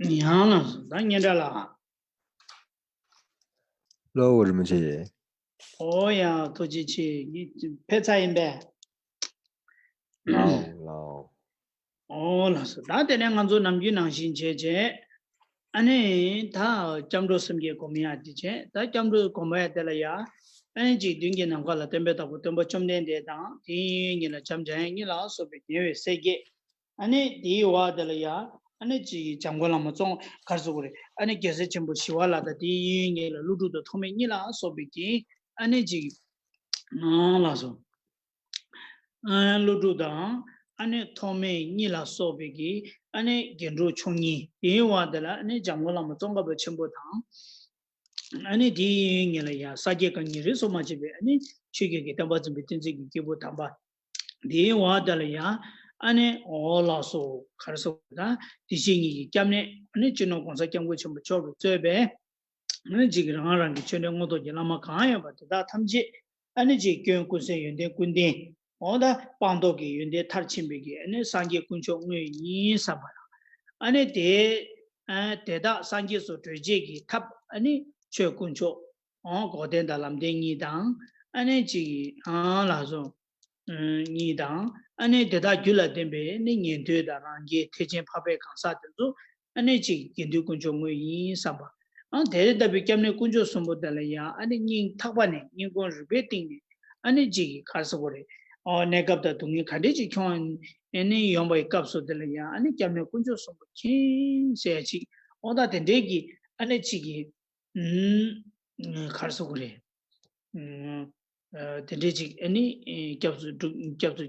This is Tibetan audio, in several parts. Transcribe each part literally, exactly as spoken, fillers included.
ཡང་ལ་ད་སྙན་གྲགས་ལགས། ལོ་བོ་རིན་པོ་ཆེ། ཨོ་ཡ་ཐུགས་རྗེ་ཆེ། ངས་ཕེབས་ཚར་ཡིན་པས། ལའོ་ལའོ། ཨོ་ལགས་སོ། ད་དེ་ནས་ང་ཚོ་ནམ་རྒྱུན་ནང་བཞིན་བྱས་བྱས། ཨ་ནི་ད་སྐྱབས་འགྲོ་སེམས་བསྐྱེད་སྒོམ་ཡག་དེ་བྱས། ད་སྐྱབས་འགྲོ་སྒོམ་ཡག་དེ་ལ་ཡ། ཨ་ནི་གཅིག་མདུན་གྱི་ནམ་མཁའ་ལ་སྟོན་པའི་བདག་པོ་སྟོན་པ་བཅོམ་ལྡན་འདས་དང་། དེའི་གཡས་གཡོན་གཉིས་ལ་བྱམས་སྤྱན་དབྱངས་གཉིས་ལ་སོགས་པའི་རྒྱལ་བའི་སྲས་བརྒྱད། ཨ་ནི་དེའི་འོག་དེ་ལ་ཡ། ཨ་ནི་གཅིག་འཇམ་མགོན་བླ་མ་ཙོང་ཁར་སོགས་རེད། ཨ་ནི་རྒྱལ་སྲས་ཆེན་པོ་ཞི་བ་ལྷ་དང་། དེའི་གཡས་གཡོན་གཉིས་ལ་ཀླུ་སྒྲུབ་དང་ཐོགས་མེད་གཉིས་ལ་སོགས་པའི་རྒྱན། ཨ་ནི་གཅིག་ཨ་ལགས་སོ། ཨ་ཀླུ་སྒྲུབ་དང་། ཨ་ནི་ཐོགས་མེད་གཉིས་ལ་སོགས་པའི་གི། ཨ་ནི་རྒྱན་དྲུག་མཆོག་གཉིས། དེའི་འོག་དེ་ལ་ཨ་ནི་འཇམ་མགོན་བླ་མ་ཙོང་ཁ་པ་ཆེན་པོ་དང་། ཨ་ནི་དེའི་གཡས་གཡོན་གཉིས་ལ་ཡ་ས་སྐྱ་གང་གཉིས་རིས་སུ་མ་ཆད་པའི། ཨ་ནི་ཆོས་རྒྱལ་གྱི་བསྟན་པ་འཛིན་པའི་བསྟན་འཛིན་གྱི་སྐྱེས་བུ་དམ་པ། དེའི་འོག་དེ་ལ་ཡ། ཨ་ནི་ཨོ་ལགས་སོ། ག་རེ་ཟེར་དགོས་རེད། ད་བདེ་གཤེགས་ཉིད་ཀྱི་སྐྱབས་གནས། ཨ་ནི་སྤྱི་ནོར་༸གོང་ས་༸སྐྱབས་མགོན་ཆེན་པོ་མཆོག་གིས་གཙོས་པའི། ཨ་ནི་གཅིག་རང་རང་གི་ཆོས་འབྲེལ་དངོས་ཐོག་གི་བླ་མ་གང་ཡོད་པ་དེ་དག་ཐམས་ཅད། ཨ་ནི་གཅིག་སྐྱོན་ཀུན་ཟད་ཡོན་ཏན་ཀུན་ལྡན། འོ་ད་སྤངས་རྟོགས་ཀྱི་ཡོན་ཏན་མཐར་ཕྱིན་པའི་གི། ཨ་ནི་སངས་རྒྱས་དཀོན་མཆོག་དངོས་ཡིན་བསམ་པ་དང་། ཨ་ནི་དེ། ཨ་དེ་དག་སངས་རྒྱས་སུ་གྲོལ་བྱེད་ཀྱི་ཐབས། ཨ་ནི་ཆོས་དཀོན་མཆོག་འོ་འགོག་བདེན་དང་ལམ་བདེན་གཉིས་དང་། ཨ་ནི་གཅིག་ཨ་ལགས་སོ། གཉིས་དང་། ཨ་ནི་དེ་དག་རྒྱུད་ལ་ལྡན་པའི་ནི་ཉན་ཐོས་དང་རང་རྒྱལ་ཐེག་ཆེན་འཕགས་པའི་གང་ཟག་དེ་ཚོ། ཨ་ནི་གཅིག་དགེ་འདུན་དཀོན་མཆོག་དངོས་ཡིན་བསམ་པ། ཨ་དེ་ལྟ་བུའི་སྐྱབས་གནས་དཀོན་མཆོག་གསུམ་པོ་དེ་ལ་ཡང་། ཨ་ནི་སྙིང་ཐག་པ་ནས་སྙིང་ཁོང་རུས་པའི་གཏིང་ནས། ཨ་ནི་གཅིག་གི་ག་རེ་ཟེར་དགོས་རེད། ཨོ་གནས་སྐབས་དང་སྡུག་བསྔལ་ག་འདྲས་ཅིག་ཁྱོང་། ཨ་ནི་ཡོང་བའི་སྐབས་སུ་དེ་ལ་ཡང་། ཨ་ནི་སྐྱབས་གནས་དཀོན་མཆོག་གསུམ་པོ་མཁྱེན་ཟེར་ཡ་ཅིག་འོ་ད་དེ་འདྲས་ཀྱི། ཨ་ནི་གཅིག་གི་ཨུམ། ག་རེ་ཟེར་དགོས་རེད། ཨུམ། ཨ་དེ་འདྲས་ཅིག་ཨ་ནི་སྐྱབས་སུ་འགྲོ། སྐྱབས་སུ་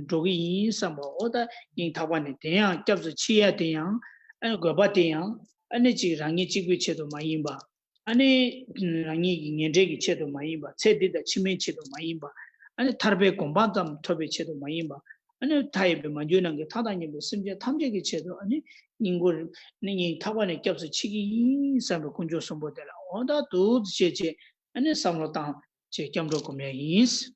འགྲོ་གི་ཡིན་བསམ་པ། འོ་ད་སྙིང་ཐག་པ་ནས། དེ་ཡང་སྐྱབས་སུ་མཆི་ཡ་དེ་ཡང་། ཨ་ནི་དགོས་པ་དེ་ཡང་། ཨ་ནི་གཅིག་རང་ཉིད་གཅིག་པུའི་ཆེད་དུ་མ་ཡིན་པ། ཨ་ནི་རང་ཉིད་ཀྱི་ངན་འབྲས་ཀྱི་ཆེད་དུ་མ་ཡིན་པ། ཚེ་འདི་དང་ཕྱི་མའི་ཆེད་དུ་མ་ཡིན་པ། ཨ་ནི་ཐར་པའི་གོ་འཕང་ཙམ་ཐོབ་པའི་ཆེད་དུ་མ་ཡིན་པ། ཨ་ནི་མཐའ་ཡས་པའི་མ་གྱུར་ནམ་མཁའི་མཐའ་དང་མཉམ་པའི་སེམས་ཅན་ཐམས་ཅད་ཀྱི་ཆེད་དུ། ཨ་ནི་སྙིང་ཁོང་། ཨ་ནི་སྙིང་ཐག་པ་ནས་སྐྱབས་སུ་མཆི་གི་ཡིན་བསམ་པའི་དཀོན་མཆོག་གསུམ་པོ་དེ་ལ། འོ་ད་འདུག་སེ་བྱས་བྱས། ཨ་ནི་བསམ་བློ་བཏང་བྱས་སྐྱབས་འགྲོ་སྒོམ་ཡ་ཡིན།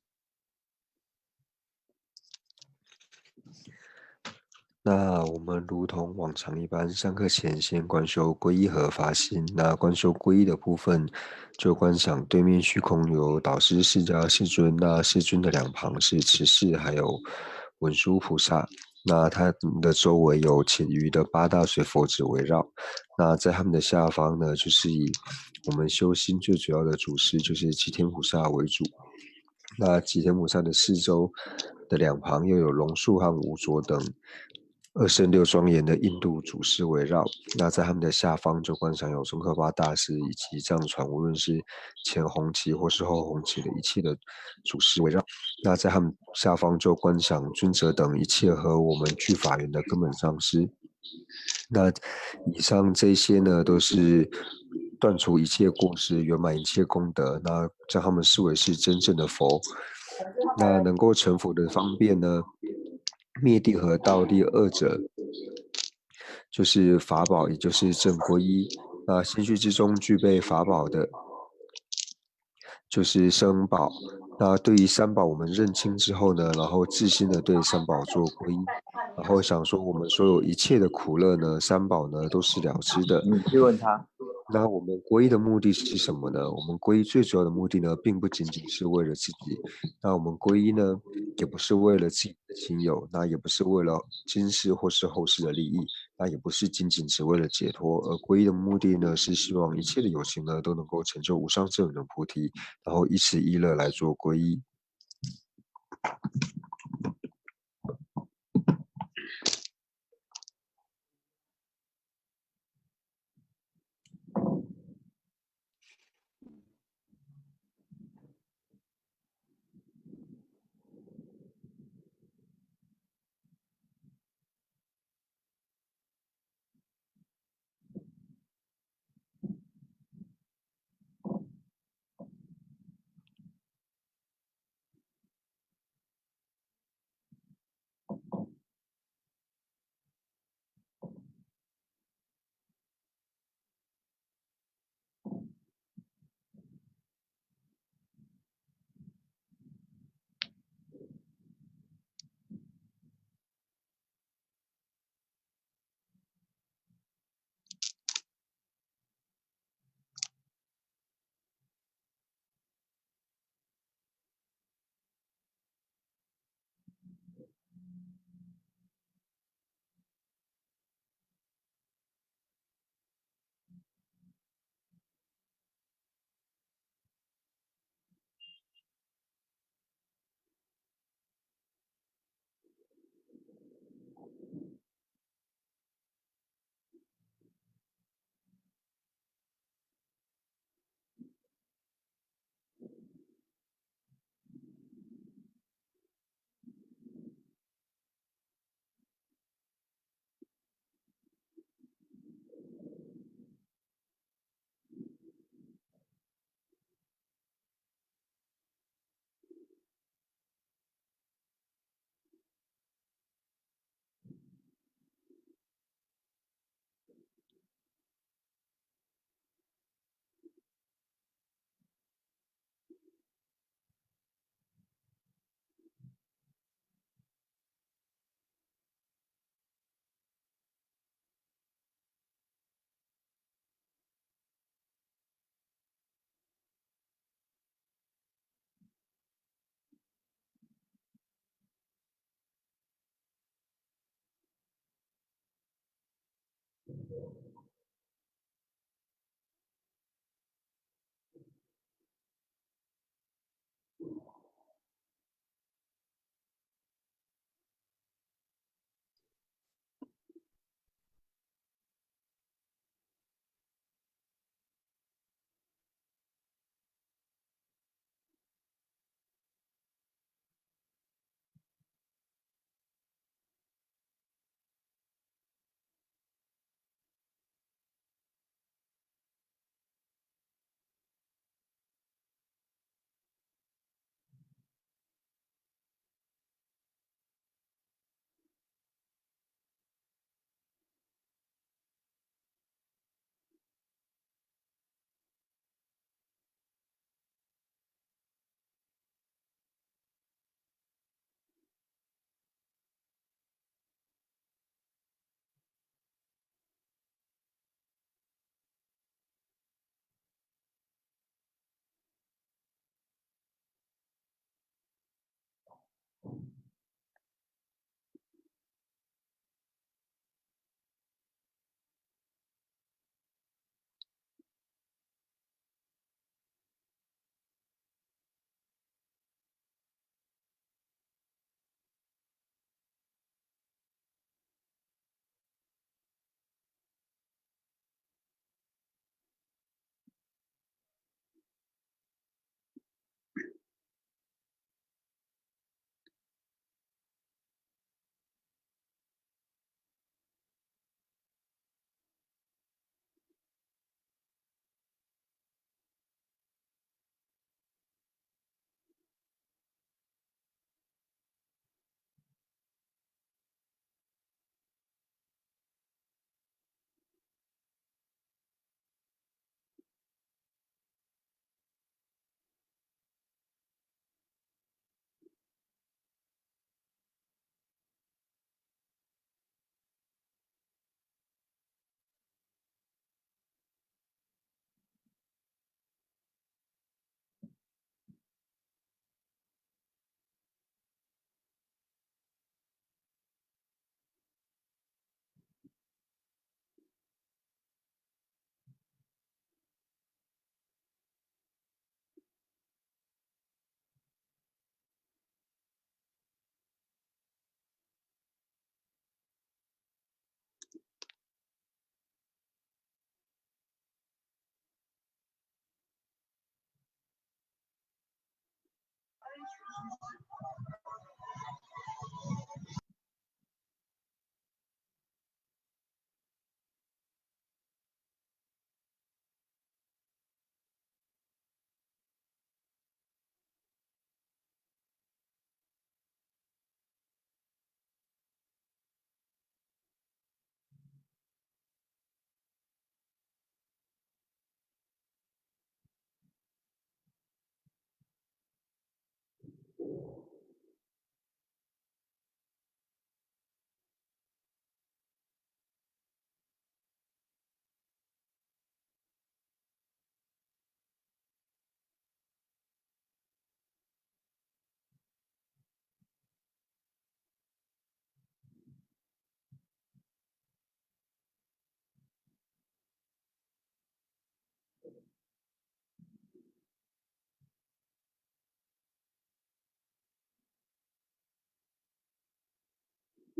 那我们如同往常一般，上课前先观修皈依和发心。那观修皈依的部分，就观想对面虚空有导师释迦世尊，那世尊的两旁是持世还有文殊菩萨。那他们的周围有其余的八大水佛子围绕。那在他们的下方呢，就是以我们修心最主要的祖师，就是齐天菩萨为主。那齐天菩萨的四周的两旁又有龙树和五座等二圣六庄严的印度祖师围绕。那在他们的下方就观想有宗喀巴大师以及藏传，无论是前弘期或是后弘期的一切的祖师围绕。那在他们下方就观想尊者等一切和我们具法缘的根本上师。那以上这些呢，都是断除一切过失、圆满一切功德，那将他们视为是真正的佛。那能够成佛的方便呢，灭地和道地二者，就是法宝，也就是正皈依。那心绪之中具备法宝的，就是圣宝。那对于三宝我们认清之后呢，然后自心的对三宝做皈依，然后想说我们所有一切的苦乐呢，三宝呢都是了知的。你去问他。那我们皈依的目的是什么呢？我们皈依最主要的目的呢，并不仅仅是为了自己。那我们皈依呢，也不是为了自己的亲友，那也不是为了今世或是后世的利益，那也不是仅仅只为了解脱。而皈依的目的呢，是希望一切的有情呢都能够成就无上正等菩提，然后一时一乐来做皈依。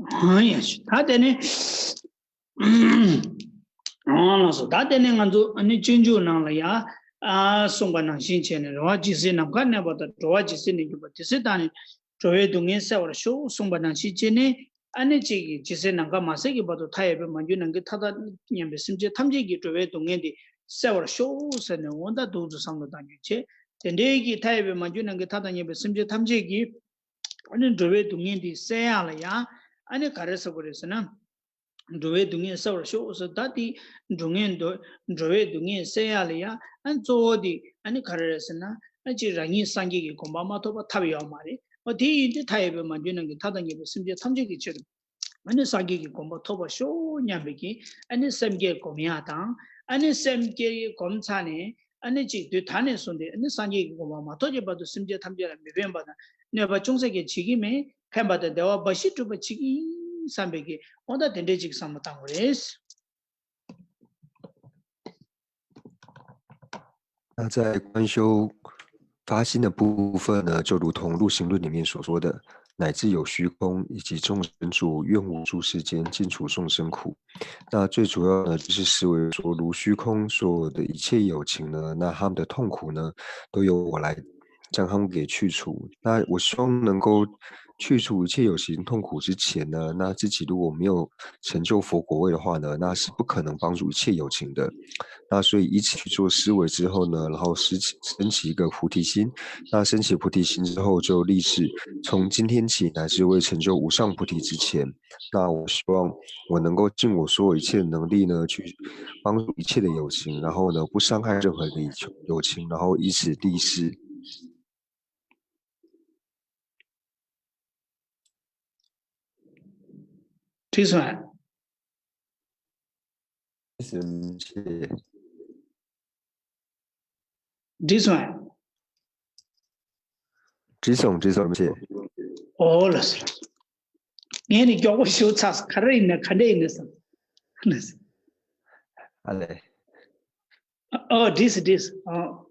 ཨང་། ཡ་ཤི། ད་དེ་ནི། ཨང་། ལགས་སོ། ད་དེ་ནི་ང་ཚོ་ཨ་ནི་སྤྱོད་འཇུག་ནང་ལ་ཡང་ཨ་གསུངས་པ་ནང་བཞིན་བྱས་ནས། རེ་བ་ཇི་སྲིད་ནམ་མཁའ་གནས་པ་དང་། འགྲོ་བ་ཇི་སྲིད་གནས་གྱུར་པ། དེ་སྲིད་བདག་ནི་འགྲོ་བའི་སྡུག་བསྔལ་སེལ་བར་ཤོག་གསུངས་པ་ནང་བཞིན་བྱས་ནས། ཨ་ནི་གཅིག་གིས་ཇི་སྲིད་ནམ་མཁའ་མ་ཟད་ཀྱི་བར་དུ་མཐའ་ཡས་པའི་མ་གྱུར་ནམ་མཁའི་མཐའ་དང་མཉམ་པའི་སེམས་ཅན་ཐམས་ཅད་ཀྱི་འགྲོ་བའི་སྡུག་བསྔལ་འདི་སེལ་བར་ཤོག་ཟེར་ནས། འོ་ད་འདུག་ཏུ་བསམ་བློ་བཏང་རྒྱུ་བྱས། དེ་འདྲའི་གི་མཐའ་ཡས་པའི་མ་གྱུར་ནམ་མཁའི་མཐའ་དང་མཉམ་པའི་སེམས་ཅན་ཐམས་ཅད་ཀྱི་ཨ་ནི་འགྲོ་བའི་སྡུག་བསྔལ་འདི་སེལ་ཡག་ལ་ཡང་ཨ་ནི་ག་རེ་ཟེར་དགོས་རེད་ཟེར་ན། འགྲོ་བའི་སྡུག་བསྔལ་སེལ་བར་ཤོག་ཟེར། ད་དེ་འགྲོ་བསྔལ་འགྲོ་འགྲོ་བའི་སྡུག་བསྔལ་སེལ་ཡག་ལ་ཡང་ཨ་ནི་གཙོ་བོ་དེ་ཨ་ནི་ག་རེ་རེད་ཟེར་ན། ཨ་ཅེ་རང་ཉིད་སངས་རྒྱས་ཀྱི་གོ་འཕང་མ་ཐོབ་པར་ཐབས་ཡོད་མ་རེད། འོ་དེ་ཡིན་དུས་མཐའ་ཡས་པའི་མ་གྱུར་ནམ་མཁའི་མཐའ་དང་མཉམ་པའི་སེམས་ཅན་ཐམས་ཅད་ཀྱི་ཕྱིར། ཨ་ནི་སངས་རྒྱས་ཀྱི་གོ་འཕང་ཐོབ་པར་ཤོག་སྙམ་པའི་གི་ཨ་ནི་སེམས་བསྐྱེད་སྒོམ་ཡག་དང་། ཨ་ནི་སེམས་བསྐྱེད་སྒོམ་ཚར་ནས་ཨ་ནི་གཅིག་དུས་ད་ནས་བཟུང་སྟེ་ཨ་ནི་སངས་རྒྱས་ཀྱི་གོ་འཕང་མ་ཐོབ་ཀྱི་བར་དུ་སེམས་ཅན་ཐམས་ཅད་ལ་མི་ཕན་པ་དང་གནོད་པ་ཅུང་ཟད་ཀྱང་བྱེད་ཀྱི་མེད། ཕན་པ་དང་བདེ་བ་འབའ་ཞིག་སྒྲུབ་པར་བྱེད་ཀྱི་ཡིན་བསམ་པའི་གི་འོ་ད་དེ་འདྲའི་ཅིག་བསམ་བློ་བཏང་དགོས་རེད། 那在观修发心的部分呢，就如同入行论里面所说的，乃至有虚空，以及众生住，愿无住世间，尽除众生苦。那最主要呢，就是思维说，如虚空所有的一切有情呢，那他们的痛苦呢，都由我来将他们给去除。那我希望能够去除一切有情痛苦之前呢，那自己如果没有成就佛果位的话呢，那是不可能帮助一切有情的。那所以一起去做思维之后呢，然后升起升起一个菩提心，那升起菩提心之后就立志，从今天起乃至未成就无上菩提之前，那我希望我能够尽我所有一切的能力呢，去帮助一切的有情，然后呢，不伤害任何一个有情，然后以此立誓。 This one. 谢谢。 This one. 这种这种谢。 ཨོ་ལགས་སོ་ལགས་སོ། ངས་ནི་མགྱོགས་པོ་ཞུ་ཚར་སོང་། ག་རེ་ཡིན་ན་ག་འདྲ་ཡིན་ན་བསམ། ཨ་ལས། ཨོ་འགྲིག་སོང་འགྲིག་སོང་། ཨོ།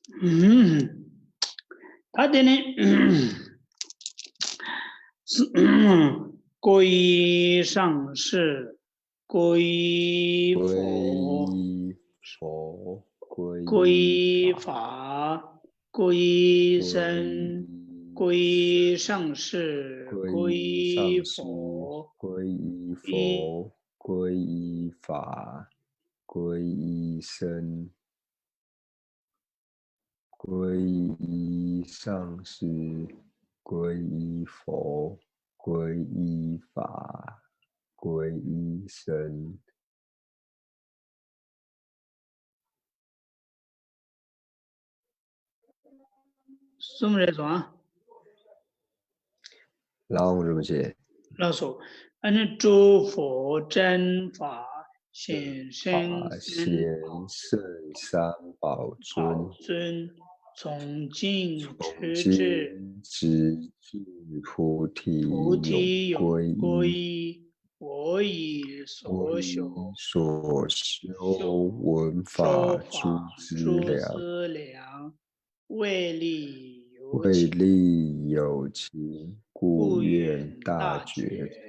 ད་དེ་ནི། 皈依上师，皈依佛，佛，皈皈依法，皈依僧，皈依上师，皈依佛，皈依佛，皈依法，皈依僧，皈依上师，皈依佛，皈依法，皈依僧。 གསུམ་རེད་སོང་ཨ། ལའང་རིན་པོ་ཆེ། ལགས་སོ། ཨ་ནི་诸佛真法显圣法显圣三宝尊，尊，从今从直至今直至菩提菩提永永归归。依。我以所我以修所修闻法说诸法资诸粮，资粮，为利有为情，利有情，故愿大觉成。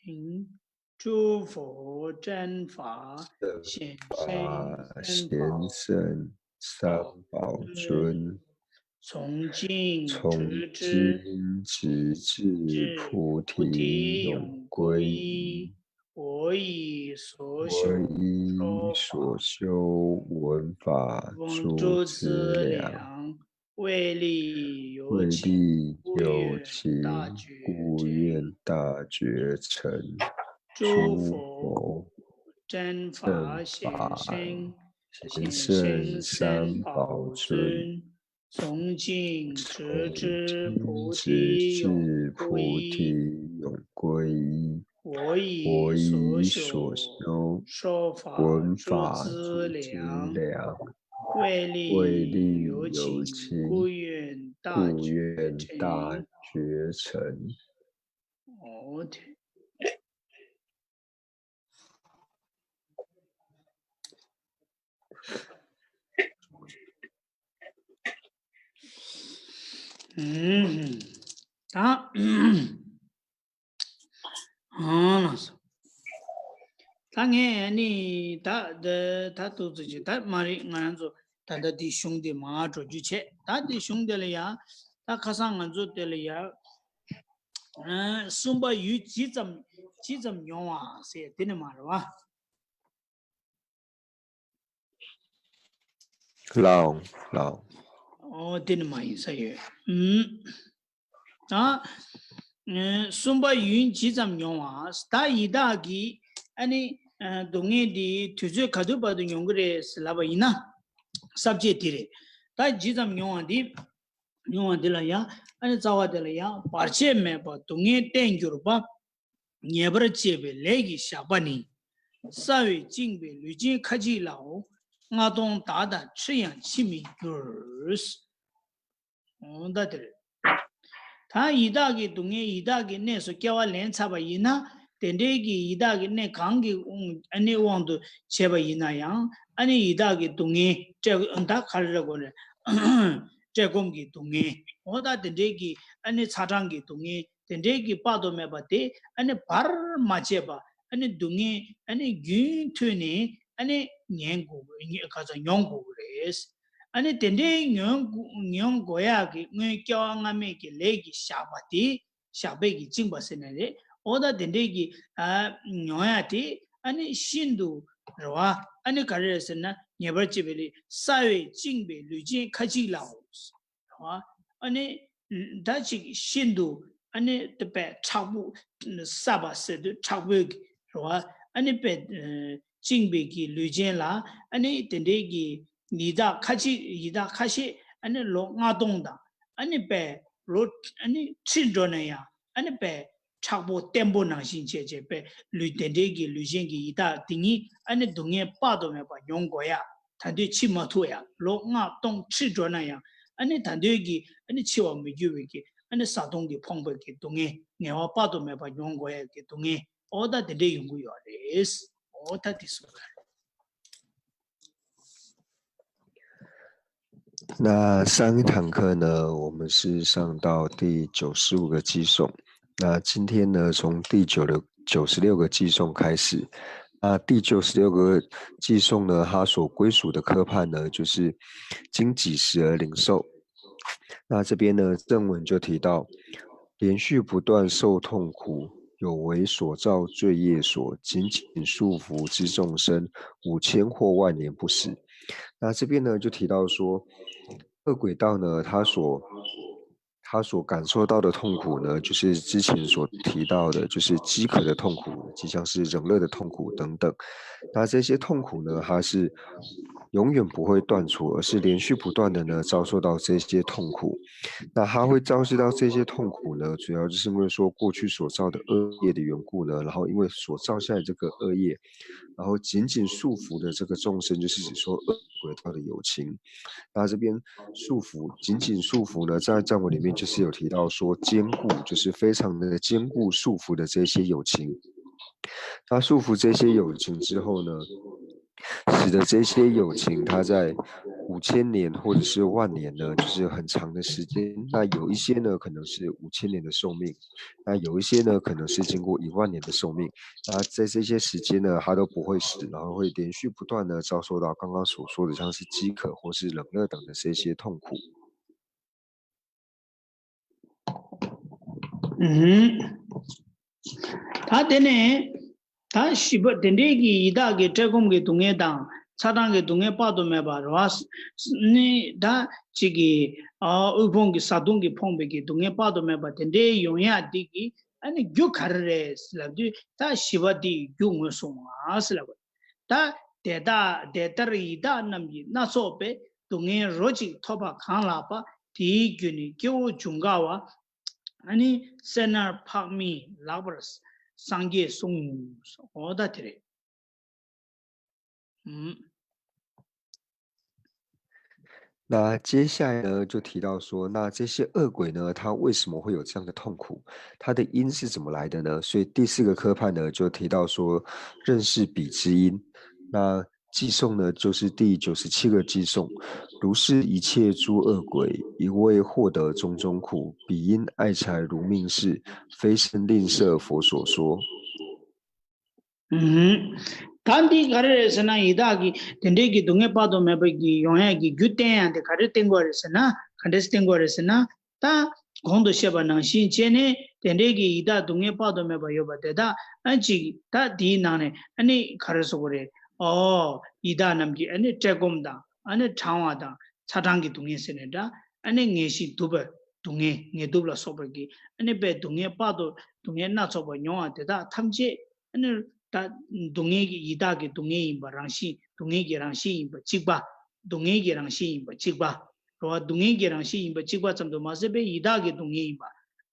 成。诸佛真法正显法圣显三宝圣三宝尊，从今从直至今直至菩提永归依。我以所我修以所修闻法诸诸资粮，粮，为利有为情，利故有愿情大觉，故愿大觉成。诸诸佛佛真法正显法圣显圣三宝尊，从今直至从菩今直提永至菩提归依。永归依。我以我以所所修修说法闻诸法资诸资粮，粮，为利为利有有情，情，故愿大故觉愿大成。觉成。哦天。ད། ཨང་ལགས་སོ། ད་ངས་ནི་ད་ད་ད་ཏོག་ཙམ་ཅིག་ད་མ་རེད། ང་རང་ཚོ་ད་ལྟ་འདི་གཞུང་འདི་མར་འགྲོ་རྒྱུ་བྱས། ད་འདི་གཞུང་འདི་ལ་ཡ་ད་ཁ་སང་ང་ཚོ་དེ་ལ་ཡ་ཨ་གསུམ་པ་ཡུན་ཇི་ཙམ་ཇི་ཙམ་མྱོང་བ་ཟེར་དེ་ནི་མ་རེད་བ། ལའང་ལའང་། ཨོ་དེ་ནི་མ་ཡིན་ས་ཡོད། ཨུམ། ད་ཨ་གསུམ་པ་ཡུན་ཇི་ཙམ་མྱོང་བ། ད་ཡི་དྭགས་ཀྱི་ཨ་ནི་ཨ་སྡུག་བསྔལ་འདི་དུས་ཚོད་ག་དུས་བར་དུ་མྱོང་གི་རེད་ཟེར་ལབ་པ་ཡིན་ན། ས་བཅད་འདི་རེད། ད་ཇི་ཙམ་མྱོང་བ་འདི་མྱོང་བ་འདི་ལ་ཡང་ཨ་ནི་རྩ་བ་དེ་ལ་ཡང་བར་ཆད་མེད་པ་སྡུག་བསྔལ་བརྟན་གྱུར་པ། ཉེས་པར་བྱས་པའི་ལས་ཀྱི་ཞགས་པ་ནི། སྲ་བས་བཅིངས་པའི་ལུས་ཅན་ཁ་ཅིག་ལའོ། ལྔ་སྟོང་དག་དང་ཁྲི་ཡང་ཕྱིར་མི་འགྱུར། འོ་ད་དེ་རེད། ད་ཡི་དྭགས་ཀྱི་སྡུག་བསྔལ་ཡི་དྭགས་ཀྱི་གནས་སུ་སྐྱེ་བ་ལེན་ཚར་བ་ཡིན་ན། དེ་འདྲའི་གི་ཡི་དྭགས་ཀྱི་གནས་གང་གི་དབང་ཨ་ནི་དབང་དུ་བྱས་པ་ཡིན་ན་ཡང་ཨ་ནི་ཡི་དྭགས་ཀྱི་སྡུག་བསྔལ་བཀྲེས་ད་ག་རེ་རེད་གོ་རེད། བཀྲེས་སྐོམ་གྱི་སྡུག་བསྔལ། འོ་ད་དེ་འདྲའི་གི་ཨ་ནི་ཚ་གྲང་གི་སྡུག་བསྔལ། དེ་འདྲའི་གི་དཔག་ཏུ་མེད་པ་དེ་ཨ་ནི་བར་མ་ཆད་པ་ཨ་ནི་སྡུག་བསྔལ་ཨ་ནི་རྒྱུན་མཐུད་ནས་ཨ་ནི་ཉན་དགོས་ག་ཚོད་མྱོང་དགོས་རེད། ཨ་ནི་དེ་འདྲའི་མྱོང་དགོས་མྱོང་དགོས་ཡག་གི་སྔོན་སྐྱེ་བ་སྔ་མའི་གི་ལས་ཀྱི་ཞགས་པ་དེ་ཞགས་པས་ཀྱི་བཅིངས་པ་ཟེར་ནི་རེད། འོ་ད་དེ་འདྲའི་གི་ཨ་མྱོང་ཡག་དེ་ཨ་ནི་ཤིན་ཏུ་རེད་བ། ཨ་ནི་ག་རེ་རེད་ཟེར་ན་ཉེས་པར་བྱས་པའི་ལས་སྲ་བས་བཅིངས་པའི་ལུས་ཅན་ཁ་ཅིག་ལའོ། རེད་བ། ཨ་ནི་ད་ཅིག་ཤིན་ཏུ་ཨ་ནི་དཔེ་མཁྲེགས་པོ་སྲ་བ་ཟེར་དུས་མཁྲེགས་པོའི་གི་རེད་བ། ཨ་ནི་དཔེ་བཅིངས་པའི་གི་ལུས་ཅན་ལ་ཨ་ནི་དེ་འདྲའི་གི་ཡི་དྭགས་ཁ་ཅིག་ཡི་དྭགས་ཁ་ཤས་ཨ་ནི་ལོ་ལྔ་སྟོང་དང་ཨ་ནི་དཔེ་ལོ་ཨ་ནི་ཁྲི་འགྲོ་ན་ཡང་ཨ་ནི་དཔེ་མཁྲེགས་པོ་བརྟན་པོ་ནང་བཞིན་བྱས་བྱས་པའི་ལུས་དེ་འདྲའི་གི་ལུས་ཅན་གྱི་ཡི་དྭགས་དེ་ཉིད་ཨ་ནི་སྡུག་བསྔལ་དཔག་ཏུ་མེད་པ་མྱོང་དགོས་ཡ། ད་དུང་འཆི་མ་ཐུབ་ཡ། ལོ་ལྔ་སྟོང་ཁྲི་འགྲོ་ན་ཡང་ཨ་ནི་ད་དུང་གི་ཨ་ནི་འཆི་བ་མི་འགྱུར་བའི་གི་ཨ་ནི་བཟའ་བཏུང་གི་ཕོངས་པའི་གི་སྡུག་བསྔལ། ངལ་བ་དཔག་ཏུ་མེད་པ་མྱོང་དགོས་ཡ་གི་སྡུག་བསྔལ། འོ་ད་དེ་འདྲའི་ཡོང་གི་ཡོད་རེད། འོ་ད་དེ་གསུངས་པ་རེད། 那上一堂课呢，我们是上到第九十五个偈颂。那今天呢，从第九六九十六个偈颂开始。那第九十六个偈颂呢，它所归属的科判呢，就是经几时而领受。那这边呢，正文就提到，连续不断受痛苦，有为所造罪业所，紧紧束缚之众生，五千或万年不死。那这边呢，就提到说，恶鬼道呢，他所他所感受到的痛苦呢，就是之前所提到的，就是饥渴的痛苦，就像是冷热的痛苦等等。那这些痛苦呢，它是永远不会断除，而是连续不断的呢遭受到这些痛苦。那他会遭受到这些痛苦呢，主要就是因为说过去所造的恶业的缘故呢，然后因为所造下的这个恶业，然后紧紧束缚的这个众生，就是指说恶鬼道的有情。那这边束缚，紧紧束缚呢，在藏文里面就是有提到说坚固，就是非常的坚固束缚的这些有情。他束缚这些有情之后呢，使得这些有情他在五千年或者是万年呢，就是很长的时间。那有一些呢，可能是五千年的寿命，那有一些呢，可能是经过一万年的寿命。那在这些时间呢，他都不会死，然后会连续不断的遭受到刚刚所说的像是饥渴或是冷热等的这些痛苦。 ད་དེ་ནས་ད་བཞི་པ་དེ་འདྲའི་གི་ཡི་དྭགས་ཀྱི་བཀྲེས་སྐོམ་གྱི་སྡུག་བསྔལ་དང་ཚ་གྲང་གི་སྡུག་བསྔལ་དཔག་ཏུ་མེད་པ་རེད་བ། ནི་ད་ཅིག་གི་ཨ་དབུལ་ཕོངས་ཀྱི་བཟའ་བཏུང་གིས་ཕོངས་པའི་གི་སྡུག་བསྔལ་དཔག་ཏུ་མེད་པ་དེ་འདྲའི་ཡོང་ཡ་འདི་གི་ཨ་ནི་རྒྱུ་ག་རེ་རེད་ལབ་དུས་ད་བཞི་པ་འདི་ཡི་རྒྱུ་ངོས་བཟུང་བ་ཟེར་ལབ་པ། ད་དེ་ལྟར་དེ་ལྟར་ཡི་དྭགས་རྣམས་ཀྱིས་སྣ་ཚོགས་པའི་སྡུག་བསྔལ་རོ་གཅིག་ཐོབ་པ་གང་ལགས་པ། དེའི་རྒྱུ་ནི་སྐྱེ་བོ་འབྱུང་དཀའ་བ། ཨ་ནི་སེར་སྣར་འཕགས་མས་ལགས་པར་སངས་རྒྱས་གསུངས། འོ་ད་དེ་རེད། ཨུམ། 那接下来呢，就提到说，那这些恶鬼呢，他为什么会有这样的痛苦？他的因是怎么来的呢？所以第四个科判呢，就提到说，认识彼之因。那偈颂呢，就是第九十七个偈颂，如是一切诸恶鬼，一味获得种种苦，彼因爱财如命事，非生吝啬佛所说。 ད་འདི་ག་རེ་རེད་ཟེར་ན། ཡི་དྭགས་ཀྱི་དེ་འདྲའི་གི་སྡུག་བསྔལ་དཔག་ཏུ་མེད་པ་གི་ཡོང་ཡ་གི་རྒྱུ་བསྟན་ཡ་དེ་ག་རེ་བསྟན་དགོས་རེད་ཟེར་ན། ག་འདྲས་བསྟན་དགོས་རེད་ཟེར་ན། ད་གོང་དུ་བཤད་པ་ནང་བཞིན་བྱས་ནས་དེ་འདྲའི་གི་ཡི་དྭགས་སྡུག་བསྔལ་དཔག་ཏུ་མེད་པ་ཡོད་པ་དེ་དག་ཨ་ཅིག་ད་དེའི་ནང་ནས་ཨ་ནི་ག་རེ་ཟེར་དགོས་རེད། ཨོ་ཡི་དྭགས་རྣམས་ཀྱི་ཨ་ནི་བཀྲེས་སྐོམ་དང་ཨ་ནི་གྲང་བ་དང་ཚ་གྲང་གི་སྡུག་བསྔལ་ཟེར་ནས་འདྲ། ཨ་ནི་ངལ་ཞིང་དུབ་པའི་སྡུག་བསྔལ་ངལ་དུབ་ལ་སོགས་པ་གི་ཨ་ནི་དཔེ་སྡུག་བསྔལ་དཔག་ཏུ་སྡུག་བསྔལ་སྣ་ཚོགས་པ་མྱོང་བ་དེ་དག་ཐམས་ཅད་ཨ་ནི་ད་སྡུག་བསྔལ་གྱི་ཡི་དྭགས་ཀྱི་སྡུག་བསྔལ་ཡིན་པ་རང་བཞིན་སྡུག་བསྔལ་གྱི་རང་བཞིན་ཡིན་པ་གཅིག་པ། སྡུག་བསྔལ་གྱི་རང་བཞིན་ཡིན་པ་གཅིག་པ། རེད་བ། སྡུག་བསྔལ་གྱི་རང་བཞིན་ཡིན་པ་གཅིག་པ་ཙམ་དུ་མ་ཟད་པའི་ཡི་དྭགས་ཀྱི་སྡུག་བསྔལ་ཡིན་པ།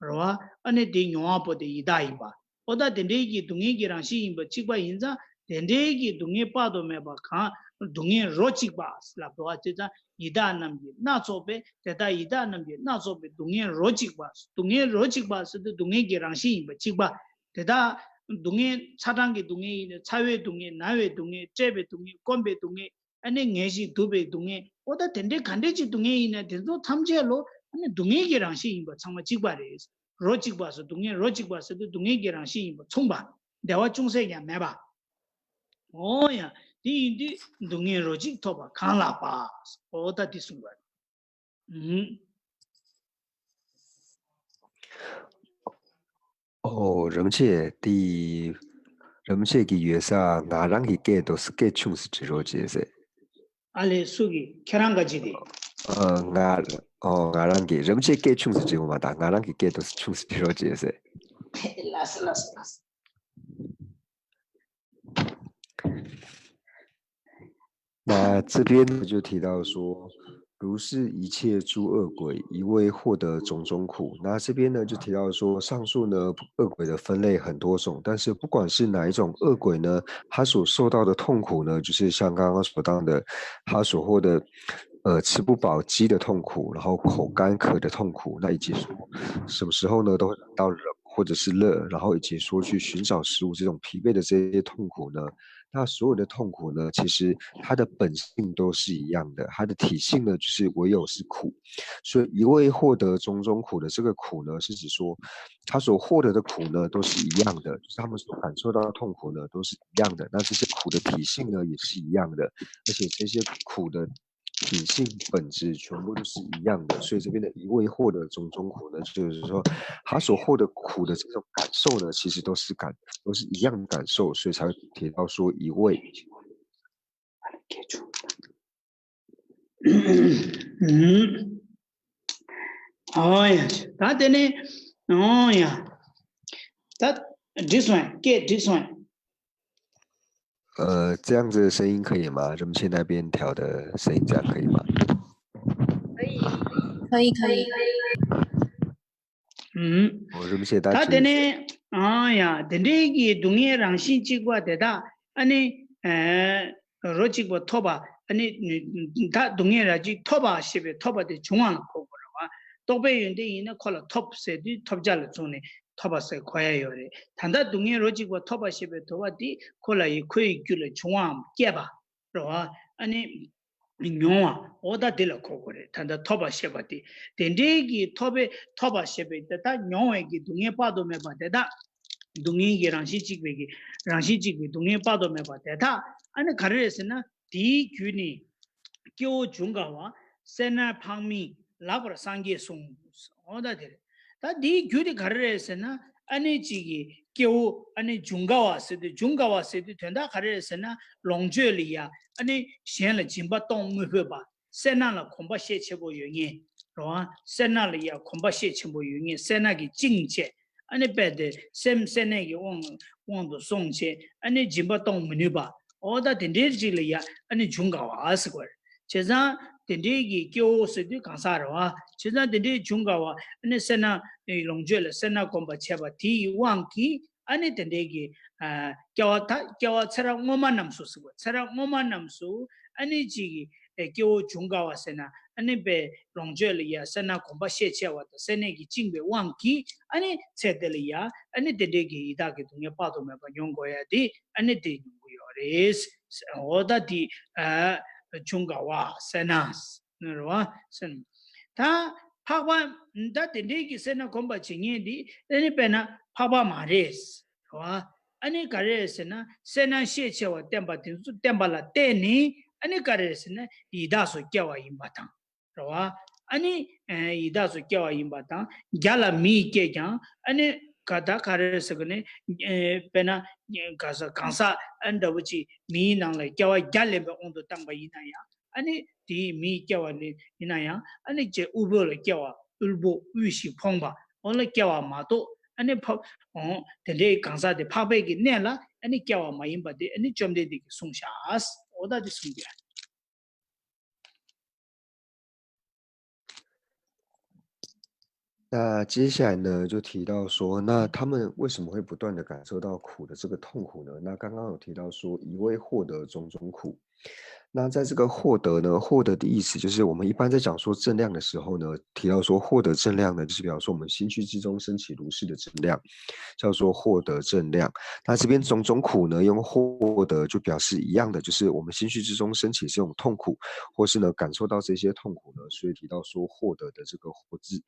རེད་བ། ཨ་ནི་དེ་མྱོང་བ་པོ་དེ་ཡི་དྭགས་ཡིན་པ། ཨོ་ད་དེ་འདྲའི་གི་སྡུག་བསྔལ་གྱི་རང་བཞིན་ཡིན་པ་གཅིག་པ་ཡིན་ཙང་དེ་འདྲའི་གི་སྡུག་བསྔལ་དཔག་ཏུ་མེད་པ་གང་སྡུག་བསྔལ་རོ་གཅིག་པ་ལབ་འདུག་བ། དེ་ཙང་ཡི་དྭགས་རྣམས་ཀྱི་སྣ་ཚོགས་པའི་དེ་ལྟར་ཡི་དྭགས་རྣམས་ཀྱི་སྣ་ཚོགས་པའི་སྡུག་བསྔལ་རོ་གཅིག་པ། སྡུག་བསྔལ་རོ་གཅིག་པ་ཟེར་དུས་སྡུག་བསྔལ་གྱི་རང་བཞིན་ཡིན་པ་གཅིག་པ། དེ་དག་སྡུག་བསྔལ་ཚ་གྲང་གི་སྡུག་བསྔལ་ཡིན་ན་ཚ་བའི་སྡུག་བསྔལ་ན་བའི་སྡུག་བསྔལ་བཀྲེས་པའི་སྡུག་བསྔལ་སྐོམ་པའི་སྡུག་བསྔལ་ཨ་ནི་ངལ་ཞིང་དུབ་པའི་སྡུག་བསྔལ་ཨོ་ད་དེ་འདྲའི་ག་འདྲའི་ཅིག་སྡུག་བསྔལ་ཡིན་ན་དེ་ཚོ་ཐམས་ཅད་ལོ་ཨ་ནི་སྡུག་བསྔལ་གྱི་རང་བཞིན་ཡིན་པ་ཚང་མ་གཅིག་པ་རེད། རོ་གཅིག་པ་སོགས་སྡུག་བསྔལ་རོ་གཅིག་པ་ཟེར་དུས་སྡུག་བསྔལ་གྱི་རང་བཞིན་ཡིན་པ་མཚུངས་པ། འདྲ་བ་ཅུང་ཟད་ཀྱང་མེད་པ། ཨོ་ཡ། དེ་ཡིན་དུས་སྡུག་བསྔལ་རོ་གཅིག་ཐོབ་པ་གང་ལགས་པ། ཨོ་ད་དེ་གསུངས་པ་རེད། ཨུམ། ཨོ་རིན་པོ་ཆེ་དེ། རིན་པོ་ཆེ་གི་ཡོད་ས་ང་རང་གི་སྐད་དུ་སྐད་ཆུང་ཙམ་བྲི་རོགས་བྱེད་ཟེར། ཨ་ལས་སུ་གི་ཁྱེད་རང་ག་ཅི་དེ། ཨ་ང་ཨོ་ང་རང་གི་རིན་པོ་ཆེ་སྐད་ཆུང་ཙམ་བྲི་འོང་མ་ད་ང་རང་གི་སྐད་དུ་ཆུང་ཙམ་བྲི་རོགས་བྱེད་ཟེར། ལགས་སོ་ལགས་སོ་ལགས་སོ། 那这边呢就提到说，如是一切诸恶鬼，一味获得种种苦。那这边呢就提到说，上述呢恶鬼的分类很多种，但是不管是哪一种恶鬼呢，他所受到的痛苦呢，就是像刚刚所讲的，他所获得呃吃不饱饥的痛苦，然后口干渴的痛苦，那以及说什么时候呢都会冷到冷或者是热，然后以及说去寻找食物这种疲惫的这些痛苦呢，那所有的痛苦呢，其实它的本性都是一样的，它的体性呢，就是唯有是苦。所以一味获得种种苦的这个苦呢，是指说，他所获得的苦呢，都是一样的，就是他们所感受到的痛苦呢，都是一样的。那这些苦的体性呢，也是一样的，而且这些苦的品性本质全部都是一样的，所以这边的一味获得种种苦呢，就是说他所获得苦的这种感受呢，其实都是感都是一样的感受，所以才会提到说一味。ཨོ་ཡ། ད་དེ་ནས་ཨོ་ཡ། ད་འགྲིག་སོང་ཡ། སྐད་འགྲིག་སོང་ཡ། 呃，这样子的声音可以吗？热线那边调的声音这样可以吗？可以，可以，可以。 ཨུམ། 我热线大 ད་དེ་ནས་ཨང་ཡ། དེ་འདྲའི་གི་སྡུག་བསྔལ་རང་བཞིན་གཅིག་པ་དེ་དག་ཨ་ནི་ཨེ་རོ་གཅིག་པ་ཐོབ་པ། ཨ་ནི་ད་སྡུག་བསྔལ་རང་གཅིག་ཐོབ་པ་ཞེས་པའི་ཐོབ་པ་དེ་འབྱུང་བ་ལ་གོ་དགོས་རེད་བ། རྟོག་པའི་ཡོན་ཏན་ཡིན་ན་ཁོ་ལ་ཐོབ་ཟེར་དུས་ཐོབ་བྱ་ལ་བཙུགས་ནས་ཐོབ་པ་ཟེར་གོ་ཡ་ཡོད་རེད། ད་ལྟ་སྡུག་བསྔལ་རོ་གཅིག་པ་ཐོབ་པ་ཞེས་པའི་ཐོབ་པ་དེ་ཁོ་ལ་ཡི་ཁོའི་རྒྱུད་ལ་འབྱུང་བའམ་སྐྱེས་པ་རེད་བ། ཨ་ནི་མྱོང་བ། འོ་ད་དེ་ལ་གོ་དགོས་རེད། ད་ལྟ་ཐོབ་པ་ཞེས་པ་དེ། དེ་འདྲའི་གི་ཐོབ་པའི་ཐོབ་པ་ཞེས་པའི་དེ་དག་མྱོང་བའི་གི་སྡུག་བསྔལ་དཔག་ཏུ་མེད་པ་དེ་དག་སྡུག་བསྔལ་གྱི་རང་བཞིན་གཅིག་པའི་གི་རང་བཞིན་གཅིག་པའི་སྡུག་བསྔལ་དཔག་ཏུ་མེད་པ་དེ་དག་ཨ་ནི་ག་རེ་རེད་ཟེར་ན། དེའི་རྒྱུ་ནི་སྐྱེ་བོ་འབྱུང་དཀའ་བ། སེར་སྣ་འཕགས་མས་ལེགས་པར་སངས་རྒྱས་གསུངས། འོ་ད་དེ་རེད། ད་དེའི་རྒྱུ་དེ་ག་རེ་རེད་ཟེར་ན། ཨ་ནི་གཅིག་གི་སྐྱེ་བོ་ཨ་ནི་འབྱུང་དཀའ་བ་ཟེར་དུས། འབྱུང་དཀའ་བ་ཟེར་དུས་དོན་དག་ག་རེ་རེད་ཟེར་ན། ལོངས་སྤྱོད་ལ་ཡ་ཨ་ནི་གཞན་ལ་སྦྱིན་པ་གཏོང་མི་ཕོད་པ། སེར་སྣ་ལ་གོམས་པ་ཤས་ཆེན་པོ་ཡོད་མཁན་རེད་བ། སེར་སྣ་ལ་ཡ་གོམས་པ་ཤས་ཆེན་པོ་ཡོད་མཁན། སེར་སྣ་གིས་བཅིངས་བྱས། ཨ་ནི་རྦད་དེ་སེམས་སེར་སྣའི་གི་དབང་དབང་དུ་སོང་བྱས། ཨ་ནི་སྦྱིན་པ་གཏོང་མི་ནུས་པ། འོ་ད་དེ་འདྲའི་ཅིག་ལ་ཡ་ཨ་ནི་འབྱུང་དཀའ་བ་ཟེར་གོ་རེད། བྱས་ཙང་དེ་འདྲའི་གི་སྐྱེ་བོ་ཟེར་དུས་གང་ཟག་རེད་བ། བྱས་ཙང་དེ་འདྲའི་འབྱུང་དཀའ་བ། ཨ་ནི་སེར་སྣ་ལོངས་སྤྱོད་ལ་སེར་སྣ་གོམས་པ་བྱས་པ་དེ་ཡི་དབང་གིས། ཨ་ནི་དེ་འདྲའི་གི་ཨ་སྐྱེ་བ་ད་སྐྱེ་བ་ཚེ་རབས་སྔོན་མ་རྣམས་སུ་ཟེར་བ། ཚེ་རབས་སྔོན་མ་རྣམས་སུ་ཨ་ནི་གཅིག་གི་ཨེ་སྐྱེ་བོ་འབྱུང་དཀའ་བ་ཟེར་ན། ཨ་ནི་པའི་ལོངས་སྤྱོད་ལ་ཡ་སེར་སྣ་གོམས་པ་ཤས་ཆེ་བ་དང་སེར་སྣའི་གི་བཅིངས་པའི་དབང་གིས། ཨ་ནི་ཚེ་འདི་ལ་ཡ་ཨ་ནི་དེ་འདྲའི་གི་ཡི་དྭགས་ཀྱི་སྡུག་བསྔལ་དཔག་ཏུ་མེད་པ་མྱོང་དགོས་ཡ་དེ་ཨ་ནི་དེ་མྱོང་གི་ཡོད་རེད། འོ་ད་དེ་ཨ་འབྱུང་དཀའ་བ་སེར་སྣ། རེད་བ། སེམས། ད་འཕགས་པ། ད་དེ་འདྲའི་གི་སེར་སྣ་གོམས་པ་བྱེད་མཁན་འདི་ཨ་ནི་དཔེར་ན་འཕགས་པ་མ་རེད། རེད་བ། ཨ་ནི་ག་རེ་རེད་ཟེར་ན། སེར་སྣ་ཤས་ཆེ་བ་བསྟན་པ་དེ་ཚོ་བསྟན་པ་ལ་བརྟེན་ནས་ཨ་ནི་ག་རེ་རེད་ཟེར་ན། ཡི་དྭགས་སུ་སྐྱེ་བ་ཡིན་པ་དང་། རེད་བ། ཨ་ནི་ཡི་དྭགས་སུ་སྐྱེ་བ་ཡིན་པ་དང་། བརྒྱ་ལ་མི་ཡིས་སྐྱེས་ཀྱང་ཨ་ནི་ག་ད་ག་རེ་རེད་ཟེར་གི་ནི། དཔེར་ན་ག་ས་གང་ཟག་ཨ་འདྲ་བོ་ཅིག་མིའི་ནང་ལ་སྐྱེ་བ་བརྒྱ་ལེན་པའི་དབང་དུ་བཏང་པ་ཡིན་ན་ཡང་། ཨ་ནི་དེའི་མིའི་སྐྱེ་བ་ལེན་ཡིན་ན་ཡང་། ཨ་ནི་རྗེ་དབུལ་པོ་ལ་སྐྱེ་བ། དབུལ་པོ་དབུལ་ཞིང་ཕོངས་པ་འོ་ལ་སྐྱེ་བ་མ་གཏོགས། ཨ་ནི་འཕགས་འོང་དེ་འདྲའི་གང་ཟག་དེ་འཕགས་པའི་གི་གནས་ལ་ཨ་ནི་སྐྱེ་བ་མ་ཡིན་པ་དེ་ཨ་ནི་བཅོམ་ལྡན་འདས་ཀྱིས་གསུངས་བཞག་འོ་ད་དེ་གསུངས་ཀྱི། 那接下来呢，就提到说，那他们为什么会不断的感受到苦的这个痛苦呢？那刚刚有提到说，一味获得种种苦。那在这个获得呢，获得的意思就是我们一般在讲说正量的时候呢，提到说获得正量呢，就是表示说我们心绪之中升起如是的正量，叫做获得正量。那这边种种苦呢，用获得就表示一样的，就是我们心绪之中升起这种痛苦，或是呢感受到这些痛苦呢，所以提到说获得的这个获字。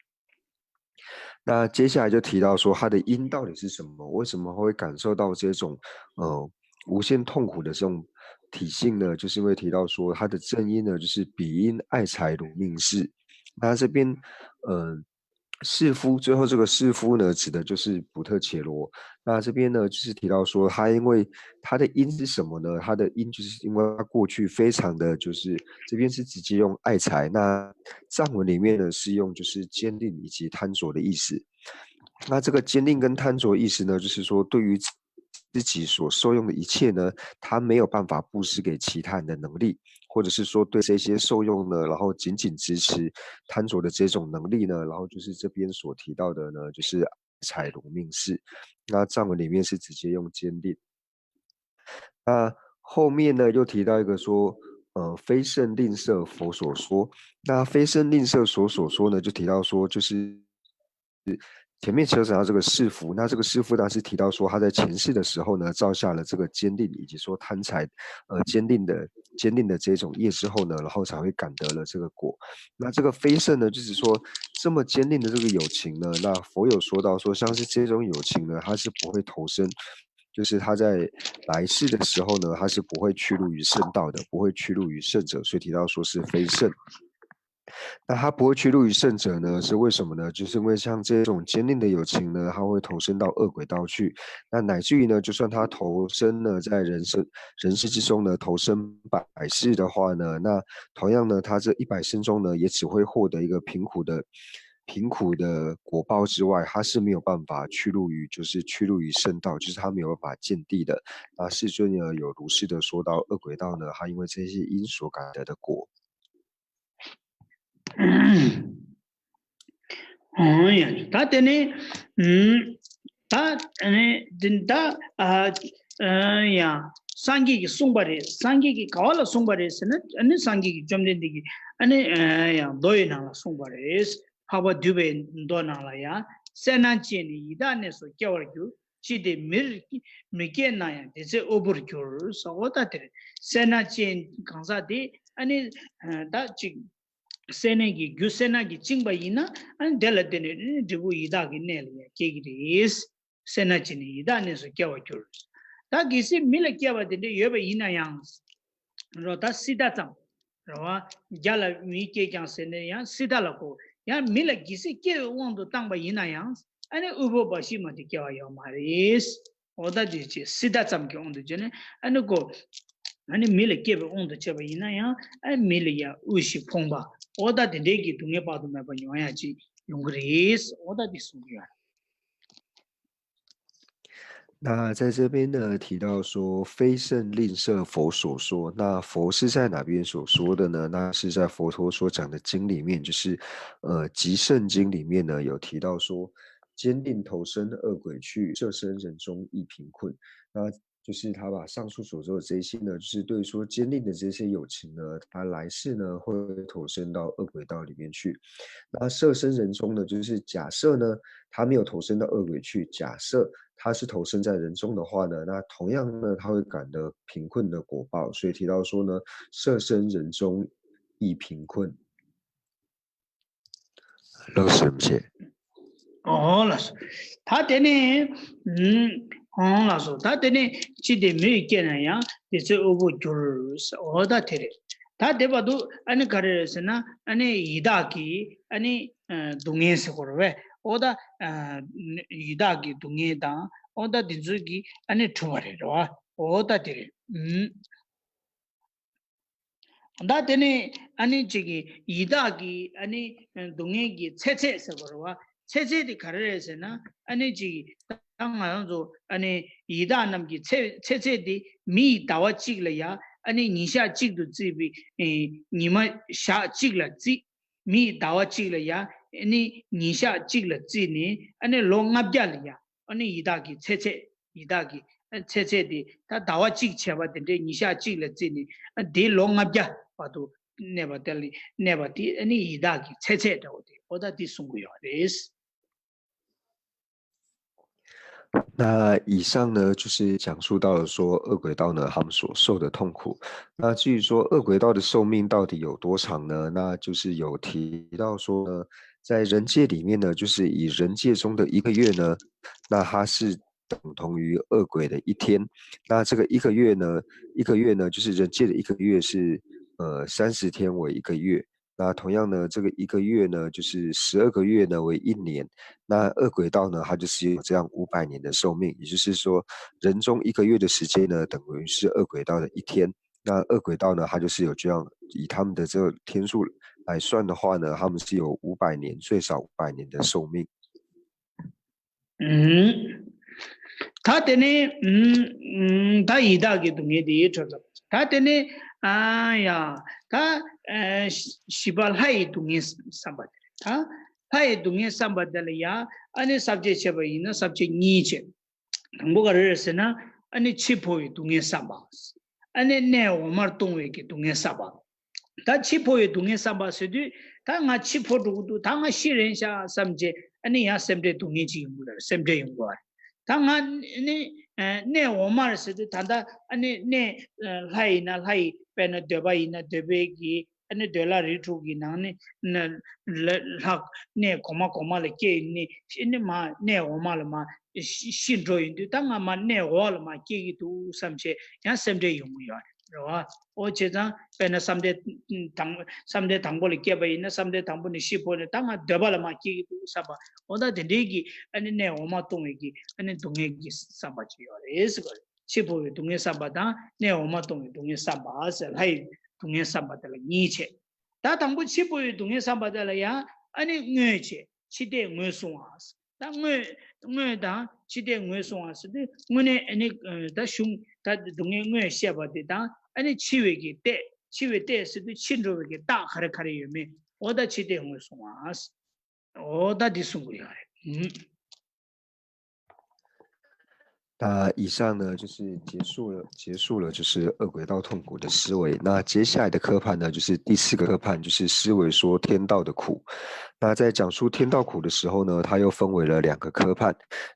那接下来就提到说它的因到底是什么？为什么会感受到这种呃无限痛苦的这种体性呢？就是因为提到说它的正因呢，就是彼因爱财如命似。那这边呃。士夫，最后这个士夫呢，指的就是普特伽罗。那这边呢，就是提到说，他因为他的因是什么呢？他的因就是因为他过去非常的就是这边是直接用爱财，那藏文里面呢是用就是坚定以及贪着的意思。那这个坚定跟贪着的意思呢，就是说对于自己所受用的一切呢，他没有办法布施给其他人的能力，或者是说对这些受用呢，然后仅仅支持贪着的这种能力呢，然后就是这边所提到的呢，就是财如命似。那藏文里面是直接用坚定。那后面呢，又提到一个说，呃，非甚吝啬佛所说。那非甚吝啬佛所说呢，就提到说，就是前面车子上这个士夫，那这个士夫当时提到说，他在前世的时候呢，造下了这个坚定，以及说贪财，呃，坚定的坚定的这种业之后呢，然后才会感得了这个果。那这个非圣呢，就是说这么坚定的这个友情呢，那佛有说到说，像是这种友情呢，它是不会投生，就是他在来世的时候呢，他是不会去入于圣道的，不会去入于圣者，所以提到说是非圣。那他不会去入于圣者呢，是为什么呢？就是因为像这种坚定的友情呢，他会投身到恶鬼道去。那乃至于呢，就算他投身呢在人生人世之中呢投身百世的话呢，那同样呢，他这一百生中呢，也只会获得一个贫苦的贫苦的果报之外，他是没有办法去入于就是去入于圣道，就是他没有办法见地的。那世尊呢有如是的说到恶鬼道呢，他因为这些因所感得的果。 ཨང་ཡ། ད་དེ་ནས་ཨུམ། ད་ཨ་ནི་འདི་ད་ཨ་ཨ་ཡ། སངས་རྒྱས་ཀྱིས་གསུངས་པ་རེད། སངས་རྒྱས་ཀྱིས་ག་བ་ལ་གསུངས་པ་རེད་ཟེར་ན། ཨ་ནི་སངས་རྒྱས་ཀྱིས་བཅོམ་ལྡན་འདས་ཀྱིས་ཨ་ནི་ཨ་ཡ་མདོ་ཡི་ནང་ལ་གསུངས་པ་རེད། འཕགས་པ་འདུས་པའི་མདོ་ནང་ལ་ཡ། སེར་སྣ་ཅན་ནི་ཡི་དྭགས་གནས་སུ་སྐྱེ་བར་འགྱུར། ཅི་སྟེ་མིར་མི་སྐྱེ་ན་ཡང་དེ་ཚེ་དབུལ་པོར་འགྱུར་ཟེར། འོ་ད་དེ་རེད། སེར་སྣ་ཅན་གང་ཟག་དེ་ཨ་ནི་ད་ཅིག་སེར་སྣའི་རྒྱུ་སེར་སྣ་གིས་བཅིངས་པ་ཡིན་ན། ཨ་ནི་དེ་ལ་བརྟེན་ནས་འབྲས་བུ་ཡི་དྭགས་ཀྱི་གནས་ལ་ཡང་སྐྱེ་གི་རེད། སེར་སྣ་ཅན་ནི་ཡི་དྭགས་གནས་སུ་སྐྱེ་བར་འགྱུར། ད་གལ་སྲིད་མི་ལ་སྐྱེ་བ་དེ་འདྲ་ཡོད་པ་ཡིན་ན་ཡང་། རོ་ད་སྲིད་མཐའ་ཙམ། རོ་བ་བརྒྱ་ལ་མི་སྐྱེ་ཀྱང་ཟེར་ནས་ཡང་སྲིད་མཐའ་ལ་གོ། ཡང་མི་ལ་གལ་སྲིད་སྐྱེ་བའི་དབང་དུ་བཏང་པ་ཡིན་ན་ཡང་། ཨ་ནི་དབུལ་པོ་འབའ་ཞིག་མ་གཏོགས་སྐྱེ་བ་ཡོད་མ་རེད། འོ་ད་དེ་ཅི་སྲིད་མཐའ་ཙམ་གྱི་དབང་དུ་བྱས་ནས་ཨ་ནི་གོ། ཨ་ནི་མི་ལ་སྐྱེ་བའི་དབང་དུ་བྱས་པ་ཡིན་ན་ཡང་། ཨ་ནི་མི་ལ་ཡང་དབུལ་ཞིང་ཕོངས་པ། འོ་ད་དེ་འདྲའི་གི་སྡུག་བསྔལ་དཔག་ཏུ་མེད་པ་མྱོང་ཡ་ཅིག་ཡོང་གི་རེད། འོ་ད་དེ་གསུང་གི་ཡོད། 那在这边呢，提到说非圣吝啬佛所说，那佛是在哪边所说的呢？那是在佛陀所讲的经里面，就是呃《极胜经》里面呢有提到说，坚定投生恶鬼趣，摄生人中亦贫困。那就是他把上述所说的这些呢，就是对于说坚定的这些友情呢，他来世呢会投生到恶鬼道里面去。那设身人中呢，就是假设呢他没有投生到恶鬼去，假设他是投生在人中的话呢，那同样呢他会感得贫困的果报。所以提到说呢，设身人中亦贫困。 老师，对不起。 ཨོ་ལགས་སོ། ད་དེ་ནས་ཨུམ། ཨོ་ལགས་སོ། ད་དེ་ནས་ཅི་སྟེ་མི་སྐྱེ་ན་ཡང་དེ་ཚེ་དབུལ་པོར་འགྱུར། ཨོ་ད་དེ་རེད། ད་དེ་བར་དུ་ཨ་ནི་ག་རེ་རེད་ཟེར་ན། ཨ་ནི་ཡི་དྭགས་ཀྱི་ཨ་ནི་ཨ་སྡུག་བསྔལ་ཟེར་གོ་རེད་པས། ཨོ་ད་ཨ་ཡི་དྭགས་ཀྱི་སྡུག་བསྔལ་དང་། ཨོ་ད་དེ་ཚོ་གི་ཨ་ནི་གྲུབ་པ་རེད་རོ། ཨོ་ད་དེ་རེད། ཨུམ། ད་དེ་ནས་ཨ་ནི་ཅིག་གི་ཡི་དྭགས་ཀྱི་ཨ་ནི་སྡུག་བསྔལ་གྱི་ཚེ་ཚད་ཟེར་བ་རེད་བ། ཚེ་ཚད་དེ་ག་རེ་རེད་ཟེར་ན། ཨ་ནི་ཅིག་ད་ང་རང་ཚོ་ཨ་ནི་ཡི་དྭགས་རྣམས་ཀྱི་ཚེ་ཚེ་ཚད་དེ་མི་ཡི་ཟླ་བ་གཅིག་ལ་ཡ་ཨ་ནི་ཉིན་ཞག་གཅིག་ཏུ་བརྩིས་པའི་ཨེ་ཉི་མ་ཞག་གཅིག་ལ་བརྩིས། མི་ཡི་ཟླ་བ་གཅིག་ལ་ཡ་ཨ་ནི་ཉིན་ཞག་གཅིག་ལ་བརྩིས་ནས། ཨ་ནི་ལོ་ལྔ་བརྒྱ་ལ་ཡ་ཨ་ནི་ཡི་དྭགས་ཀྱི་ཚེ་ཚད། ཡི་དྭགས་ཀྱི་ཨ་ཚེ་ཚད་དེ་ད་ཟླ་བ་གཅིག་བྱས་པ་དེ་འདྲའི་ཉིན་ཞག་གཅིག་ལ་བརྩིས་ནས། ཨ་དེ་ལོ་ལྔ་བརྒྱ་བར་དུ་གནས་པ་དེ་ལ་གནས་པ་དེ་ཨ་ནི་ཡི་དྭགས་ཀྱི་ཚེ་ཚད་འདྲ་བོ་དེ། འོ་ད་དེ་གསུང་གི་ཡོད་རེད། 那以上呢，就是讲述到了说恶鬼道呢，他们所受的痛苦。那至于说恶鬼道的寿命到底有多长呢？那就是有提到说呢，在人界里面呢，就是以人界中的一个月呢，那它是等同于恶鬼的一天。那这个一个月呢，一个月呢，就是人界的一个月是呃三十天为一个月。那同样呢，这个一个月呢，就是十二个月呢为一年。那恶鬼道呢，它就是有这样五百年的寿命，也就是说，人中一个月的时间呢，等于是恶鬼道的一天。那恶鬼道呢，它就是有这样，以他们的这个天数来算的话呢，他们是有五百年，最少五百年的寿命。 ཨུམ། ད་དེ་ནས་ཨུམ་ཨུམ་ད་ཡི་དྭགས་ཀྱི་སྡུག་བསྔལ་དེ་གྲོལ་ཚར། ད་དེ་ནས་ཨ་ཡ་ད་ཨ་བཞི་པ་ལྷ་ཡི་སྡུག་བསྔལ་བསམ་པ་དེ་རེད། ད་ལྷ་ཡི་སྡུག་བསྔལ་བསམ་པ་དེ་ལ་ཡ་ཨ་ནི་ས་བཅད་བྱས་པ་ཡིན་ན་ས་བཅད་གཉིས་བྱས། དང་པོ་ག་རེ་རེད་ཟེར་ན། ཨ་ནི་འཆི་འཕོ་བའི་སྡུག་བསྔལ་བསམ་པ། ཨ་ནི་གནས་འོག་མར་ལྟུང་བའི་གི་སྡུག་བསྔལ་བསམ་པ། ད་འཆི་འཕོ་བའི་སྡུག་བསྔལ་བསམ་པ་ཟེར་དུས་ད་ང་འཆི་འཕོ་འགྲོ་གི་འདུག་ད་ང་ཤི་རན་ཤག་བསམ་བྱས་ཨ་ནི་ཡང་སེམས་ཁྲལ་སྡུག་བསྔལ་ཅིག་ཡོང་གི་རེད། སེམས་ཁྲལ་ཡོང་གི་རེད། ད་ང་ནི་གནས་འོག་མ་རེད་ཟེར་དུས་ད་ལྟ་ཨ་ནི་གནས་ལྷ་ཡིན་ན་ལྷ་ཡི་དཔེར་ན་འདོད་པ་ཡིན་ན་འདོད་པའི་གི་ཨ་ནི་འདོད་ལྷ་རིགས་དྲུག་གི་ནང་ནས་ལྷ་གནས་གོང་མ་གོང་མ་ལ་སྐྱེས་ཡིན་ནི་ཨ་ནི་མ་གནས་འོག་མ་ལ་མ་ཤི་འགྲོ་ཡིན་དུས་ད་ང་མ་གནས་འོག་ལ་མ་སྐྱེ་གི་འདུག་བསམ་བྱས་ཡང་སེམས་ཁྲལ་ཡོང་གི་ཡོད་རེད་བ། ཨོ་བྱས་ཙང་དཔེར་ན་བསམ་གཏན་དང་བསམ་གཏན་དང་པོ་ལ་སྐྱེས་པ་ཡིན་ན་བསམ་གཏན་དང་པོ་ནས་ཤི་འཕོས་ནས་ད་ང་འདོད་པ་ལ་མ་སྐྱེ་གི་འདུག་བསམ་པ། ཨོ་ད་དེ་འདྲའི་གི་ཨ་ནི་གནས་འོག་མ་ལྟུང་བའི་གི་ཨ་ནི་སྡུག་བསྔལ་གི་བསམ་པ་ཅིག་ཡོད་རེད་ཟེར་གི་རེད། འཆི་འཕོ་བའི་སྡུག་བསྔལ་བསམ་པ་དང་གནས་འོག་མ་ལྟུང་བའི་སྡུག་བསྔལ་བསམ་པ་ཟེར་ལྷ་ཡི་སྡུག་བསྔལ་བསམ་པ་དེ་ལ་གཉིས་བྱས། ད་དང་པོ་འཆི་འཕོ་བའི་སྡུག་བསྔལ་བསམ་པ་དེ་ལ་ཡང་ཨ་ནི་དངོས་བྱས། འཆི་ལྟས་ངོས་བཟུང་བ། ད་དངོས་དངོས་དང་འཆི་ལྟས་ངོས་བཟུང་བ་ཟེར་དུས་དངོས་གནས་ཨ་ནི་ད་གཞུང་ད་སྡུག་བསྔལ་དངོས་བཤད་པ་དེ་དང་ཨ་ནི་འཆི་བའི་གི་ལྟས། འཆི་བའི་ལྟས་ཟེར་དུས་འཆི་འགྲོ་བའི་གི་རྟགས་ག་རེ་ག་རེ་ཡོད་མེད། འོ་ད་འཆི་ལྟས་ངོས་བཟུང་བ། འོ་ད་འདི་གསུང་གི་ཡོད་རེད། 那以上呢，就是结束了，结束了，就是恶鬼道痛苦的思维。那接下来的科判呢，就是第四个科判，就是思维说天道的苦。那在讲述天道苦的时候呢，它又分为了两个科判。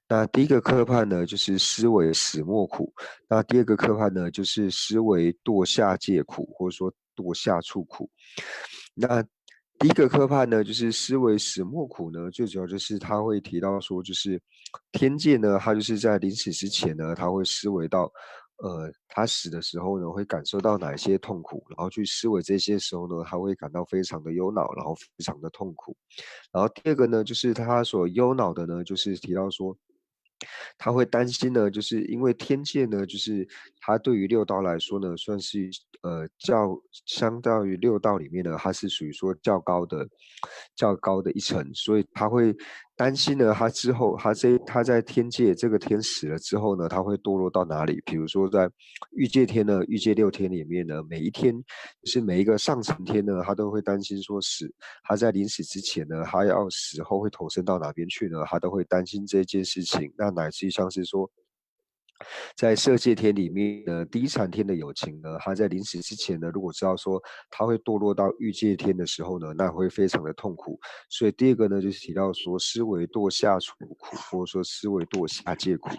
那第一个科判呢，就是思维始末苦。那第二个科判呢，就是思维堕下界苦，或者说堕下处苦。那第一个科判呢，就是思维始末苦呢，最主要就是他会提到说，就是天界呢，他就是在临死之前呢，他会思维到，呃，他死的时候呢，会感受到哪一些痛苦，然后去思维这些时候呢，他会感到非常的忧恼，然后非常的痛苦。然后第二个呢，就是他所忧恼的呢，就是提到说，他会担心呢，就是因为天界呢，就是它对于六道来说呢，算是呃较相较于六道里面呢，它是属于说较高的较高的一层，所以他会担心呢，他之后他这他在天界这个天死了之后呢，他会堕落到哪里？比如说在欲界天呢，欲界六天里面呢，每一天就是每一个上层天呢，他都会担心说死，他在临死之前呢，他要死后会投身到哪边去呢？他都会担心这件事情。那乃至于像是说，在色界天里面呢，第一禅天的有情呢，他在临死之前呢，如果知道说他会堕落到欲界天的时候呢，那会非常的痛苦。所以第二个呢，就是提到说思维堕下处苦，或者说思维堕下界苦。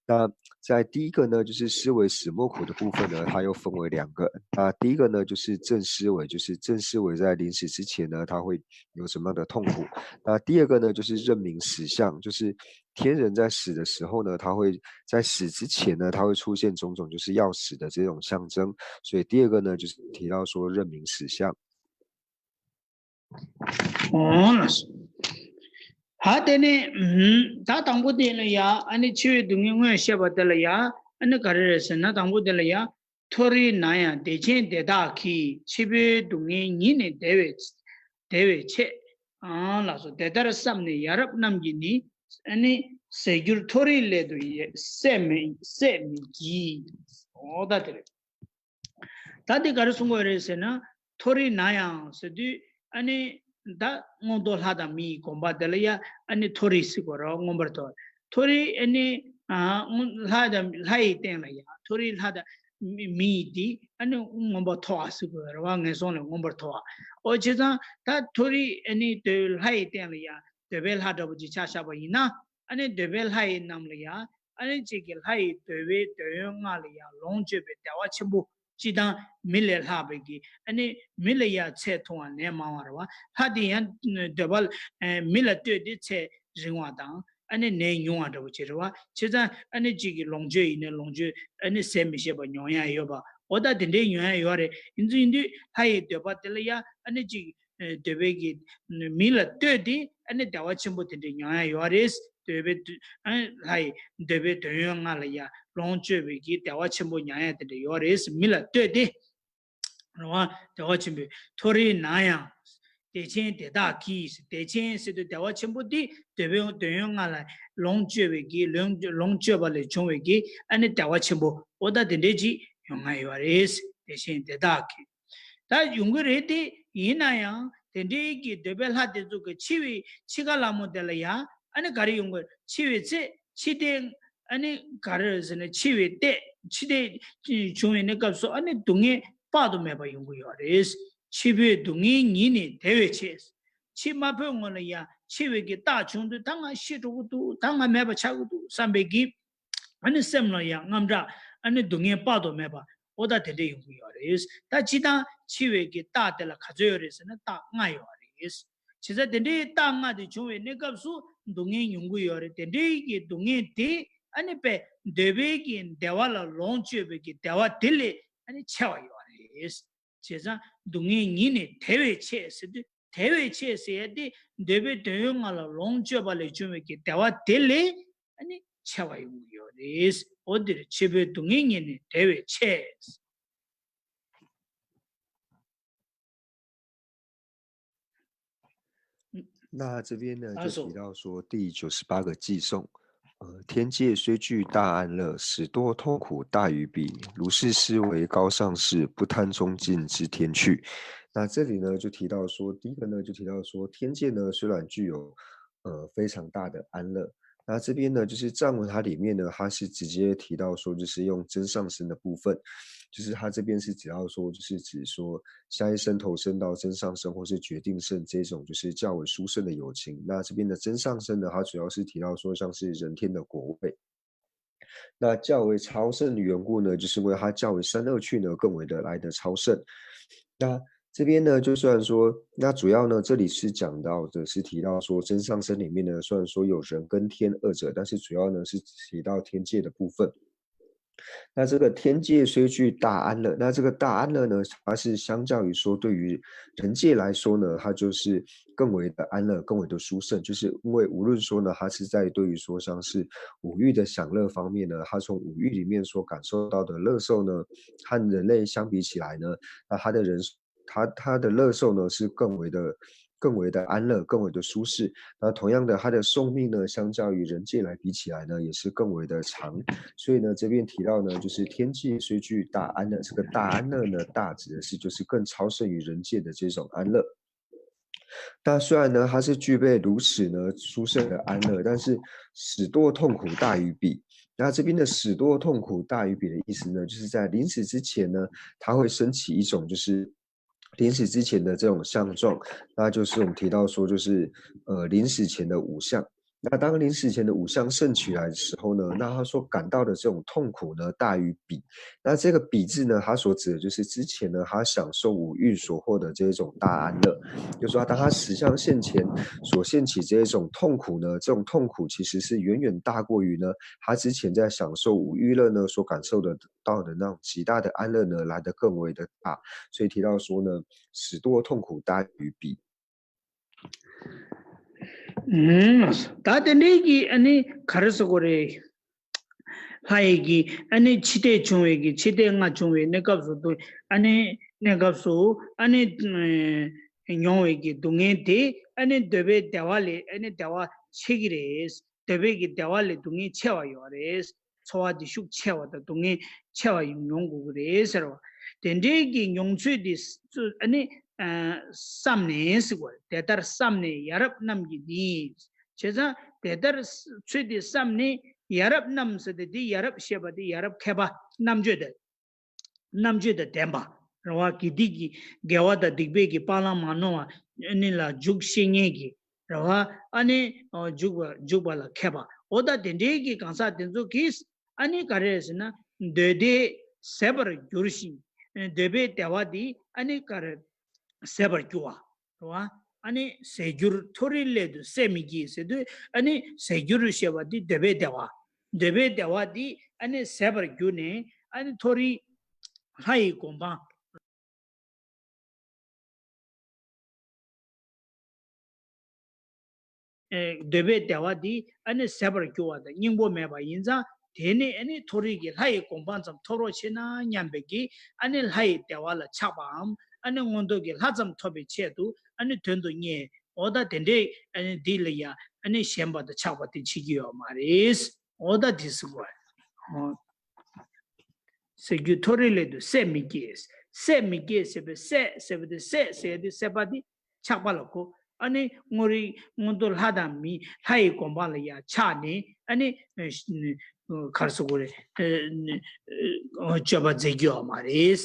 那在第一个呢，就是思维始末苦的部分呢，它又分为两个。那第一个呢，就是正思维，就是正思维在临死之前呢，他会有什么样的痛苦？那第二个呢，就是认明死相，就是天人在死的时候呢，他会在死之前呢，他会出现种种就是要死的这种象征。所以第二个呢，就是提到说认明死相。 ཨོ་ལགས་སོ། ཧ་དེ་ནས་ད་དང་པོ་དེ་ལ་ཡ་ཨ་ནི་འཆི་བའི་སྡུག་བསྔལ་དངོས་བཤད་པ་དེ་ལ་ཡ་ཨ་ནི་ག་རེ་རེད་ཟེར་ན་དང་པོ་དེ་ལ་ཡ། མཐོ་རིས་ན་ཡང་བདེ་ཆེན་དེ་དག་གིས། འཆི་འཕོའི་སྡུག་བསྔལ་ཉིད་ནི་བདེ་བའི་བདེ་བའི་ཆེད། ཨང་ལགས་སོ། དེ་ལྟར་བསམས་ནས་ཡ་རབས་རྣམས་ཀྱིས་ནི། ཨ་ནི་ཟད་འགྱུར་མཐོ་རིས་སླད་དུ་ཡང་སྲེད་མི་སྲེད་མི་བགྱིད། ཨོ་ད་དེ་རེད། ད་འདི་ག་རེ་གསུང་གི་ཡོད་རེད་ཟེར་ན། མཐོ་རིས་ན་ཡང་ཟེར་དུས་ཨ་ནི་ད་མངོན་རྟོགས་ལྷ་དང་མི་ཡི་དགོངས་པ་དེ་ལ་ཡ་ཨ་ནི་མཐོ་རིས་ཟེར་གོ་ར་མངོན་པར་མཐོ། མཐོ་རིས་ཨ་ནི་ཨ་ལྷ་དང་ལྷ་ཡི་སྟེང་ལ་ཡ་མཐོ་རིས་ལྷ་དང་མི་མི་ཡི་དེ་ཨ་ནི་མངོན་པར་མཐོ་བ་ཟེར་གོ་ར་བ་ངན་སོང་ལས་མངོན་པར་མཐོ་བ། ཨོ་བྱས་ཙང་ད་མཐོ་རིས་ཨ་ནི་དེ་ལྷ་ཡི་སྟེང་ལ་ཡ་འདོད་པའི་ལྷ་འདྲ་པོ་ཅིག་ཆ་བཞག་པ་ཡིན་ན། ཨ་ནི་འདོད་པའི་ལྷ་ཡི་རྣམས་ལ་ཡ། ཨ་ནི་གཅིག་གིས་ལྷ་ཡི་འདོད་པའི་འདོད་ཡོན་ལྔ་ལ་ཡང་ལོངས་སྤྱོད་པའི་བདེ་བ་ཆེན་པོ་སྤྱི་དང་མི་ལས་ལྷག་པའི་གི་ཨ་ནི་མི་ལ་ཡང་ཚེ་ཐུང་བ་ནད་མང་བ་རེད་བ། ལྷ་དེ་ཡང་འདོད་པ་མི་ལ་ལྟོས་ཏེ་ཚེ་རིང་བ་དང་ཨ་ནི་ནད་ཉུང་བ་འདྲ་པོ་ཅིག་རེད་བ། བྱས་ཙང་ཨ་ནི་གཅིག་གིས་ལོངས་སྤྱོད་ཡིན་ན་ལོངས་སྤྱོད་ཨ་ནི་ཟད་མི་ཤེས་པ་མྱོང་ཡ་ཡོད་པ། འོ་ད་དེ་འདྲའི་མྱོང་ཡ་ཡོད་རེད། ཡིན་ཚུལ་ཡིན་དུས་ལྷ་ཡི་འདོད་པ་དེ་ལ་ཡང་ཨ་ནི་གཅིག་འདོད་པའི་གི་མི་ལ་ལྟོས་ཏེ་ཨ་ནི་བདེ་བ་ཆེན་པོ་དེ་འདྲ་མྱོང་ཡ་ཡོད་རེད། འདོད་པའི་ཨ་ནི་ལྷ་ཡི་འདོད་པའི་འདོད་ཡོན་ལྔ་ལ་ཡ་ལོངས་སྤྱོད་པའི་གི་བདེ་བ་ཆེན་པོ་མྱོང་ཡ་དེ་འདྲ་ཡོད་རེད། མི་ལ་ལྟོས་ཏེ་རེད་བ། བདེ་བ་ཆེན་པོའི་མཐོ་རིས་ན་ཡང་། བདེ་ཆེན་དེ་དག་གིས། བདེ་ཆེན་ཟེར་དུས་བདེ་བ་ཆེན་པོ་འདི་འདོད་པའི་འདོད་ཡོན་ལྔ་ལ་ལོངས་སྤྱོད་པའི་གི་ལོངས་ལོངས་སྤྱོད་པ་ལས་བྱུང་བའི་གི་ཨ་ནི་བདེ་བ་ཆེན་པོ་འོ་ད་དེ་འདྲས་ཅིག་ཡོང་ང་ཡོད་རེད། བདེ་ཆེན་དེ་དག་གིས། ད་ཡོང་གི་རེད་དེ། ཡིན་ན་ཡང་དེ་འདྲའི་གི་འདོད་པའི་ལྷ་དེ་ཚོ་གི་འཆི་བའི་འཆི་ཁ་ལ་མོ་དེ་ལ་ཡ་ཨ་ནི་ག་རེ་ཡོང་གི་རེད། འཆི་བའི་ཚེ་འཆི་ལྟས་ཨ་ནི་ག་རེ་རེད་ཟེར་ན་འཆི་བའི་ལྟས་འཆི་ལྟས་བྱུང་བའི་གནས་སྐབས་སུ་ཨ་ནི་སྡུག་བསྔལ་དཔག་ཏུ་མེད་པ་ཡོང་གི་ཡོད་རེད། འཆི་བའི་སྡུག་བསྔལ་ཉིད་ནི་དལ་བའི་ཆེད། འཆི་མ་ཕོད་སྔོན་ལ་ཡང་འཆི་བའི་གི་རྟགས་བྱུང་དུས་ད་ང་ཤི་འགྲོ་གི་འདུག་ད་ང་མེད་པ་ཆགས་ཀྱི་འདུག་བསམ་པའི་གི་ཨ་ནི་སེམས་ལ་ཡང་དངངས་སྐྲག་ཨ་ནི་སྡུག་བསྔལ་དཔག་ཏུ་མེད་པ་ཨོ་ད་དེ་འདྲས་ཡོང་གི་ཡོད་རེད། ད་སྤྱིར་བཏང་འཆི་བའི་གི་རྟགས་དེ་ལ་ག་ཚོད་ཡོད་རེད་ཟེར་ན་རྟགས་ལྔ་ཡོད་རེད། བྱས་ཙང་དེ་འདྲའི་རྟགས་ལྔ་དེ་བྱུང་བའི་གནས་སྐབས་སུ་སྡུག་བསྔལ་མྱོང་གི་ཡོད་རེད། དེ་འདྲའི་གི་སྡུག་བསྔལ་དེ་ཨ་ནི་དཔེ་འདོད་པའི་གི་བདེ་བ་ལ་ལོངས་སྤྱོད་པའི་གི་བདེ་བ་དེ་ལས་ཨ་ནི་ཆེ་བ་ཡོད་རེད། བྱས་ཙང་སྡུག་བསྔལ་ཉིད་ནི་དལ་བའི་ཆེད་ཟེར་དུས་དལ་བའི་ཆེད་ཟེར་ཡ་དེ་འདོད་པའི་དོན་ཡོད་ལྔ་ལ་ལོངས་སྤྱོད་པ་ལས་བྱུང་བའི་གི་བདེ་བ་དེ་ལས་ཨ་ནི་ཆེ་བ་ཡོང་གི་ཡོད་རེད། འོ་འདིར་འཆི་བའི་སྡུག་བསྔལ་ཉིད་ནི་དལ་བའི་ཆེད།那这边呢，就提到说第九十八个偈颂，呃，天界虽具大安乐，始堕痛苦大于彼。如是思惟高上士，不贪中盡之天趣。那这里呢，就提到说，第一个呢，就提到说，天界呢虽然具有呃非常大的安乐，那这边呢，就是藏文它里面呢，它是直接提到说，就是用增上生的部分，就是它这边是只要说，就是指说下一生投生到增上生或是决定生这种就是较为殊胜的有情。那这边的增上生呢，它主要是提到说像是人天的果位。那较为超胜的缘故呢，就是因为它较为三恶趣呢更为的来的超胜。那这边呢，就虽然说，那主要呢，这里是讲到的是提到说，增上生里面呢，虽然说有人跟天二者，但是主要呢是提到天界的部分。那这个天界虽具大安乐，那这个大安乐呢，它是相较于说对于人界来说呢，它就是更为的安乐，更为的殊胜。就是因为无论说呢，它是在对于说像是五欲的享乐方面呢，它从五欲里面所感受到的乐受呢，和人类相比起来呢，那它的人他他的乐受呢是更为的更为的安乐，更为的舒适。那同样的，他的寿命呢，相较于人界来比起来呢，也是更为的长。所以呢，这边提到呢，就是天界虽具大安乐，这个大安乐呢，大指的是就是更超胜于人界的这种安乐。那虽然呢，它是具备如此呢殊胜的安乐，但是始堕痛苦大于彼。那这边的始堕痛苦大于彼的意思呢，就是在临死之前呢，他会升起一种就是临死之前的这种相状，那就是我们提到说，就是呃临死前的五相。那当临死前的五相升起来的时候呢，那他所感到的这种痛苦呢，大于彼。那这个彼字呢，它所指的就是之前呢，他享受五欲所获得这一种大安乐，就是说，当他死相现前所现起这一种痛苦呢，这种痛苦其实是远远大过于呢，他之前在享受五欲乐呢所感受得到的那种极大的安乐呢，来得更为的大。所以提到说呢，始堕痛苦大于彼。 ད་དེ་འདྲའི་གི་ཨ་ནི་ག་རེ་ཟེར་དགོས་རེད། ལྷ་ཡི་གི་ཨ་ནི་འཆི་ལྟས་བྱུང་བའི་གི་འཆི་ལྟས་ལྔ་བྱུང་བའི་གནས་སྐབས་སུ་དུ་ཨ་ནི་གནས་སྐབས་སུ་ཨ་ནི་མྱོང་བའི་གི་སྡུག་བསྔལ་དེ་ཨ་ནི་འདོད་པའི་བདེ་བ་ལས་ཨ་ནི་བདེ་བ་ཆེ་གི་རེད། འདོད་པའི་གི་བདེ་བ་ལས་སྡུག་བསྔལ་ཆེ་བ་ཡོད་རེད། ཚོར་བ་དེ་ཤུགས་ཆེ་བ་དང་སྡུག་བསྔལ་ཆེ་བ་ཡང་མྱོང་དགོས་ཀྱི་རེད་ཟེར་བ། དེ་འདྲའི་གི་མྱོང་ཚུལ་དེ་ཨ་ནི་བསམ་ནས་ཟེར་བ། དེ་ལྟར་བསམ་ནས་ཡ་རབས་རྣམས་ཀྱིས་ནི། བྱས་ཙང་དེ་ལྟར་ཚུལ་དེ་བསམ་ནས་ཡ་རབས་རྣམས་ཟེར་ཏེ་དེ་ཡ་རབས་ཞེས་པ་དེ་ཡ་རབས་མཁས་པ་རྣམ་དཔྱོད་དེ། རྣམ་དཔྱོད་དང་ལྡན་པ། རེད་བ། དགེ་སྡིག་གི་དགེ་བ་དང་སྡིག་པའི་གི་པཱ་ལགས་མ་ནོར་བ་ཨ་ནི་ལ་འཇུག་ཤེས་མཁན་གྱི་རེད་བ། ཨ་ནི་འཇུག་པ་འཇུག་པ་ལ་མཁས་པ། འོ་ད་དེ་འདྲའི་གི་གང་ཟག་དེ་ཚོ་གིས་ཨ་ནི་ག་རེ་ཟེར་ན་འདོད་བདེ་ཟད་པར་འགྱུར་ཞིང་། འདོད་པའི་བདེ་བ་དེ་ཨ་ནི་ག་རེ་ཟད་པར་འགྱུར་བ། རེད་བ། ཨ་ནི་ཟད་འགྱུར་མཐོ་རིས་སླད་དུ་ཟད་མི་བགྱིད་ཟེར་དུས་ཨ་ནི་ཟད་འགྱུར་ཞེས་པ་འདི་འདོད་པའི་བདེ་བ། འདོད་པའི་བདེ་བ་འདི་ཨ་ནི་ཟད་པར་གྱུར་ནས་ཨ་ནི་མཐོ་རིས་ལྷ་ཡི་གོ་འཕང་། འདོད་པའི་བདེ་བ་འདི་ཨ་ནི་ཟད་པར་གྱུར་བ་དང་སྙིང་པོ་མེད་པ་ཡིན་ཙང་དེ་ནི་ཨ་ནི་མཐོ་རིས་ཀྱི་ལྷ་ཡི་གོ་འཕང་ཙམ་ཐོབ་རོགས་བྱེད་ན་སྙམ་པའི་གི་ཨ་ནི་ལྷ་ཡི་བདེ་བ་ལ་ཆགས་པའམ་ཨ་ནི་མངོན་མཐོ་གི་ལྷ་ཙམ་ཐོབ་པའི་ཆེད་དུ་ཨ་ནི་དོན་དུ་གཉེར། འོ་ད་དེ་འདྲའི་ཨ་ནི་འདི་ལ་ཡང་ཨ་ནི་ཞེན་པ་དང་ཆགས་པ་དེ་བྱེད་ཀྱི་ཡོད་མ་རེད། འོ་ད་དེ་ཟེར་དགོས། ཟད་འགྱུར་མཐོ་རིས་སླད་དུ་ཟད་མི་བགྱིད། ཟད་མི་བགྱིད་ཟེར་བའི་ཟད་ཟེར་བ་དེ་ཟད་ཟེར་དེ་ཟད་པ་དེ་ཆགས་པ་ལ་གོ། ཨ་ནི་དངོས་རིག་མངོན་མཐོ་ལྷ་དང་མི་ལྷ་ཡི་གོ་འཕང་ལ་ཡང་ཆགས་ནས་ཨ་ནི་ག་རེ་ཟེར་དགོས་རེད། སྤྱོད་པ་མཛད་རྒྱུ་ཡོད་མ་རེད།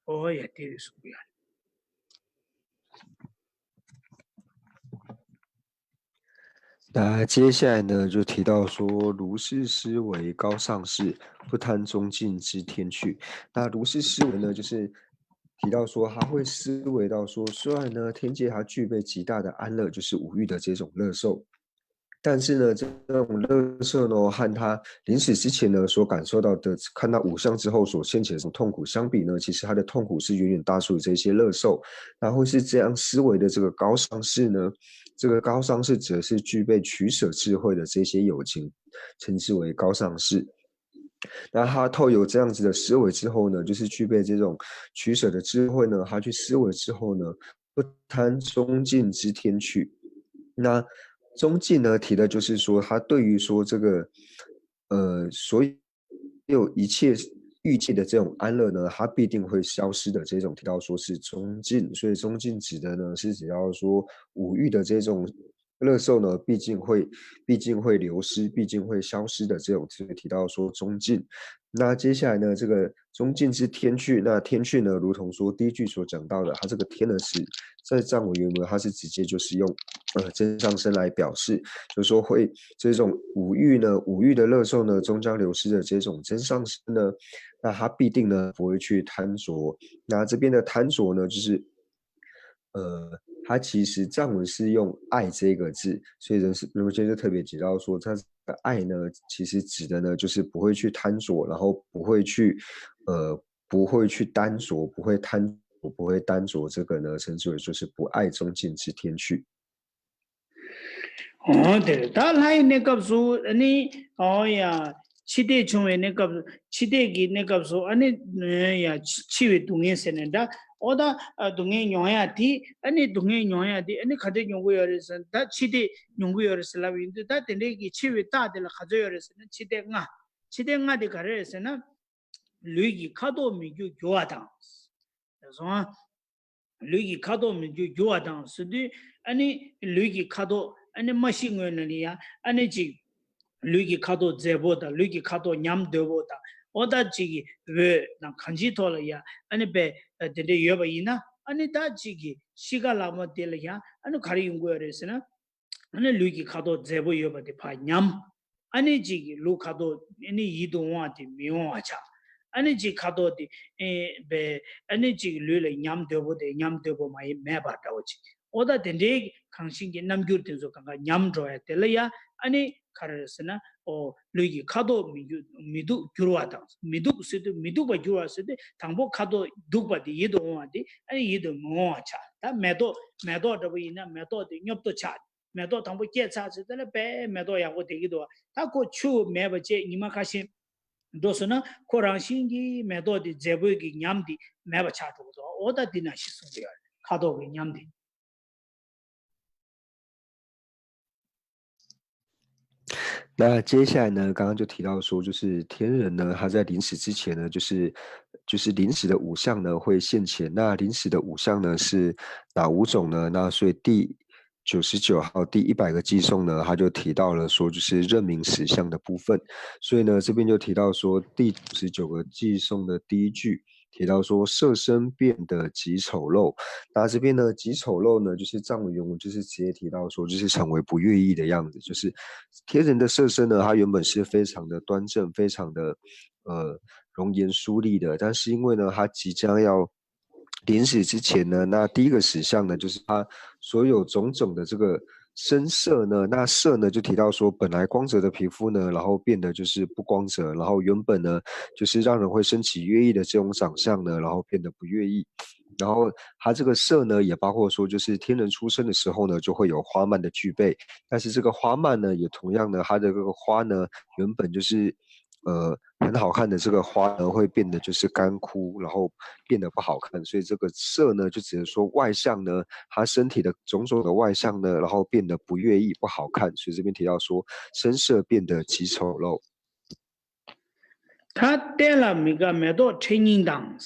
འོ་ཡ་དེ་རེད་གསུངས་ཡ། 那接下来呢，就提到说，如是思惟高上士，不贪中尽之天趣。那如是思惟呢，就是提到说，他会思维到说，虽然呢，天界它具备极大的安乐，就是五欲的这种乐受，但是呢，这种乐受呢，和他临死之前呢所感受到的，看到五相之后所现前的这种痛苦相比呢，其实他的痛苦是远远大于这些乐受。那会是这样思维的这个高上士呢，这个高上士则是具备取舍智慧的这些有情，称之为高上士。那他透由这样子的思维之后呢，就是具备这种取舍的智慧呢，他去思维之后呢，不贪中尽之天趣。那中尽呢，提的就是说，他对于说这个，呃，所有一切欲界的这种安乐呢，它必定会消失的这种，提到说是中尽。所以中尽指的呢，是指到说五欲的这种乐受呢，毕竟会，毕竟会流失，毕竟会消失的这种，所以提到说中尽。那接下来呢，这个中尽之天趣，那天趣呢，如同说第一句所讲到的，它这个天呢是在藏文原文，它是直接就是用呃真上身来表示，就是说会这种五欲呢，五欲的乐受呢，终将流失的这种真上身呢，那他必定呢不会去贪着。那这边的贪着呢，就是呃，它其实藏文是用爱这个字，所以人是人文先生特别提到说，他的爱呢，其实指的呢就是不会去贪着，然后不会去呃不会去贪着，不会贪着，不会贪着，这个呢称之为就是不爱中尽之天趣。 འོ་དེ་རེད། ད་ལྷ་ཡི་གནས་སྐབས་སུ་ཨ་ནི་ཨོ་ཡ་འཆི་ལྟས་བྱུང་བའི་གནས་སྐབས་འཆི་ལྟས་ཀྱི་གནས་སྐབས་སུ་ཨ་ནི་ཡ་འཆི་བའི་སྡུག་བསྔལ་ཟེར་ནས་འདྲ། ཨོ་ད་སྡུག་བསྔལ་མྱོང་ཡ་དེ་ཨ་ནི་སྡུག་བསྔལ་མྱོང་ཡ་དེ་ཨ་ནི་ག་འདྲས་མྱོང་གི་ཡོད་རེད་ཟེར་ན། ད་འཆི་ལྟས་མྱོང་གི་ཡོད་རེད་ཟེར་ལབ་ཡིན་དུས། ད་དེ་འདྲས་ཀྱི་འཆི་བའི་རྟགས་དེ་ལ་ག་ཚོད་ཡོད་རེད་ཟེར་ན་འཆི་ལྟས་ལྔ། འཆི་ལྟས་ལྔ་དེ་ག་རེ་རེད་ཟེར་ན། ལུས་ཀྱི་ཁ་དོག་མི་འགྱུར་འགྱུར་བ་དང་། སོང་ཨ། ལུས་ཀྱི་ཁ་དོག་མི་འགྱུར་འགྱུར་བ་དང་ཟེར་དུས་ཨ་ནི་ལུས་ཀྱི་ཁ་དོག་ཨ་ནི་མ་ཤི་སྔོན་ན་ནི་ཡང་ཨ་ནི་ཅིག་ལུས་ཀྱི་ཁ་དོག་མཛེས་པོ་དང་ལུས་ཀྱི་ཁ་དོག་ཉམས་དོད་པོ་དང་། ཨོ་ད་ཅིག་གི་འོད་དང་གང་ཅིའི་ཐོག་ལ་ཡང་ཨ་ནི་པའི་དེ་འདྲ་ཡོད་པ་ཡིན་ན། ཨ་ནི་ད་ཅིག་གི་ཤི་ཁ་ལག་མོ་དེ་ལ་ཡང་ཨ་ནི་ག་རེ་ཡོང་གི་ཡོད་རེད་ཟེར་ན། ཨ་ནི་ལུས་ཀྱི་ཁ་དོག་མཛེས་པོ་ཡོད་པ་དེ་ཕར་ཉམས། ཨ་ནི་ཅིག་གི་ལུས་ཁ་དོག་ཨ་ནི་ཡིད་དུ་འོང་བ་དེ་མི་འོང་བ་ཆགས། ཨ་ནི་ཅིག་ཁ་དོག་དེ་ཨེ་བས་ཨ་ནི་ཅིག་ལུས་ལ་ཉམས་དོད་པོ་དེ་ཉམས་དོད་པོ་མ་ཡིན་མེད་པ་འདྲ་བོ་ཅིག། ཨོ་ད་དེ་འདྲའི་གང་ཞིག་གི་རྣམ་འགྱུར་དེ་ཚོ་གང་ག་ཉམས་འགྲོ་ཡ་དེ་ལ་ཡ་ཨ་ནི་ག་རེ་རེད་ཟེར་ན། ཨོ་ལུས་ཀྱི་ཁ་དོག་མི་འགྱུར་མི་སྡུག་འགྱུར་བ་དང་། མི་སྡུག་ཟེར་དུས་མི་སྡུག་པ་འགྱུར་བ་ཟེར་དུས་དང་པོ་ཁ་དོག་སྡུག་པ་དེ་ཡིད་དུ་འོང་བ་དེ་ཨ་ནི་ཡིད་དུ་མི་འོང་བ་ཆགས། ད་མེ་ཏོག་མེ་ཏོག་འདྲ་པོ་ཡིན་ན་མེ་ཏོག་དེ་སྙོབ་ཏོ་ཆགས། མེ་ཏོག་དང་པོ་སྐྱེས་ཚར་ཚེ་དེ་ལ་དཔེ་མེ་ཏོག་ཡག་པོ་བསྡད་ཀྱི་འདུག། ད་ཁོ་ཆུ་མེད་པ་བྱས་ཉི་མ་ཁ་ཤས་འགྲོ་སོང་ན་ཁོ་རང་བཞིན་གྱིས་མེ་ཏོག་དེ་མཛེས་པོའི་གི་ཉམས་དེ་མེད་པ་ཆགས་འགྲོ་གི་འདུག། འོ་ད་འདི་ན་ཤི་གསུངས་ཀྱི་ཡོད་རེད། ཁ་དོག་གི་ཉམས་དེ། 那接下来呢，刚刚就提到说，就是天人呢，他在临死之前呢，就是就是临死的五相呢会现前。那临死的五相呢是哪五种呢？那所以第九十九号第一百个偈颂呢，他就提到了说，就是认明死相的部分。所以呢，这边就提到说，第九十九个偈颂的第一句，提到说色身变得极丑陋。那这边呢，极丑陋呢，就是藏文原文就是直接提到说，就是成为不悦意的样子。就是天人的色身呢，它原本是非常的端正，非常的呃容颜淑丽的，但是因为呢，他即将要临死之前呢，那第一个死相呢，就是他所有种种的这个身色呢，那色呢就提到说，本来光泽的皮肤呢，然后变得就是不光泽，然后原本呢就是让人会升起悦意的这种长相呢，然后变得不悦意。然后它这个色呢，也包括说，就是天人出生的时候呢，就会有花蔓的具备，但是这个花蔓呢，也同样呢，它的这个花呢，原本就是呃很好看的这个花呢，会变得就是干枯，然后变得不好看。所以这个色呢，就只能说外相呢，他身体的种种的外相呢，然后变得不悦意、不好看。所以这边提到说，身色变得极丑陋。 ད་གཏན་ལ་མི་དགའ་མེ་ཏོག་ཕྲེང་རྙིང་དང་།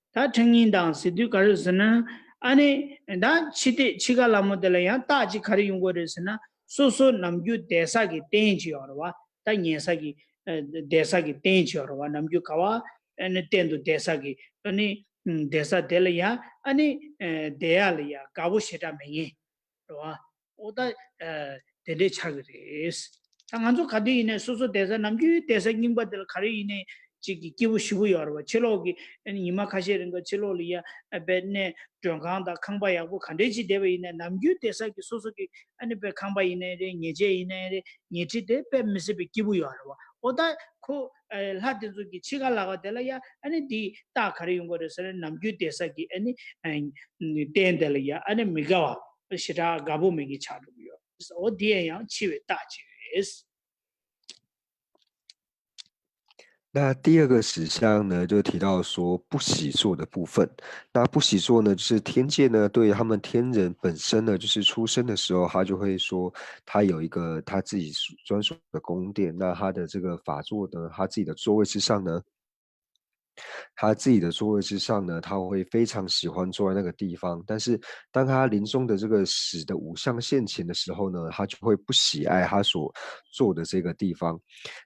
ད་ཕྲེང་རྙིང་དང་ཟེར་དུས་ག་རེ་ཟེར་ན། ཨ་ནི་ད་འཆི་ལྟས་འཆི་ཁ་ལ་མོ་དེ་ལ་ཡང་རྟགས་ཅིག་ག་རེ་ཡོང་གི་རེད་ཟེར་ན། སོ་སོ་ནམ་རྒྱུན་བསྡད་ས་གི་རྟེན་ཅིག་ཡོད་རེད་བ། ད་ཉལ་ས་གི་ཨ་བསྡད་ས་གི་རྟེན་ཅིག་ཡོད་རེད་བ། ནམ་རྒྱུན་ག་བ་ཨ་ནི་གཏན་དུ་བསྡད་ས་གི་ཨ་ནི་ བསྡད་ས་དེ་ལ་ཡ་ཨ་ནི་བསྡད་ཡ་ལ་ཡ་དགའ་པོ་ཞེ་དྲག་མེད་མཁན་རེད་བ། འོ་ད་དེ་འདྲས་ཆགས་ཀྱི་རེད། ད་ང་ཚོ་ག་དུས་ཡིན་ནའི་སོ་སོ་བསྡད་ས་ནམ་རྒྱུན་བསྡད་ས་རྙིང་པ་དེ་ལ་ག་རེ་ཡིན་ནའི་ཅིག་གི་སྐྱིད་པོ་ཞེ་པོ་ཡོད་རེད་བ། ཕྱི་ལོགས་ཀྱི་ཨ་ནི་ཉི་མ་ཁ་ཤས་རིང་ག་ཕྱི་ལོགས་ལ་ཡ་ཨ་པའི་གནས་མགྲོན་ཁང་དང་ཁང་པ་ཡག་པོ་ག་འདྲས་ཅིག་བསྡད་པ་ཡིན་ནའི་ནམ་རྒྱུན་བསྡད་ས་གི་སོ་སོ་གི་ཨ་ནི་པའི་ཁང་པ་ཡིན་ནའི་རེད། ཉལ་ཆས་ཡིན་ནའི་རེད། ཉལ་ཁྲི་དེ་དཔེ་མི་སྲིད་པའི་སྐྱིད་པོ་ཡོད་རེད་བ། འོ་ད་ཁོ་ལྷ་དེ་ཚོ་གི་འཆི་ཁ་ལ་ཁ་དེ་ལ་ཡ་ཨ་ནི་འདི་རྟགས་ག་རེ་ཡོང་གི་རེད་ཟེར་ན་ནམ་རྒྱུན་བསྡད་ས་གི་ཨ་ནི་རྟེན་དེ་ལ་ཡ་ཨ་ནི་མི་དགའ་བ་ཞེ་དྲག་དགའ་པོ་མེད་མཁན་ཆགས་འགྲོ་གི་ཡོད། འོ་འདི་ཡང་འཆི་བའི་རྟགས་ཅིག་རེད། 那第二个实相呢，就提到说不喜坐的部分。那不喜坐呢，就是天界呢，对于他们天人本身呢，就是出生的时候，他就会说他有一个他自己专属的宫殿。那他的这个法座呢，他自己的座位之上呢，他自己的座位之上呢，他会非常喜欢坐在那个地方。但是当他临终的这个死的五相现前的时候呢，他就会不喜爱他所坐的这个地方。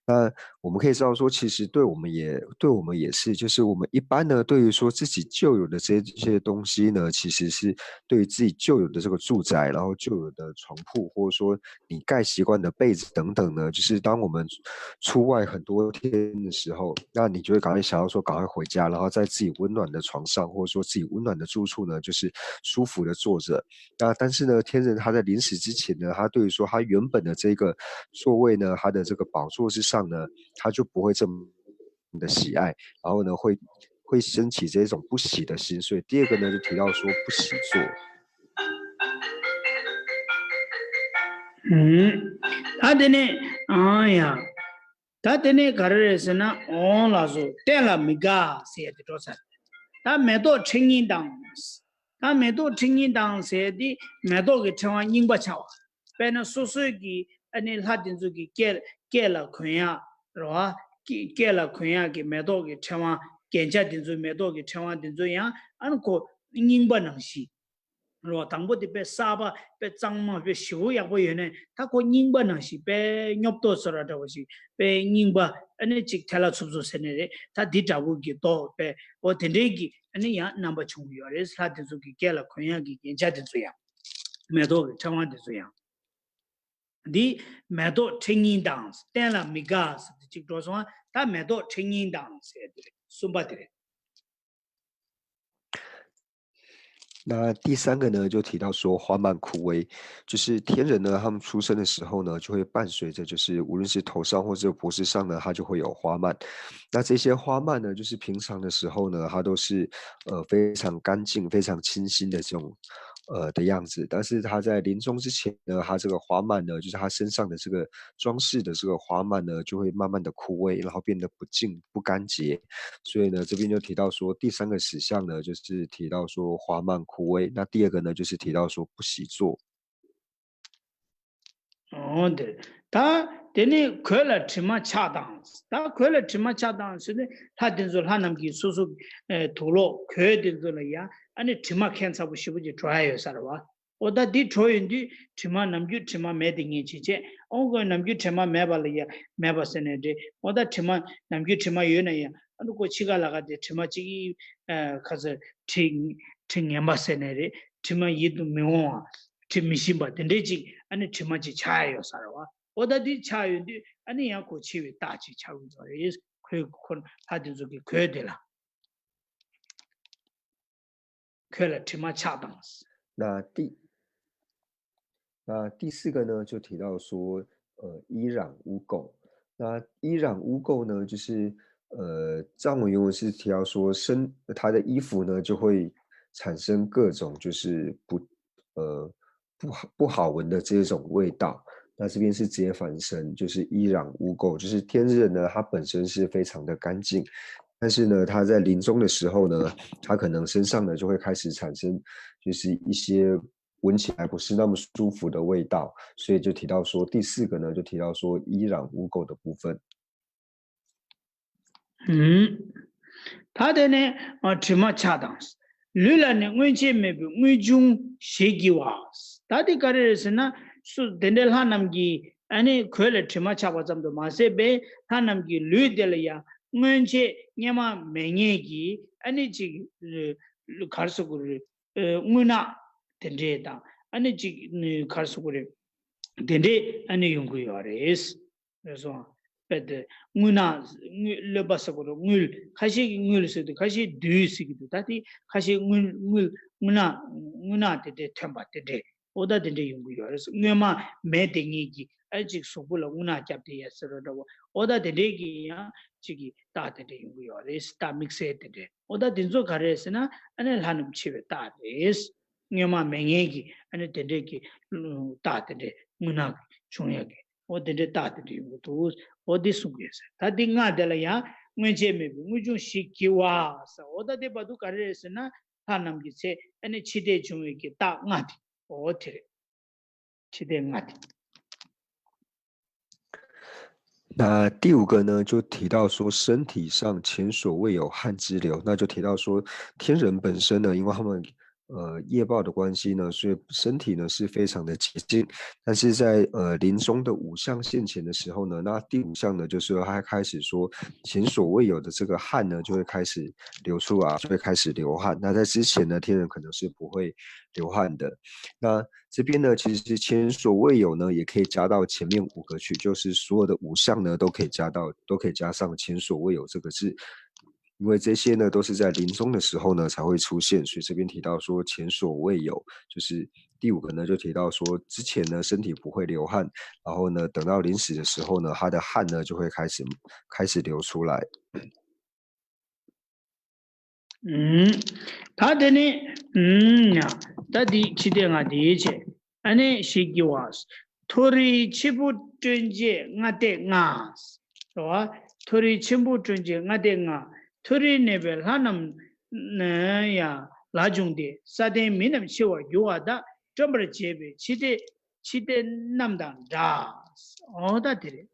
那我们可以知道说，其实对我们也对我们也是，就是我们一般呢，对于说自己旧有的这这些东西呢，其实是对于自己旧有的这个住宅，然后旧有的床铺，或者说你盖习惯的被子等等呢，就是当我们出外很多天的时候，那你就会赶快想要说赶快回家，然后在自己温暖的床上，或者说自己温暖的住处呢，就是舒服的坐着。那但是呢，天人他在临死之前呢，他对于说他原本的这个座位呢，他的这个宝座之上呢，他就不会这么的喜爱，然后呢，会会升起这种不喜的心。所以第二个呢，就提到说不喜坐。嗯，他的呢，哎呀， ད་དེ་ནས་ག་རེ་རེད་ཟེར་ན། འོང་ལགས་སོ། རྟེན་ལ་མི་དགའ་ཟེར་ཡ་དེ་འགྲོ་ཚར། ད་མེ་ཏོག་ཕྲེང་རྙིང་དང་། ད་མེ་ཏོག་ཕྲེང་རྙིང་དང་ཟེར་ཡ་དེ་མེ་ཏོག་གི་ཕྲེང་བ་རྙིང་པ་ཆགས་པ། དཔེར་ན་སོ་སོའི་གི་ཨ་ནི་ལྷ་དེ་ཚོ་གི་སྐེ་སྐེ་ལ་གོན་ཡ་རེད་བ། སྐེ་སྐེ་ལ་གོན་ཡ་གི་མེ་ཏོག་གི་ཕྲེང་བ་རྒྱན་ཆ་དེ་ཚོ་མེ་ཏོག་གི་ཕྲེང་བ་དེ་ཚོ་ཡང་ཨ་ནི་ཁོ་རྙིང་པ་ནང་བཞིན། རོ། དང་པོ་དེ་དཔེ་གསར་པ་དཔེ་གཙང་མ་དཔེ་ཞེ་པོ་ཡག་པོ་ཡོད་ནས། ད་ཁོ་རྙིང་པ་ནང་བཞིན་དཔེ་སྙོབ་ཏོག་ཟེར་བ་འདྲ་བོ་ཞིག་དཔེ་རྙིང་པ་ཨ་ནི་ཅིག་ཐལ་ལ་འཚུབ་འཚུབ་ཟེར་ནས་རེད། ད་འདི་འདྲ་བོ་གི་མདོག་དཔེ་འོ་དེ་འདྲའི་གི་ཨ་ནི་ཡང་རྣམ་པ་བྱུང་གི་ཡོད་རེད། ལྷ་དེ་ཚོ་གི་སྐེ་ལ་གོན་ཡག་གི་རྒྱན་ཆ་དེ་ཚོ་ཡང་། མེ་ཏོག་གི་ཕྲེང་བ་དེ་ཚོ་ཡང་། འདི་མེ་ཏོག་ཕྲེང་རྙིང་དང་རྟེན་ལ་མི་དགའ་ཟེར་དེ་གཅིག་འགྲོ་སོང་། ད་མེ་ཏོག་ཕྲེང་རྙིང་དང་ཟེར་དེ་རེད། གསུམ་པ་དེ་རེད། 那第三个呢，就提到说花蔓枯萎，就是天人呢，他们出生的时候呢，就会伴随着，就是无论是头上或者脖子上呢，它就会有花蔓。那这些花蔓呢，就是平常的时候呢，它都是呃非常干净、非常清新的这种呃的样子，但是他在临终之前呢，他这个花蔓呢，就是他身上的这个装饰的这个花蔓呢，就会慢慢的枯萎，然后变得不净不干净。所以呢，这边就提到说第三个实相呢，就是提到说花蔓枯萎。那第二个呢，就是提到说不喜坐。 འོ་དེ། ད་དེ་ནས་གོས་ལ་དྲི་མ་ཆགས་དང་། ད་གོས་ལ་དྲི་མ་ཆགས་དང་ཟེར་ནས་ལྷ་དེ་ཚོ་ལྷ་རྣམས་ཀྱི་སོ་སོ་དུག་ལོག་གོས་དེ་ཚོ་ལ་ཡ་ཨ་ནི་དྲི་མ་ཁྱད་མཚར་པོ་ཞེ་པོ་ཅིག་བྲོ་ཡ་ཡོད་ས་རེད་བ། འོ་ད་འདི་བྲོ་ཡོང་དུས་དྲི་མ་ནམ་རྒྱུན་དྲི་མ་མེད་དེ་ངེས་ཅི་བྱེད། འོ་གོས་ནམ་རྒྱུན་དྲི་མ་མེད་པ་ལ་ཡ་མེད་པ་ཟེར་ནས་རེད། འོ་ད་དྲི་མ་ནམ་རྒྱུན་དྲི་མ་ཡོད་ན་ཡང་ཨ་ནི་ཁོ་འཆི་ཁ་ལ་ཁ་དེ་དྲི་མ་གཅིག་ཨ་ཁ་ཚ་དྲི་དྲི་ངན་པ་ཟེར་ནས་རེད། དྲི་མ་ཡིད་དུ་མི་འོང་བ། དྲི་མི་ཞིམ་པ་དེ་འདྲས་ཅིག་ཨ་ནི་དྲི་མ་ཅིག་ཆགས་ཡ་ཡོད་ས་རེད་བ། འོ་ད་འདི་ཆགས་ཡོང་དུས་ཨ་ནི་ཡང་ཁོ་འཆི་བའི་རྟགས་ཅིག་ཆགས་ཀྱི་ཡོད་རེད། ཁོའི་ཁོ་ལྷ་དེ་ཚོ་གི་གོས་དེ་ལ། གོས་ལ་དྲི་མ་ཆགས་དང་། 那第那第四个呢，就提到说，呃，衣染污垢。那衣染污垢呢，就是呃，藏文原文是提到说身，他的衣服呢就会产生各种就是不呃不好不好闻的这种味道。那这边是直接翻身，就是衣染污垢，就是天人呢，他本身是非常的干净，但是呢，他在临终的时候呢，他可能身上呢就会开始产生就是一些闻起来不是那么舒服的味道，所以就提到说第四个呢，就提到说衣染污垢的部分。 ད་དེ་ནས་དྲི་མ་ཆགས་དང་། ལུས་ལ་ནི་སྔོན་ཆད་མེད་པའི་རྔུལ་ཆུང་ཞེས་བགྱི་བ། ད་དེ་ག་རེ་རེད་ཟེར་ན། སུ་དེ་འདྲའི་ལྷ་རྣམས་ཀྱིས་ཨ་ནི་གོས་ལ་དྲི་མ་ཆགས་པ་ཙམ་དུ་མ་ཟད་པའི་ལྷ་རྣམས་ཀྱི་ལུས་དེ་ལ་ཡང་ སྔོན་ཆད་སྔོན་མ་མེད་མཁན་གྱི་ཨ་ནི་ཅིག་ག་རེ་ཟེར་དགོས་རེད། རྔུལ་ནག་དེ་འདྲས་དང་ཨ་ནི་ཅིག་ག་རེ་ཟེར་དགོས་རེད། དེ་འདྲས་ཨ་ནི་ཡོང་གི་ཡོད་རེད། རེད་སོང་། དཔེ་དེ་རྔུལ་ནག་རྔུལ་གློད་པ་ཟེར་དགོས་རེད། རྔུལ་ཁ་ཤས་ཀྱིས་རྔུལ་ཟེར་དུས་ཁ་ཤས་རྡུལ་ཟེར་གྱི་འདུག་ད་དེ་ཁ་ཤས་རྔུལ་རྔུལ་རྔུལ་ནག་རྔུལ་ནག་དེ་འདྲས་ཐོན་པ་དེ་འདྲས། ཨོ་ད་དེ་འདྲས་ཡོང་གི་ཡོད་རེད། སྔོན་མ་མེད་དེ་ངེད་ཀྱི་ཨ་ཅིག་གཟུགས་པོ་ལ་རྔུལ་ནག་བརྒྱབ་དེ་ཡ་ཟེར་རོ་འདྲ་བོ། ཨོ་ད་དེ་འདྲས་ཀྱི་ཡང་ཅིག་གི་རྟགས་དེ་འདྲས་ཡོང་གི་ཡོད་རེད། རྟགས་དམིགས་བསལ་དེ་འདྲས། ཨོ་ད་དེ་ཚོ་ག་རེ་རེད་ཟེར་ན་ཨ་ནི་ལྷ་རྣམས་འཆི་བའི་རྟགས་རེད། སྔོན་མ་མེད་མཁན་གྱི་ཨ་ནི་དེ་འདྲས་ཀྱི་རྟགས་དེ་འདྲས་རྔུལ་ནག་བྱུང་ཡག་གི་ཨོ་དེ་འདྲས་རྟགས་དེ་འདྲས་ཡོང་གི་འདུག་ཨོ་དེ་གསུང་གི་ཡོད་ཟེར། ད་དེ་ལྔ་དེ་ལ་ཡང་སྔོན་ཆད་མེད་པའི་རྔུལ་ཆུ་ཞིག་བགྱི་བ་ཟེར། ཨོ་ད་དེ་བར་དུ་ག་རེ་རེད་ཟེར་ན་ལྷ་རྣམས་ཀྱི་ཚེ་ཨ་ནི་འཆི་ལྟས་བྱུང་བའི་གི་རྟགས་ལྔ་དེ། ཨོ་དེ་རེད། འཆི་ལྟས་ལྔ་དེ།那第五个呢，就提到说身体上前所未有汗之流，那就提到说天人本身呢，因为他们呃业报的关系呢，所以身体呢是非常的洁净，但是在呃临终的五项现前的时候呢，那第五项呢，就是他开始说前所未有的这个汗呢，就会开始流出啊，就会开始流汗。那在之前呢，天人可能是不会流汗的。那这边呢，其实前所未有呢，也可以加到前面五个去，就是所有的五项呢都可以加到，都可以加上前所未有这个字，因为这些呢都是在临终的时候呢才会出现，所以这边提到说前所未有，就是第五个呢就提到说之前呢身体不会流汗，然后呢等到临死的时候呢，他的汗呢就会开始开始流出来。 ད་དེ་ནི་ད་འདི་འཆི་ལྟས་ལྔ་དེའི་ཆེད་ཨ་ནི་ཞིག་བགྱི་བ། མཐོ་རིས་འཆི་འཕོ་སྤྲོད་བྱེད་ལྔ་སྟེ་ལྔ། རེད་བ། མཐོ་རིས་འཆི་འཕོ་སྤྲོད་བྱེད་ལྔ་སྟེ་ལྔ། མཐོ་རིས་གནས་པའི་ལྷ་རྣམས་ཡང་ལ་བྱུང་སྟེ་ས་སྟེང་མི་རྣམས་འཆི་བར་འགྱུར་བ་དག་བཀྲོན་པར་བྱེད་པའི་འཆི་ལྟས་འཆི་ལྟས་རྣམས་དང་འདྲ། འོ་ད་དེ་རེད།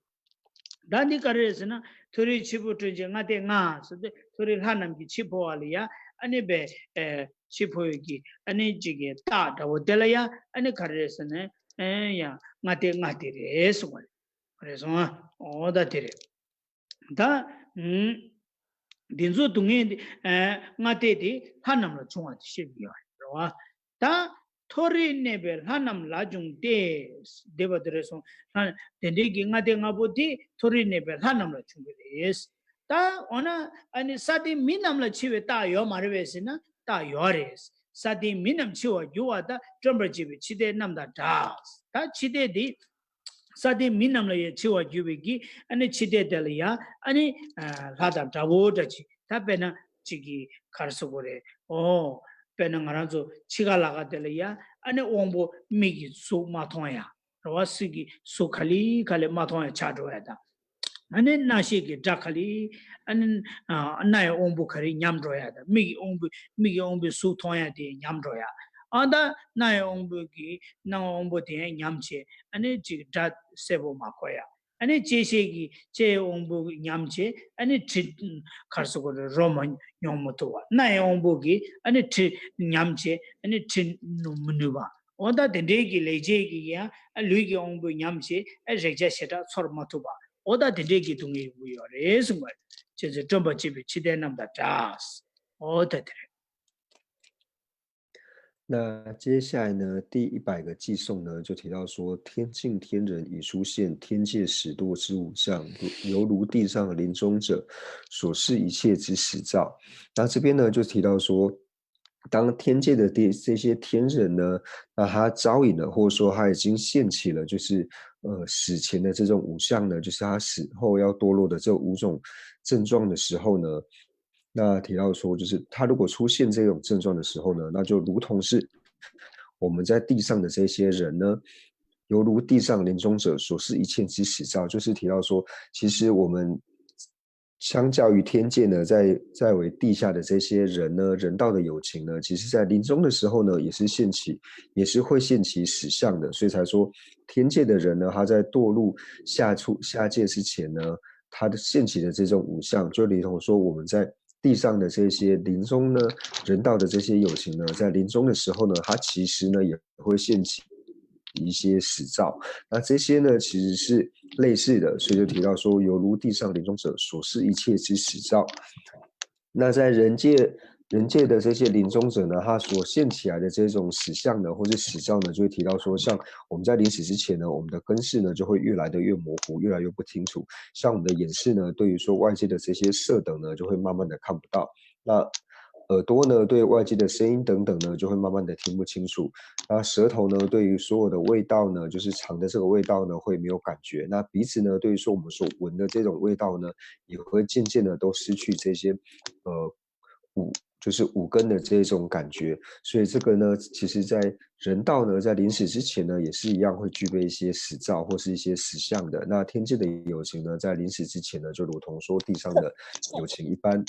ད་འདི་ག་རེ་རེད་ཟེར་ན་མཐོ་རིས་འཆི་འཕོ་སྤྲོད་བྱེད་ལྔ་སྟེ་ལྔ་ཟེར་ཏེ་མཐོ་རིས་ལྷ་རྣམས་ཀྱིས་འཆི་འཕོ་བ་ལ་ཡ་ཨ་ནི་པའི་འཆི་འཕོ་ཡི་གི་ཨ་ནི་ཅིག་གི་རྟགས་འདྲ་བོ་དེ་ལ་ཡ་ཨ་ནི་ག་རེ་རེད་ཟེར་ན་ཡ་ལྔ་སྟེ་ལྔ་དེ་རེད་གསུངས་པ་རེད། རེད་སོང་ཨ། འོ་ད་དེ་རེད། ད་འདི་ཚོ་སྡུག་བསྔལ་ལྔ་སྟེ་དེ་ལྷ་རྣམས་ལ་བྱུང་བ་དེ་བཤད་ཀྱི་ཡོད་རེད་བ། ད་མཐོ་རིས་གནས་པའི་ལྷ་རྣམས་ལ་བྱུང་སྟེ། བསྡེབས་པ་དེ་རེད་སོང་། ལྷ་དེ་འདྲའི་གི་ལྔ་སྟེ་ལྔ་པོ་དེ་མཐོ་རིས་གནས་པའི་ལྷ་རྣམས་ལ་བྱུང་གི་རེད། ད་འོ་ན་ཨ་ནི་ས་སྟེང་མི་རྣམས་ལ་འཆི་བའི་རྟགས་ཡོད་མ་རེད་པས་ཟེར་ན་རྟགས་ཡོད་རེད། ས་སྟེང་མི་རྣམས་འཆི་བར་འགྱུར་བ་དག་བཀྲོན་པར་བྱེད་པའི་འཆི་ལྟས་རྣམས་དང་འདྲ། ད་འཆི་ལྟས་དེ་ས་སྟེང་མི་རྣམས་ལ་ཡང་འཆི་བར་འགྱུར་བའི་གི་ཨ་ནི་འཆི་ལྟས་དེ་ལ་ཡང་ཨ་ནི་ལྷ་དང་འདྲ་བོ་འདྲ་ཅིག་ད་དཔེར་ན་ཅིག་གི་ག་རེ་ཟེར་དགོས་རེད། ཨོ། དཔེར་ན་ང་རང་ཚོ་འཆི་ཁ་ལ་ཁ་དེ་ལ་ཡ་ཨ་ནི་དབང་པོ་མིག་གིས་གཟུགས་མ་མཐོང་ཡ། རེད་བ། ཚིག་གིས་གཟུགས་ག་ལེ་ག་ལེ་མ་མཐོང་ཡ་ཆགས་འགྲོ་ཡ་དང་། ཨ་ནི་རྣ་ཤེས་ཀྱི་སྒྲ་ག་ལེ་ཨ་ནི་རྣ་ཡི་དབང་པོ་ག་རེ་ཉམས་འགྲོ་ཡ་དང་། མིག་གི་དབང་པོ་མིག་གི་དབང་པོའི་གཟུགས་མཐོང་ཡ་དེ་ཉམས་འགྲོ་ཡ། ཨ་ད་རྣ་ཡི་དབང་པོ་གི་རྣ་བའི་དབང་པོ་དེ་ཉམས་བྱས་ཨ་ནི་ཅིག་སྒྲ་གསལ་པོ་མ་གོ་ཡ། ཨ་ནི་ལྕེ་ཤེས་ཀྱི་ལྕེ་ཡི་དབང་པོ་ཉམས་བྱས་ཨ་ནི་དྲི་གར་སོགས་ཀྱི་རོ་མ་མྱོང་མི་ཐུབ་པ། སྣ་ཡི་དབང་པོ་གིས་ཨ་ནི་དྲི་ཉམས་བྱས་ཨ་ནི་དྲི་མི་ནུས་པ། འོ་ད་དེ་འདྲའི་གི་ལས་བྱེད་ཀྱི་ཡང་ཨ་ལུས་ཀྱི་དབང་པོ་ཉམས་བྱས་ཨ་རེག་བྱ་ཞེ་དྲག་ཚོར་མ་ཐུབ་པ། འོ་ད་དེ་འདྲའི་གི་སྡུག་བསྔལ་ཡོང་གི་ཡོད་རེད་གསུངས་པ་རེད། བྱས་ཙང་བཀྲོན་པར་བྱེད་པའི་འཆི་ལྟས་རྣམས་དང་འདྲ། འོ་ད་དེ་རེད། 那接下来呢，第一百个偈颂呢，就提到说，天境天人已出现，天界始堕之五相，犹如地上临终者所视一切之始兆。那这边呢，就提到说，当天界的这这些天人呢，那他招引了，或者说他已经现起了，就是呃死前的这种五相呢，就是他死后要堕落的这五种症状的时候呢，那提到说，就是他如果出现这种症状的时候呢，那就如同是我们在地上的这些人呢，犹如地上临终者所视一切之始兆，就是提到说，其实我们相较于天界呢，在在为地下的这些人呢，人道的有情呢，其实在临终的时候呢，也是现起，也是会现起始相的，所以才说天界的人呢，他在堕入下处下界之前呢，他的现起的这种五相，就如同说我们在地上的这些临终呢，人道的这些有情呢，在临终的时候呢，他其实呢也会现起一些始造。那这些呢，其实是类似的，所以就提到说，犹如地上临终者所示一切之始造。那在人界，人界的这些临终者呢，他所现起来的这种始相呢，或是始造呢，就会提到说，像我们在临死之前呢，我们的根识呢就会越来的越模糊，越来越不清楚。像我们的眼识呢，对于说外界的这些色等呢，就会慢慢的看不到。那耳朵呢，对外界的声音等等呢，就会慢慢的听不清楚。那舌头呢，对于所有的味道呢，就是尝的这个味道呢，会没有感觉。那鼻子呢，对于说我们所闻的这种味道呢，也会渐渐的都失去这些呃五就是五根的这种感觉。所以这个呢，其实在人道呢，在临死之前呢，也是一样会具备一些始造或是一些始相的。那天界的有情呢，在临死之前呢，就如同说地上的有情一般。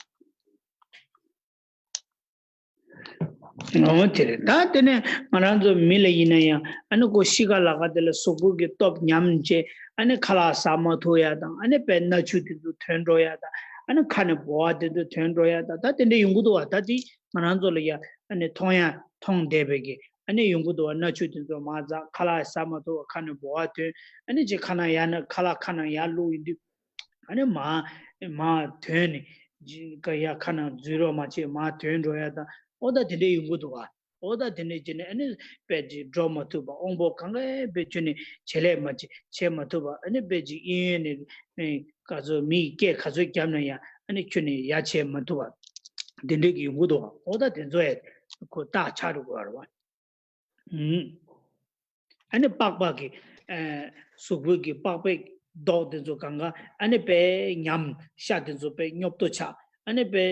འོ་དེ་རེད། ད་དེ་ནས་ང་རང་ཚོ་མི་ལ་ཡིན་ན་ཡང་ཨ་ནི་ཁོ་ཤི་ཁ་ལ་ཁ་དེ་ལ་གཟུགས་པོ་གི་སྟོབས་ཉམས་བྱས། ཨ་ནི་ཁ་ལག་ཟ་མ་ཐུབ་ཡ་དང་། ཨ་ནི་དཔེ་སྣ་ཆུ་དེ་ཚོ་ཐོན་འགྲོ་ཡ་དང་། ཨ་ནི་ཁ་ནས་ལྦུ་བ་དེ་ཚོ་ཐོན་འགྲོ་ཡ་དང་། ད་དེ་འདྲ་ཡོང་གི་འདུག་བ། ད་དེ་ང་རང་ཚོ་ལ་ཡ་ཨ་ནི་མཐོང་ཡ་མཐོང་བསྡད་པའི་གི་ཨ་ནི་ཡོང་གི་འདུག་བ། སྣ་ཆུ་དེ་ཚོ་མར་འཛག་ཁ་ལག་ཟ་མ་ཐུབ་བ། ཁ་ནས་ལྦུ་བ་ཐོན། ཨ་ནི་ཅིག་ཁ་ནང་ཡར་ན་ཁ་ལག་ཁ་ནང་ཡར་བླུགས་ཡོང་དུས། ཨ་ནི་མར་མར་ཐོན་ནས་ཀ་ཡ་ཁ་ནང་འཛུལ་རོགས་མ་བྱེད། མར་ཐོན་འགྲོ་ཡ་དང་། ཨོ་ད་དེ་འདྲ་ཡོང་གི་འདུག་བ། ཨོ་ད་དེ་འདྲ་བྱས་ནས་ཨ་ནི་དཔེ་ཅིག་འགྲོ་མ་ཐུབ་པ། དབང་པོ་གང་ག་དཔེ་ཁྱོན་ནས་བྱེད་ལས་མ་བྱེད་བྱེད་མ་ཐུབ་པ། ཨ་ནི་དཔེ་ཅིག་གཡས་གཡོན་ནས་ག་ཚོད་མིའི་སྐད་ག་ཚོད་བརྒྱབ་ན་ཡང་ཨ་ནི་ཁྱོན་ནས་ཡ་བྱེད་མ་ཐུབ་པ། དེ་འདྲ་གི་ཡོང་གི་འདུག་བ། ཨོ་ད་དེ་ཚོ་ཡ་ཁོ་རྟགས་ཆགས་འགྲོ་གི་རེད་བ། ཨ་ནི་པགས་པ་གི་ཨ་གཟུགས་པོ་གི་པགས་པའི་མདོག་དེ་ཚོ་གང་ག་ཨ་ནི་དཔེ་ཉམས། ཤ་དེ་ཚོ་དཔེ་སྙོབ་ཏོ་ཆགས། ཨ་ནི་དཔེ་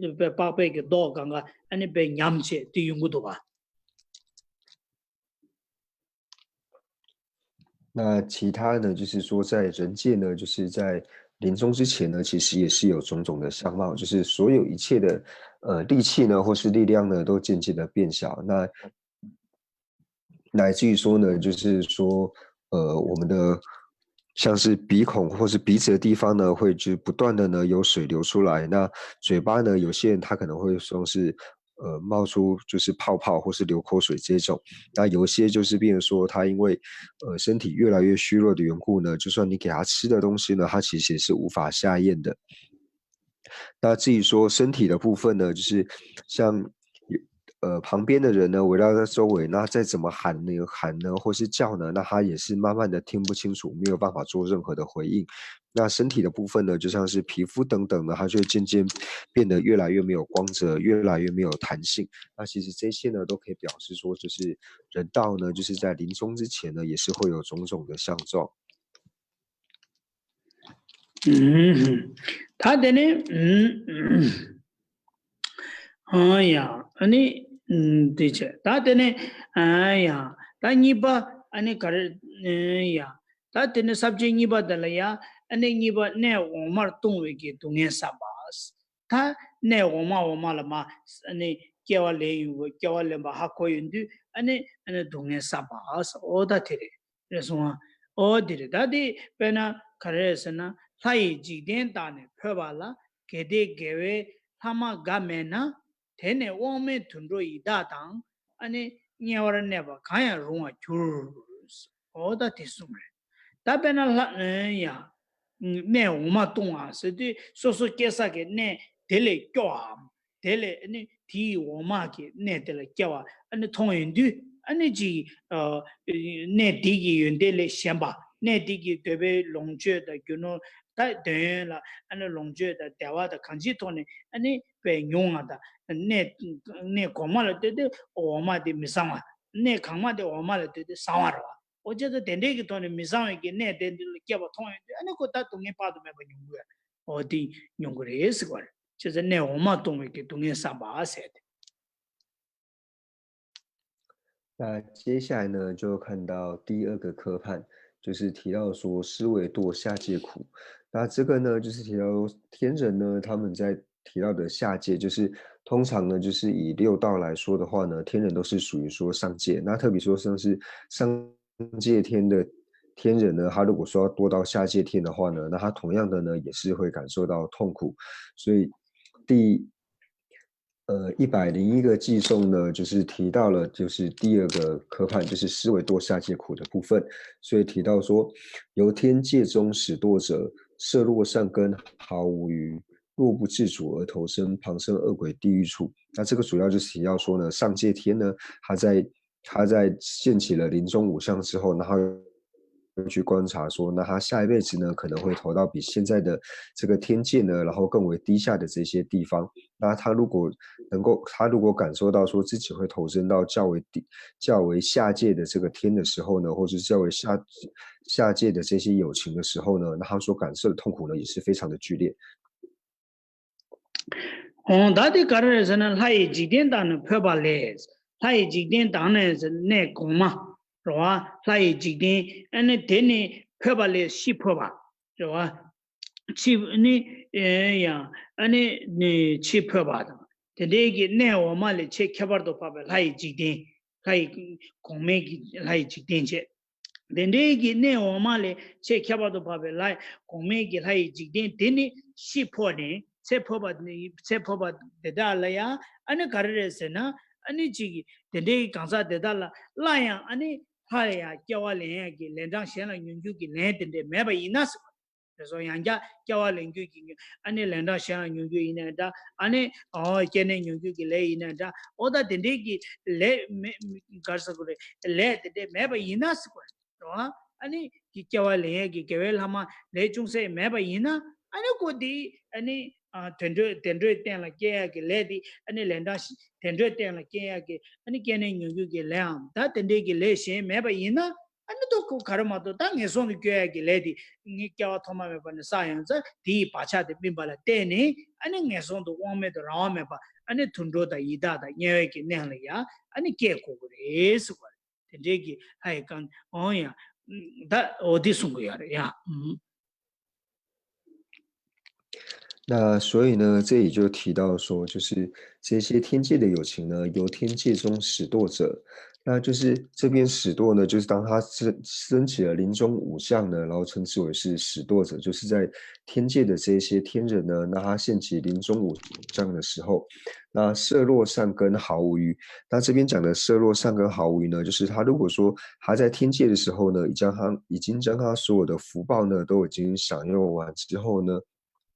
དཔེ་པགས་པའི་གི་མདོག་གང་ག་ཨ་ནི་དཔེ་ཉམས་བྱས་དེ་ཡོང་གི་འདུག་བ། 那其他呢，就是说在人界呢，就是在临终之前呢，其实也是有种种的相貌，就是所有一切的呃力气呢，或是力量呢，都渐渐的变小。那乃至于说呢，就是说呃我们的像是鼻孔或是鼻子的地方呢，会就不断的呢有水流出来。那嘴巴呢，有些人他可能会说是呃冒出就是泡泡或是流口水这种。那有一些就是变成说他因为呃身体越来越虚弱的缘故呢，就算你给他吃的东西呢，他其实也是无法下咽的。那至于说身体的部分呢，就是像呃旁边的人呢围绕在周围，那再怎么喊呢喊呢或是叫呢，那他也是慢慢的听不清楚，没有办法做任何的回应。那身体的部分呢，就像是皮肤等等呢，它就会渐渐变得越来越没有光泽，越来越没有弹性。那其实这些呢，都可以表示说，就是人道呢，就是在临终之前呢，也是会有种种的相状。 ད་དེ་ནས་ཨ་ཡ་ཨ་ནི་འདི་བྱས། ད་དེ་ནས་ཨ་ཡ་ད་གཉིས་པ་ཨ་ནི་ག་རེ་ཡ། ད་དེ་ནས་ས་བཅད་གཉིས་པ་དེ་ལ་ཡ་ཨ་ནི་གཉིས་པ་གནས་འོག་མར་ལྟུང་བའི་གི་སྡུག་བསྔལ་བསམ་པ། ད་གནས་འོག་མ་འོག་མ་ལ་མ་ཨ་ནི་སྐྱེ་བ་ལེན་ཡོང་གི། སྐྱེ་བ་ལེན་པ་ཧ་གོ་ཡོང་དུས་ཨ་ནི་ཨ་ནི་སྡུག་བསྔལ་བསམ་པ། ཨོ་ད་དེ་རེད། རེད་སོང་ཨ། ཨོ་དེ་རེད། ད་དེ་དཔེར་ན་ག་རེ་རེད་ཟེར་ན། ལྷ་ཡི་འཇིག་རྟེན་དག་ནི་འཕོས་པ་ལ། གལ་ཏེ་དགེ་བའི་ལྷག་མ་འགའ་མེད་ན། དེ་ནི་དབང་མེད་དུད་འགྲོ་ཡི་དྭགས་དང་། ཨ་ནི་དམྱལ་བར་གནས་པ་གང་ཡང་རུང་བར་འགྱུར། ཨོ་ད་དེ་གསུམ་རེད། ད་དཔེར་ན་ལྷ་ཡ་གནས་འོག་མ་ལྟུང་བ་ཟེར་དུས་སོ་སོ་སྐྱེ་ས་གི་གནས་དེ་ལས་སྐྱོ་བའམ། དེ་ལས་ཨ་ནི་དེའི་འོག་མ་གི་གནས་དེ་ལ་སྐྱེ་བ་ཨ་ནི་མཐོང་ཡོང་དུས་ཨ་ནི་ཅིག་གནས་དེ་གི་ཡོན་ཏན་ལས་གཞན་པ། གནས་དེ་གི་འདོད་པའི་ལོངས་སྤྱོད་དང་རྒྱུ་ནོར་ད་འདོད་ཡོན་ལ་ཨ་ནི་ལོངས་སྤྱོད་དང་བདེ་བ་དང་གང་ཅིའི་ཐོག་ནས་ཨ་ནི་དཔེ་ཉུང་བ་དང་། གནས་གནས་གོང་མ་ལ་ལྟོས་ཏེ་འོག་མ་དེ་མི་བཟང་བ། གནས་གོང་མ་དེ་འོག་མ་ལ་ལྟོས་ཏེ་བཟང་བ་རེད་བ། ཨོ་ཅེ་ད་དེ་འདྲའི་གི་ཐོག་ནས་མི་བཟང་བའི་གི་གནས་དེ་འདི་ལ་སྐྱེ་བ་མཐོང་ཡོང་དུས་ཨ་ནི་ཁོ་ད་སྡུག་བསྔལ་དཔག་ཏུ་མེད་པ་མྱོང་གི་ཡོད། ཨོ་དེ་མྱོང་གི་རེད་ཟེར་བ་རེད། བྱས་ཙང་གནས་འོག་མ་ལྟུང་བའི་གི་སྡུག་བསྔལ་བསམ་པ་ཟེར་ཏེ། 那接下来呢，就看到第二个科判，就是提到说思惟堕下界苦。那这个呢，就是提到说天人呢，他们在提到的下界，就是通常呢，就是以六道来说的话呢，天人都是属于说上界。那特别说像是上界天的天人呢，他如果说要堕到下界天的话呢，那他同样的呢，也是会感受到痛苦。所以第呃，一百零一个偈颂呢，就是提到了就是第二个科判，就是思维堕下界苦的部分。所以提到说，由天界中始堕者，设落善根毫无余，若不自主而投生旁生恶鬼地狱处。那这个主要就是提到说呢，上界天呢，他在他在现起了临终五相之后，然后去观察说，那他下一辈子呢，可能会投到比现在的这个天界呢，然后更为低下的这些地方。那他如果能够，他如果感受到说自己会投身到较为低、较为下界的这个天的时候呢，或者是较为下下界的这些有情的时候呢，那他所感受的痛苦呢，也是非常的剧烈。 འོང་ད་དེ་ག་རེ་རེད་ཟེར་ན། ལྷ་ཡི་འཇིག་རྟེན་དང་ནི་འཕོས་པ་ལས། ལྷ་ཡི་འཇིག་རྟེན་དང་ནི་ཟེར་གནས་གོང་མ་རེད་བ། ལྷ་ཡི་འཇིག་རྟེན་ཨ་ནི་དེ་ནི་འཕོས་པ་ལས་ཤི་འཕོས་པ་རེད་བ། ཤི་ནི་ཡང་ཨ་ནི་ཤི་འཕོས་པ་དང་། དེ་འདྲའི་གི་གནས་འོག་མ་ལས་ཆེས་ཁྱད་པར་དུ་འཕགས་པའི་ལྷ་ཡི་འཇིག་རྟེན། ལྷ་ཡི་གོང་མའི་གི་ལྷ་ཡི་འཇིག་རྟེན་བྱས། དེ་འདྲའི་གི་གནས་འོག་མ་ལས་ཆེས་ཁྱད་པར་དུ་འཕགས་པའི་ལྷ་གོང་མའི་གི་ལྷ་ཡི་འཇིག་རྟེན་དེ་ནི་ཤི་འཕོས་ནས་ཚེ་འཕོས་པ་ནི་ཚེ་འཕོས་པ་དེ་དག་ལ་ཡང་ཨ་ནི་ག་རེ་རེད་ཟེར་ན། ཨ་ནི་གཅིག་གི་དེ་འདྲའི་གི་གང་ཟག་དེ་དག་ལ་སླར་ཡང་ཨ་ནི་སླར་ཡང་སྐྱེ་བ་ལེན་ཡག་གི་ལན་གྲངས་གཞན་ལ་མྱོང་འགྱུར་གྱི་ལན་དེ་འདྲས་མེད་པ་ཡིན་ན་ཟེར་བ་རེད། སོ་ཡང་བསྐྱར་སྐྱེ་བ་ལེན་རྒྱུ་གི་ཨ་ནི་ལན་གྲངས་གཞན་ལ་མྱོང་རྒྱུ་ཡིན་ནའི་འདྲ། ཨ་ནི་ཨོ་སྐྱེ་གནས་མྱོང་རྒྱུ་གི་ལས་ཡིན་ནའི་འདྲ། ཨོ་ད་དེ་འདྲའི་གི་ལས་མེད་ག་རེ་ཟེར་དགོས་རེད། ལས་དེ་འདྲས་མེད་པ་ཡིན་ན་ཟེར་དགོས་རེད། ཨ་ནི་གི་སྐྱེ་བ་ལེན་ཡས་ཀྱི་དགེ་བའི་ལྷ་མ་ལས་ཅུང་ཟད་མེད་པ་ཡིན་ན། ཨ་ནི་ཁོ་དེ་ཨ་ནི་ཨ་དུད་འགྲོའི་དུད་འགྲོའི་སྟེང་ལ་སྐྱེ་ཡས་ཀྱི་ལས་དེ་ཨ་ནི་ལན་གྲངས་དུད་འགྲོའི་སྟེང་ལ་སྐྱེ་ཡས་ཀྱི་ཨ་ནི་སྐྱེ་གནས་མྱོང་རྒྱུ་གི་ལས་འམ་ད་དེ་འདྲའི་གི་ལས་གཞན་མེད་པ་ཡིན་ན། ཨ་ནི་ད་ཁོ་ག་རེ་མ་གཏོགས་ད་ངན་སོང་དུ་སྐྱེ་ཡས་ཀྱི་ལས་དེ་ངས་སྐྱེ་བ་ཐོག་མ་མེད་པ་ནས་བསགས་ཡོང་ཙང་དེའི་བག་ཆགས་དེ་སྨིན་པ་ལ་བརྟེན་ནས་ཨ་ནི་ངན་སོང་དུ་དབང་མེད་དུ་རང་དབང་མེད་པ་ཨ་ནི་དུད་འགྲོ་དང་ཡི་དྭགས་དང་དམྱལ་བའི་གི་གནས་ལ་ཡ་ཨ་ནི་སྐྱེ་དགོས་ཀྱི་རེད་ཟེར་བ་རེད། དེ་འདྲའི་གི་ལྷ་ཡི་རྐང་འོང་ཡ། ད་འོ་དེ་གསུང་གི་ཡོད་རེད་ཡ།那所以呢，这里就提到说，就是这些天界的有情呢，由天界中始堕者，那就是这边始堕呢，就是当他升升起了临终五相呢，然后称之为是始堕者，就是在天界的这些天人呢，那他现起临终五相的时候，那设落善根毫无余。那这边讲的设落善根毫无余呢，就是他如果说他在天界的时候呢，已将他已经将他所有的福报呢都已经享用完之后呢，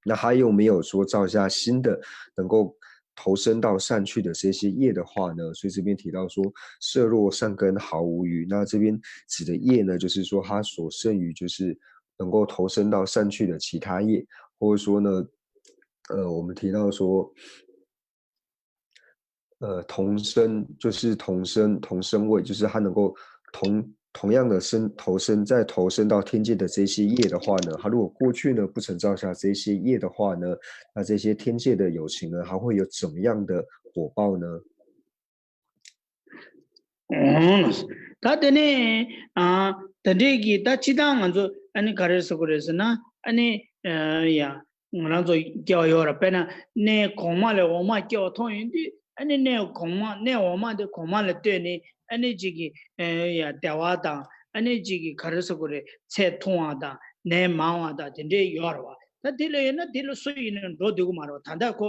那他又没有说造下新的能够投生到善趣的这些业的话呢，所以这边提到说设落善根毫无余。那这边指的业呢，就是说他所剩余就是能够投生到善趣的其他业，或者说呢，呃，我们提到说，呃，同生就是同生同生位，就是他能够同同样的生投生再投生到天界的这些业的话呢，他如果过去呢不曾造下这些业的话呢，那这些天界的有情呢，还会有怎么样的果报呢？ ད་དེ་ནས་ཨ་ད་འདྲའི་གི་ད་སྤྱི་བཏང་ང་ཚོ་ཨ་ནི་ག་རེ་ཟེར་དགོས་རེད་ཟེར་ན། ཨ་ནི་ཡ་ང་རང་ཚོ་སྐྱེ་བ་ཡོད་ར། དཔེར་ན་གནས་གོང་མ་ལས་འོག་མ་སྐྱེ་བ་མཐོང་ཡོང་དུས་ཨ་ནི་གནས་གོང་མ་གནས་འོག་མ་དེ་གོང་མ་ལ་ལྟོས་ནས་ཨ་ནི་གཅིག་གི་ཡ་བདེ་བ་དང་ཨ་ནི་གཅིག་གི་ག་རེ་ཟེར་དགོས་རེད། ཚེ་ཐུང་བ་དང་ནད་མང་བ་དང་དེ་འདྲའི་ཡོད་ར་བ། ད་དེ་ལ་ཡོད་ན་དེ་ལ་སུ་ཡིན་ན་འགྲོ་འདོད་ཀྱི་མ་རེད་བ། ད་ལྟ་ཁོ་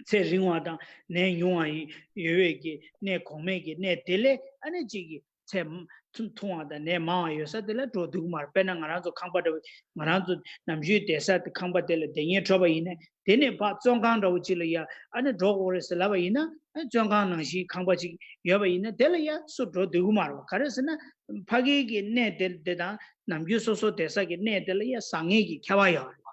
ཚེ་རིང་བ་དང་ནད་ཉུང་བ་ཡོད་པའི་གི་གནས་གོང་མའི་གི་གནས་དེ་ལས་ཨ་ནི་གཅིག་གི་ཚེ་ཐུང་བ་དང་ནད་མང་བ་ཡོད་ས་དེ་ལ་འགྲོ་འདོད་ཀྱི་མ་རེད། དཔེར་ན་ང་རང་ཚོ་ཁང་པ་འདྲ་བོ་ང་རང་ཚོ་ནམ་རྒྱུན་བསྡད་ས་དེ་ཁང་པ་དེ་ལ་བསྡད་ཉེན་འཕྲོད་པ་ཡིན་ན་དེ་ནས་ཕར་བཙོན་ཁང་འདྲ་བོ་ཅིག་ལ་ཡ་ཨ་ནི་འགྲོ་དགོས་རེད་ཟེར་ལབ་པ་ཡིན་ན། ཨ་བཙོན་ཁང་ནང་བཞིན་ཁང་པ་ཅིག་ཡོད་པ་ཡིན་ན་དེ་ལ་ཡ་སུ་འགྲོ་འདོད་ཀྱི་མ་རེད་བ། ག་རེ་ཟེར་ན་ཕ་གིའི་གི་གནས་དེ་དེ་དང་ནམ་རྒྱུན་སོ་སོ་བསྡད་ས་གི་གནས་དེ་ལ་ཡ་བཟང་ངན་གི་ཁྱད་པར་ཡོད་རེད་བ།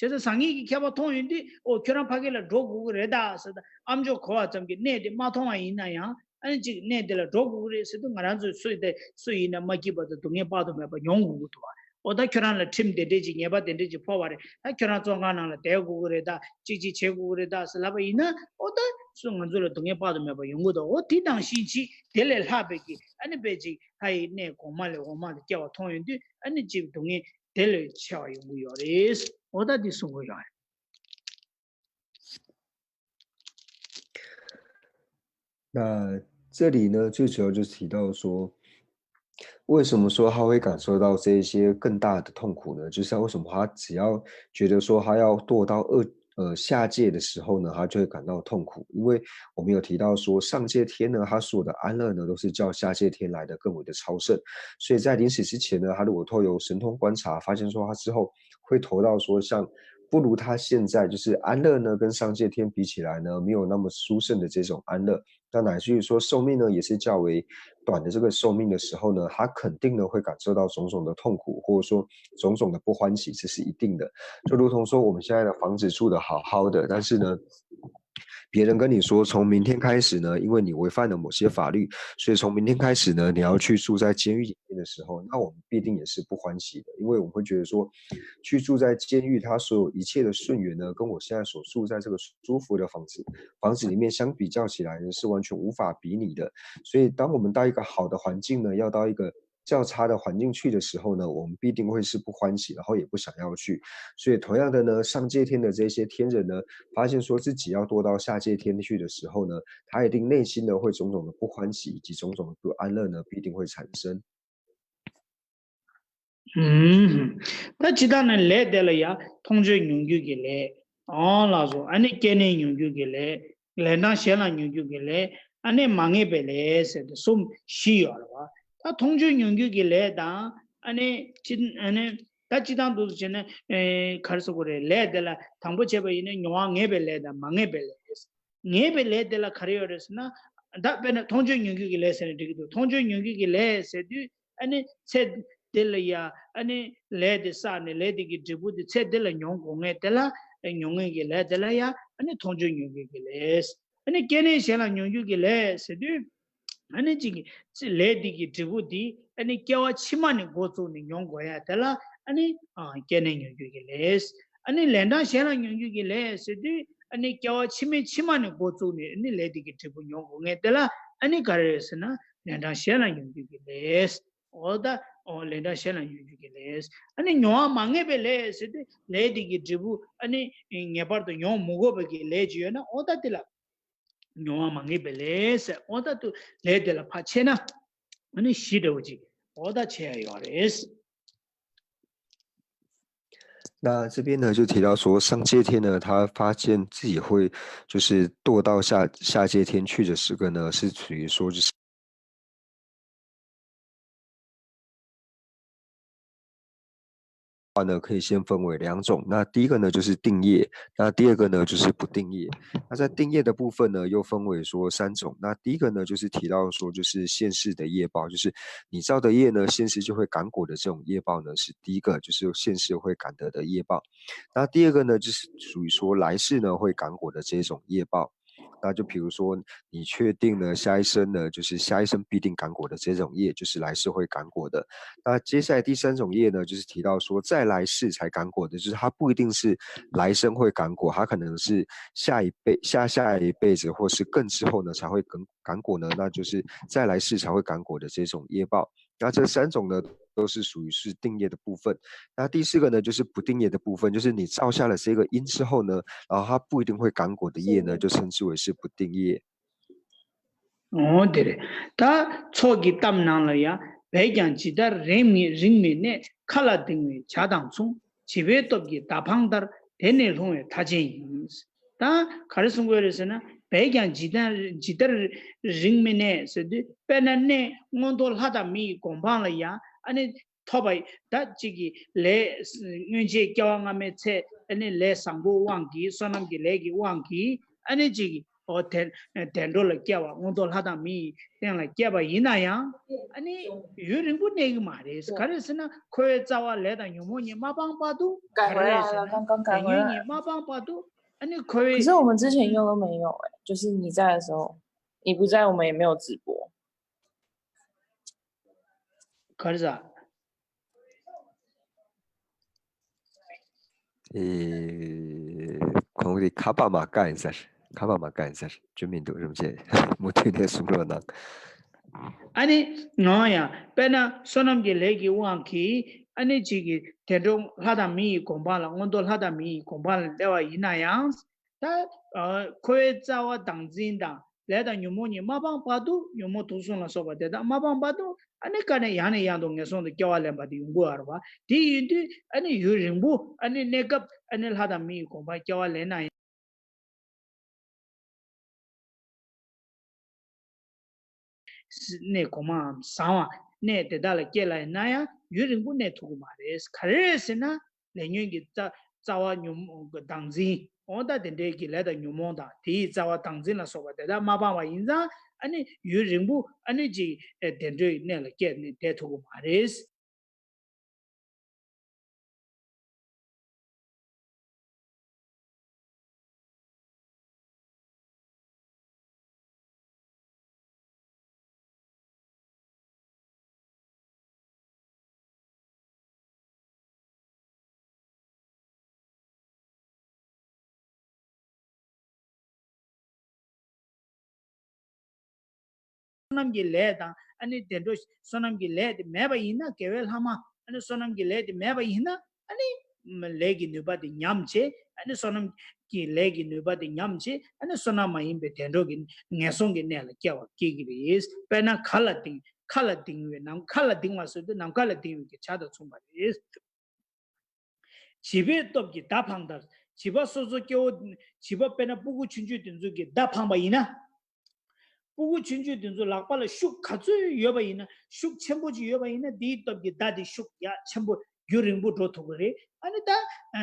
བྱས་ཙང་བཟང་ངན་གྱི་ཁྱད་པར་མཐོང་ཡོང་དུས་ཨོ་ཁྱོད་རང་ཕ་གི་ལ་འགྲོ་དགོས་ཀྱི་རེད་ད་ཟེར། ད་ཨ་མཆོག་གོ་བ་ཙམ་གྱིས་གནས་དེ་མ་མཐོང་བ་ཡིན་ན་ཡང་ཨ་ནི་ཅིག་གནས་དེ་ལ་འགྲོ་དགོས་ཀྱི་རེད་ཟེར་དུས་ང་རང་ཚོ་སུ་དེ་སུ་ཡིན་ན་མ་སྐྱིད་པ་དང་སྡུག་བསྔལ་དཔག་ཏུ་མེད་པ་མྱོང་དགོས་ཀྱི་འདུག་བ། ཨོ་ད་ཁྱོད་རང་ལ་ཁྲིམས་དེ་འདྲས་ཅིག་ཉེས་པ་དེ་འདྲས་ཅིག་ཕོག་པ་རེད། ད་ཁྱོད་རང་བཙོན་ཁང་ནང་ལ་བསྡད་དགོས་ཀྱི་རེད་ད། ཅིག་ཅིག་བྱེད་དགོས་ཀྱི་རེད་ད་ཟེར་ལབ་པ་ཡིན་ན་ཨོ་ད་སུ་ང་ཚོ་ལ་སྡུག་བསྔལ་དཔག་ཏུ་མེད་པ་ཡོང་གི་འདུག་ཨོ་དེ་དང་ཤིང་ཅིག་དེ་ལས་ལྷག་པའི་གི་ཨ་ནི་དཔེ་ཅིག་ལྷ་ཡི་གནས་གོང་མ་ལས་འོག་མ་དེ་སྐྱེ་བ་མཐོང་ཡོང་དུས་ཨ་ནི་ཅིག་སྡུག་བསྔལ་དེ་ལས་ཆེ་བ་ཡོང་གི་ཡོད་རེད། འོ་ད་འདི་གསུང་གི་ཡོད་རེད། 那这里呢，最主要就是提到说，为什么说他会感受到这一些更大的痛苦呢？就是他为什么他只要觉得说他要堕到恶呃下界的时候呢，他就会感到痛苦，因为我们有提到说上界天呢，他所有的安乐呢都是较下界天来的更为的超胜，所以在临死之前呢，他如果透由神通观察，发现说他之后会投到说像不如他现在就是安乐呢跟上界天比起来呢没有那么殊胜的这种安乐，那乃至于说寿命呢也是较为短的这个寿命的时候呢，他肯定呢会感受到种种的痛苦，或者说种种的不欢喜，这是一定的。就如同说我们现在的房子住的好好的，但是呢，别人跟你说从明天开始呢，因为你违反了某些法律，所以从明天开始呢，你要去住在监狱里面的时候，那我们必定也是不欢喜的，因为我们会觉得说，去住在监狱，它所有一切的顺缘呢，跟我现在所住在这个舒服的房子房子里面相比较起来呢，是完全无法比拟的。所以，当我们到一个好的环境呢，要到一个较差的环境去的时候呢，我们必定会是不欢喜，然后也不想要去。所以，同样的呢，上界天的这些天人呢，发现说自己要堕到下界天去的时候呢，他一定内心呢会种种的不欢喜以及种种的不安乐呢，必定会产生。ད་ཇི་ལྟར་ན་ལས་དེ་ལ་ཡང་མཐོང་ཆོས་མྱོང་འགྱུར་གྱི་ལས། ཨོ་ལགས་སོ། ཨ་ནི་སྐྱེས་ནས་མྱོང་འགྱུར་གྱི་ལས། ལན་གྲངས་གཞན་ལ་མྱོང་འགྱུར་གྱི་ལས། ཨ་ནི་མ་ངེས་པའི་ལས་ཟེར་ཏེ་གསུམ་བཞི་ཡོད་རེད་བ། ད་མཐོང་ཆོས་མྱོང་འགྱུར་གྱི་ལས་དང་། ཨ་ནི་ཅི་ཨ་ནི་ད་སྤྱི་བཏང་དུ་བྱས་ན་ག་རེ་ཟེར་དགོས་རེད། ལས་དེ་ལ་དང་པོ་བྱས་པ་ཡིན་ན་མྱོང་བ་ངེས་པའི་ལས་དང་མ་ངེས་པའི་ལས། ངེས་པའི་ལས་དེ་ལ་ག་རེ་ཡོད་རེད་ཟེར་ན། ད་དཔེར་ན་མཐོང་ཆོས་མྱོང་འགྱུར་གྱི་ལས་ཟེར་ན་འགྲིག་གི་འདུག་མཐོང་ཆོས་མྱོང་འགྱུར་གྱི་ལས་ཟེར་དུས་ཨ་ནི་ཚེ་འདི་ལ་ཡ་ཨ་ནི་ལས་དེ་བསགས་ནས་ལས་དེ་གི་འབྲས་བུ་དེ་ཚེ་འདི་ལ་མྱོང་དགོས་ངེས་དེ་ལ་མྱོང་ངེས་ཀྱི་ལས་དེ་ལ་ཡ་ཨ་ནི་མཐོང་ཆོས་མྱོང་འགྱུར་གྱི་ལས། ཨ་ནི་སྐྱེས་ནས་གཞན་ལ་མྱོང་འགྱུར་གྱི་ལས་ཟེར་དུས། ཨ་ནི་གཅིག་གི་ལས་འདི་གི་འབྲས་བུ་འདི་ཨ་ནི་སྐྱེ་བ་ཕྱི་མ་ནས་འགོ་བཙུགས་ནས་མྱོང་དགོས་ཡ་དེ་ལ་ཨ་ནི་སྐྱེས་ནས་མྱོང་འགྱུར་གྱི་ལས། ཨ་ནི་ལན་གྲངས་གཞན་ལ་མྱོང་འགྱུར་གྱི་ལས་ཟེར་དུས་ཨ་ནི་སྐྱེ་བ་ཕྱི་མའི་ཕྱི་མ་ནས་འགོ་བཙུགས་ནས་ཨ་ནི་ལས་འདི་གི་འབྲས་བུ་མྱོང་དགོས་ངེས་དེ་ལ་ཨ་ནི་ག་རེ་རེད་ཟེར་ན་ལན་གྲངས་གཞན་ལ་མྱོང་འགྱུར་གྱི་ལས། འོ་ད་འོ་ལན་གྲངས་གཞན་ལ་མྱོང་འགྱུར་གྱི་ལས། ཨ་ནི་མྱོང་བ་མ་ངེས་པའི་ལས་ཟེར་དུས་ལས་འདི་གི་འབྲས་བུ་ཨ་ནི་ངེས་པར་དུ་མྱོང་མི་དགོས་པའི་གི་ལས་ཅིག་ཡོད་ན་འོ་ད་དེ་ལ། མྱོང་བ་མ་ངེས་པའི་ལས་ཟེར། འོ་ད་དུ་ལས་དེ་ལ་ཕར་ཕྱེ་ན་ཨ་ནི་བཞི་འདྲ་བོ་ཅིག་འོ་ད་ཕྱེ་ཡ་ཡོད་རེད།那这边呢，就提到说，上界天呢，他发现自己会就是堕到下下界天去的时刻呢，是属于说就是话呢，可以先分为两种。那第一个呢，就是定业；那第二个呢，就是不定业。那在定业的部分呢，又分为说三种。那第一个呢，就是提到说，就是现世的业报，就是你造的业呢，现世就会感果的这种业报呢，是第一个，就是现世会感得的业报。那第二个呢，就是属于说来世呢会感果的这种业报。那就比如说，你确定呢，下一生呢，就是下一生必定感果的这种业，就是来世会感果的。那接下来第三种业呢，就是提到说，在来世才感果的，就是它不一定是来生会感果，它可能是下一辈、下下一辈子，或是更之后呢，才会感感果呢，那就是在来世才会感果的这种业报。那这三种呢，都是属于是定业的部分。那第四个呢，就是不定业的部分，就是你造下了这个因之后呢，然后它不一定会感果的业呢，就称之为是不定业。 འོ་དེ་རེད། ད་ཚོགས་ཀྱི་གཏམ་ནང་ལ་ཡང་། བས་ཀྱང་ཇི་ལྟར་རིང་མི་རིང་མི་གནས། མཁའ་ལ་ལྡིང་བའི་བྱ་དང་མཚུངས། བྱིས་པའི་སྟོབས་ཀྱིས་མདའ་འཕངས་ལྟར། དེ་ནི་ལྷུང་བའི་མཐའ་ཅན་ཡིན། ད་ག་རེ་གསུང་གི་ཡོད་རེད་ཟེར་ན། བས་ཀྱང་ཇི་ལྟར་ཇི་ལྟར་རིང་མི་གནས་ཟེར་དུས་དཔེར་ན་གནས་མངོན་མཐོ་ལྷ་དང་མི་ཡི་གོ་འཕང་ལ་ཡང་ཨ་ནི་ཐོབ་པ་ད་གཅིག་གི་ལས་སྔོན་ཆད་སྐྱེ་བ་སྔ་མའི་ཚེ་ཨ་ནི་ལས་བཟང་པོའི་དབང་གིས་བསོད་ནམས་ཀྱི་ལས་ཀྱི་དབང་གིས་ཨ་ནི་གཅིག་གི་འོ་དེ་དེ་འགྲོ་ལ་སྐྱེ་བ་མངོན་མཐོ་ལྷ་དང་མི་ཡི་སྟེང་ལ་སྐྱེ་བ་ཡིན་ན་ཡང་ཨ་ནི་ཡུན་རིང་པོ་གནས་ཀྱི་མ་རེད། ག་རེ་ཟེར་ན་འཁོར་བའི་རྩ་བ་ལས་དང་ཉོན་མོངས་གཉིས་མ་སྤངས་བར་དུ། 改回来了，刚刚改回来。 ཉོན་གཉིས་མ་སྤངས་བར་དུ་ཨ་ནི་འཁོར་བའི 可是我们之前用都没有哎，就是你在的时候，你不在我们也没有直播。 ག་རེ་ཟ། ཨེ། ཁོང་གིས་ཁ་པར་མ་བཀག་ཡིན་ཟེར། ཁ་པར་མ་བཀག་ཡིན་ཟེར། རྒྱུ་མི་འདུག་རིན་པོ་ཆེ། མུ་མཐུད་ནས་གསུང་རོགས་གནང་། ཨ་ནི་ང་ཡང་དཔེར་ན་བསོད་ནམས་ཀྱི་ལས་ཀྱི་དབང་གིས་ཨ་ནི་གཅིག་གིས་དེ་འགྲོ་ལྷ་དང་མི་ཡི་གོ་འཕང་ལ་མངོན་མཐོ་ལྷ་དང་མི་ཡི་གོ་འཕང་ལ་སླེབས་པ་ཡིན་ན་ཡང་། ད་འཁོར་བའི་རྩ་བ་བདག་འཛིན་དང་ ལས་དང་ཉོན་མོངས་གཉིས་མ་སྤངས་བར་དུ། ཉོན་མོངས་དུག་གསུམ་ལ་སོགས་པ་དེ་དག་མ་སྤངས་བར་དུ། ཨ་ནི་ཀ་ནས་ཡང་ནས་ཡང་དུ་ངན་སོང་དུ་སྐྱེ་བ་ལེན་པ་དེ་ཡོང་གི་ཡོད་རེད་བ། དེ་ཡིན་དུས་ཨ་ནི་ཡུན་རིང་པོ་ཨ་ནི་གནས་སྐབས་ཨ་ནི་ལྷ་དང་མི་ཡི་གོ་འཕང་སྐྱེ་བ་ལེན་ན་ཡང་། གནས་གོང་མའམ་བཟང་བ་གནས་དེ་དག་ལ་སྐྱེས་ལ་ཡིན་ན་ཡང་ཡུན་རིང་པོ་གནས་ཐུབ་ཀྱི་མ་རེད། ག་རེ་རེད་ཟེར་ན། ལས་ཉོན་གྱི་རྩ་རྩ་བ་ཉོན་མོངས་ཀྱི་བདག་འཛིན། འོ་ད་དེ་འདྲའི་གི་ལས་དང་ཉོན་མོངས་དང་དེའི་རྩ་བ་བདག་འཛིན་ལ་སོགས་པ་དེ་དག་མ་སྤངས་པ་ཡིན་ཙང་ཨ་ནི་ཡུན་རིང་པོ་ཨ་ནི་ཅིག་བདེ་འགྲོའི་གནས་ལ་སྐྱེས་ནས་བསྡད་ཐུབ་ཀྱི་མ་རེད། བསོད་ནམས་ཀྱི་ལས་དང་ཨ་ནི་བདེ་འགྲོ་བསོད་ནམས་ཀྱི་ལས་དེ་མེད་པ་ཡིན་ན། དགེ་བའི་ལྷག་མ་ཨ་ནི་བསོད་ནམས་ཀྱི་ལས་དེ་མེད་པ་ཡིན་ན་ཨ་ནི་ལས་ཀྱི་ནུས་པ་དེ་ཉམས་བྱས། ཨ་ནི་བསོད་ནམས་ཀྱི་ལས་ཀྱི་ནུས་པ་དེ་ཉམས་བྱས། ཨ་ནི་བསོད་ནམས་མ་ཡིན་པའི་བདེ་འགྲོ་གི་ངན་སོང་གི་གནས་ལ་སྐྱེ་བ་སྐྱེ་གི་རེད། དཔེར་ན་མཁའ་ལ་ལྡིང་མཁའ་ལ་ལྡིང་བའི་ནམ། མཁའ་ལ་ལྡིང་བ་ཟེར་དུས་ནམ་མཁའ་ལ་ལྡིང་བའི་གི་བྱ་དང་མཚུངས་པ་རེད། བྱིས་པའི་སྟོབས་ཀྱིས་མདའ་འཕངས་ལྟར། བྱིས་པ་སོ་སོ་སྐྱེ་བོ། བྱིས་པ་དཔེར་ན་སྤུ་གུ་ཆུང་ཆུང་དེ་ཚོ་གིས་མདའ་འཕངས་པ་ཡིན་ན། སྤུ་གུ་ཆུང་ཆུང་དེ་ཚོ་ལག་པ་ལ་ཤུགས་ག་ཚོད་ཡོད་པ་ཡིན་ན། ཤུགས་ཆེན་པོ་ཅིག་ཡོད་པ་ཡིན་ན། དེའི་སྟོབས་ཀྱིས་མདའ་དེ་ཤུགས་ཡག་ཆེན་པོ་རྒྱུན་རིང་པོ་འགྲོ་ཐུབ་ཀྱི་རེད། ཨ་ནི་ད་ཨ་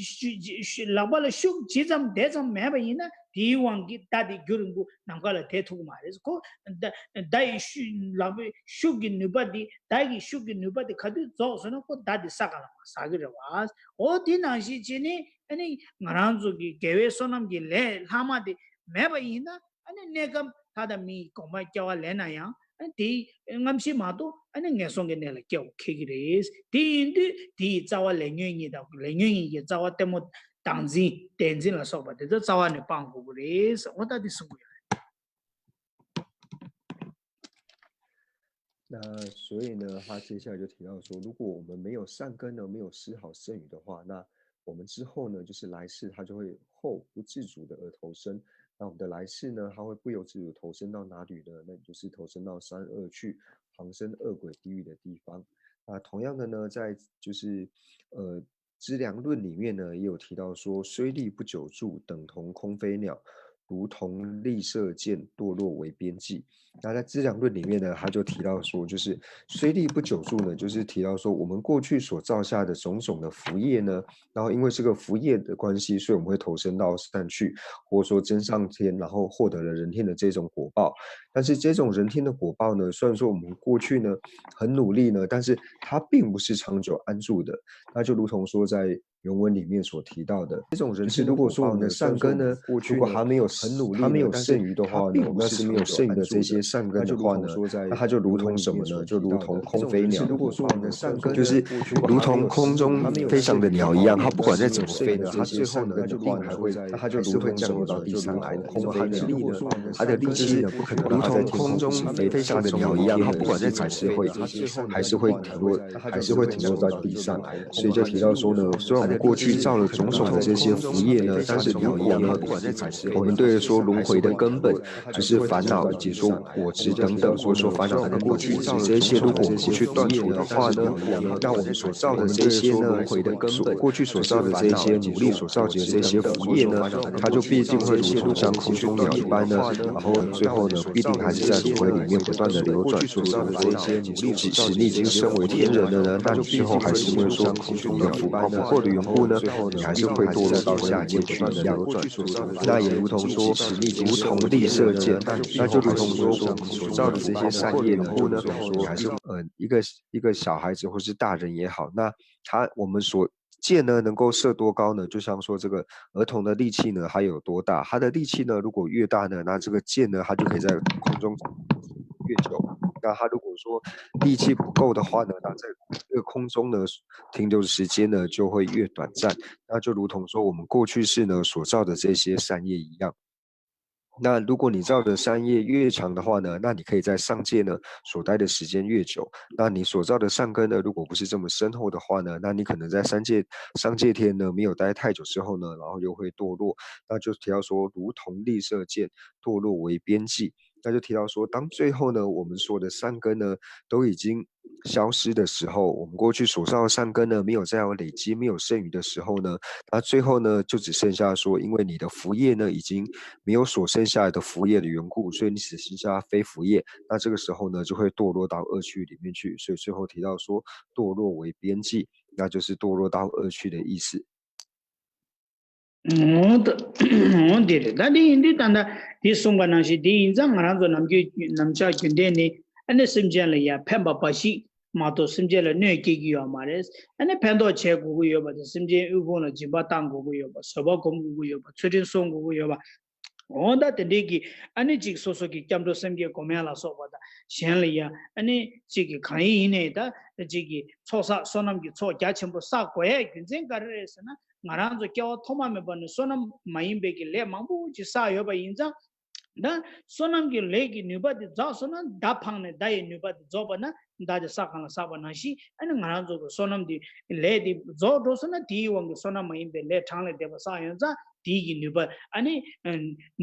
ཤུ་ཤུ་ལག་པ་ལ་ཤུགས་ཇི་ཙམ་དེ་ཙམ་མེད་པ་ཡིན་ན། དེའི་དབང་གིས་མདའ་དེ་རྒྱུན་རིང་པོ་ནམ་མཁའ་ལ་དེད་ཐུབ་ཀྱི་མ་རེད། ཁོ་མདའ་མདའ་ཡི་ཤུགས་ལག་པའི་ཤུགས་ཀྱི་ནུས་པ་དེ། མདའ་གི་ཤུགས་ཀྱི་ནུས་པ་དེ་ག་དུས་རྫོགས་སོང་ན་ཁོ་མདའ་དེ་ས་ག་ལ་མར་ཟག་གི་རེད་བ། འོ་དེ་ནང་བཞིན་བྱས་ནས་ཨ་ནི་ང་རང་ཚོ་གི་དགེ་བའི་བསོད་ནམས་ཀྱི་ལས་ལྷག་མ་དེ་མེད་པ་ཡིན་ན། ཨ་ནི་གནས་སྐབས་ལྷ་དང་མི་ཡི་གོ་འཕང་སྐྱེ་བ་ལེན་ན་ཡང་། ཨ་ནི་དེའི་སྔ་ཕྱི་མ་གཏོགས་ཨ་ནི་ངན་སོང་གི་གནས་ལ་སྐྱེ་བ་འཁེལ་གྱི་རེད། དེ་ཡིན་དུས་དེ་ཡི་རྩ་བ་ལས་ཉོན་གཉིས་དང་། ལས་ཉོན་གཉིས་ཀྱི་རྩ་བ་གཏི་མུག་བདག་འཛིན་བདེན་འཛིན་ལ་སོགས་པ་དེ་ཚོ་རྩ་བ་ནས་སྤང་དགོས་ཀྱི་རེད། འོ་ད་དེ་གསུང་གི་ཡོད་རེད། 那所以呢，他接下来就提到说，如果我们没有善根呢，没有施好善语的话，那我们之后呢，就是来世他就会后不自主的而投生。那我们的来世呢，他会不由自主投生到哪里呢？那就是投生到三恶趣、旁生恶鬼、地狱的地方。那同样的呢，在就是呃《资粮论》里面呢，也有提到说，虽历不久住，等同空飞鸟，如同砾射箭，堕落为边际。那在《资粮论》里面呢，他就提到说，就是虽历不久住呢，就是提到说我们过去所造下的种种的福业呢，然后因为这个福业的关系，所以我们会投身到善趣，或者说真上天，然后获得了人天的这种果报。但是这种人天的果报呢，虽然说我们过去呢很努力呢，但是它并不是长久安住的。那就如同说在原文里面所提到的，这种人生，如果说我们的善根呢，如果还没有很努力，他没有剩余的话呢，那是没有剩余的这些善根的话呢，那它就如同什么呢？就如同空飞鸟，就是如同空中飞翔的鸟一样，它不管再怎么飞呢，它最后呢，一定还会，它就如同什么呢？就如同空飞鸟，它的力气呢，不可能如同空中飞翔的鸟一样，它不管再怎么飞，还是会停落，还是会停落在地上。所以就提到说呢，虽然我们过去造了种种的这些福业呢，但是如果呢，我们对说轮回的根本，就是烦恼以及说果执等等，或者说烦恼的根本果执这些，如果我们不去断除的话呢，那我们所造的这些呢，过去所造的这些努力所造就的这些福业呢，它就必定会如同像空中鸟一般呢，然后最后呢，必定还是在轮回里面不断的流转。即使你已经升为天人了呢，那你最后还是因为说你的福报不够的缘故呢，你还是会堕落到下界去一样。那也如同说，如同砾射箭，那就如同说我们所造的这些善业缘故呢，你还是呃一个一个小孩子或是大人也好，那他我们所箭呢能够射多高呢？就像说这个儿童的力气呢，还有多大？他的力气呢，如果越大呢，那这个箭呢，它就可以在空中越久。那他如果说力气不够的话呢，那在这个空中呢停留的时间呢就会越短暂。那就如同说我们过去世呢所造的这些善业一样。那如果你造的善业越长的话呢，那你可以在上界呢所待的时间越久。那你所造的善根呢，如果不是这么深厚的话呢，那你可能在三界三界天呢没有待太久之后呢，然后又会堕落。那就提到说，如同绿色箭堕落为边际。那就提到说，当最后呢，我们所有的善根呢都已经消失的时候，我们过去所造的善根呢没有再有累积，没有剩余的时候呢，那最后呢就只剩下说，因为你的福业呢已经没有所剩下的福业的缘故，所以你只剩下非福业。那这个时候呢就会堕落到恶趣里面去。所以最后提到说，堕落为边际，那就是堕落到恶趣的意思。 འོ་ད་འོ་འདི་རེད། ད་འདི་ཡིན་དུས་ད་ལྟ་འདི་གསུངས་པ་ནང་བཞིན་འདི་ཡིན་ཙང་ང་རང་ཚོ་ནམ་རྒྱུན་ནམ་ཞག་རྒྱུན་ལྡན་ནི་ཨ་ནི་སེམས་ཅན་ལ་ཡ་ཕན་པ་འབའ་ཞིག་མ་གཏོགས་སེམས་ཅན་ལ་གནོད་སྐྱེལ་གྱི་ཡོད་མ་རེད། ཨ་ནི་ཕན་ཐོགས་བྱེད་དགོས་ཀྱི་ཡོད་པ་དང་། སེམས་ཅན་དབུལ་ཕོངས་ལ་སྦྱིན་པ་བཏང་དགོས་ཀྱི་ཡོད་པ། བཟོད་པ་སྒོམ་དགོས་ཀྱི་ཡོད་པ། ཚུལ་ཁྲིམས་སྲུང་དགོས་ཀྱི་ཡོད་པ། འོ་ད་དེ་འདྲའི་གི་ཨ་ནི་གཅིག་སོ་སོ་གི་སྐྱབས་འགྲོ་སེམས་བསྐྱེད་སྒོམ་ཡ་ལ་སོགས་པ་དང་། གཞན་ལ་ཡ་ཨ་ནི་གཅིག་གི་གང་ཡིན་ཡིན་ནའི་ད་གཅིག་གི་ཚོགས་བསགས་བསོད་ནམས་ཀྱི་ཚོགས་རྒྱ་ཆེན་པོ་བསགས་དགོས་ཡ་རྒྱུ་མཚན་ག་རེ་རེད་ཟེར་ན། ང་རང་ཚོ་སྐྱེ་བ་ཐོག་མ་མེད་པ་ནས་བསོད་ནམས་མ་ཡིན་པའི་གི་ལས་མང་པོ་ཅིག་བསགས་ཡོད་པ་ཡིན་ཙང་། ད་བསོད་ནམས་ཀྱི་ལས་ཀྱི་ནུས་པ་དེ་རྫོགས་སོང་ན། མདའ་འཕངས་ནས་མདའ་ཡི་ནུས་པ་དེ་རྫོགས་པ་ན། མདའ་དེ་བསགས་གང་ལ་བསགས་པ་ནང་བཞིན། ཨ་ནི་ང་རང་ཚོ་གི་བསོད་ནམས་དེ་ལས་དེ་རྫོགས་འགྲོ་སོང་ན། དེའི་དབང་གིས་བསོད་ནམས་མ་ཡིན་པའི་ལས་གྲངས་ལས་འདས་པ་བསགས་ཡོང་ཙང་། དེའི་གི་ནུས་པ་ཨ་ནི་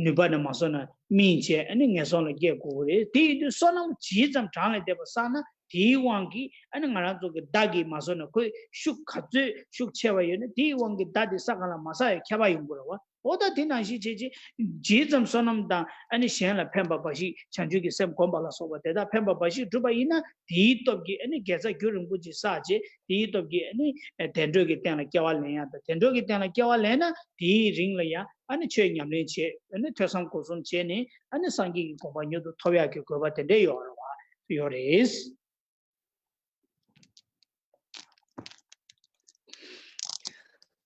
ནུས་པ་ནི་མ་སོང་ན་སྨིན་བྱས་ཨ་ནི་ངན་སོང་ལ་སྐྱེ་དགོས་ཀྱི་རེད། དེ་ཡིན་དུས་བསོད་ནམས་ཇི་ཙམ་གྲངས་ལས་འདས་པ་བསགས་ན། དེའི་དབང་གིས་ཨ་ནི་ང་རང་ཚོ་གི་མདའ་གི་མ་སོང་ན་ཁོའི་ཤུགས་ག་ཚོད་ཤུགས་ཆེ་བ་ཡོད་ན། དེའི་དབང་གིས་མདའ་དེ་བསགས་གང་ལ་མ་བསགས་ཡ་ཁྱད་པར་ཡོང་གི་རེད་བ། འོ་ད་དེ་ནང་བཞིན་བྱས་རྗེས་ཇི་ཙམ་བསོད་ནམས་དང་ཨ་ནི་གཞན་ལ་ཕན་པ་འབའ་ཞིག་བྱང་ཆུབ་ཀྱི་སེམས་བསྒོམ་པ་ལ་སོགས་པ་དེ་དག་ཕན་པ་འབའ་ཞིག་བསྒྲུབས་པ་ཡིན་ན། དེའི་སྟོབས་ཀྱིས་ཨ་ནི་དགེ་རྩ་རྒྱུན་རིང་པོ་ཅིག་བསགས་རྗེས། དེའི་སྟོབས་ཀྱིས་ཨ་ནི་བདེ་འགྲོ་གི་སྟེང་ལ་སྐྱེ་བ་ལེན་ཡ་དང་། བདེ་འགྲོ་གི་སྟེང་ལ་སྐྱེ་བ་ལེན་ན། དེའི་རིང་ལ་ཡང་ཨ་ནི་ཆོས་ཉམས་ལེན་བྱེད། ཨ་ནི་ཐོས་བསམ་སྒོམ་གསུམ་བྱས་ནས་ཨ་ནི་སངས་རྒྱས་ཀྱི་གོ་འཕང་མྱུར་དུ་ཐོབ་ཡག་གི་དགོས་པ་དེ་འདྲ་ཡོད་རེད་བ། ཡོད་རེད།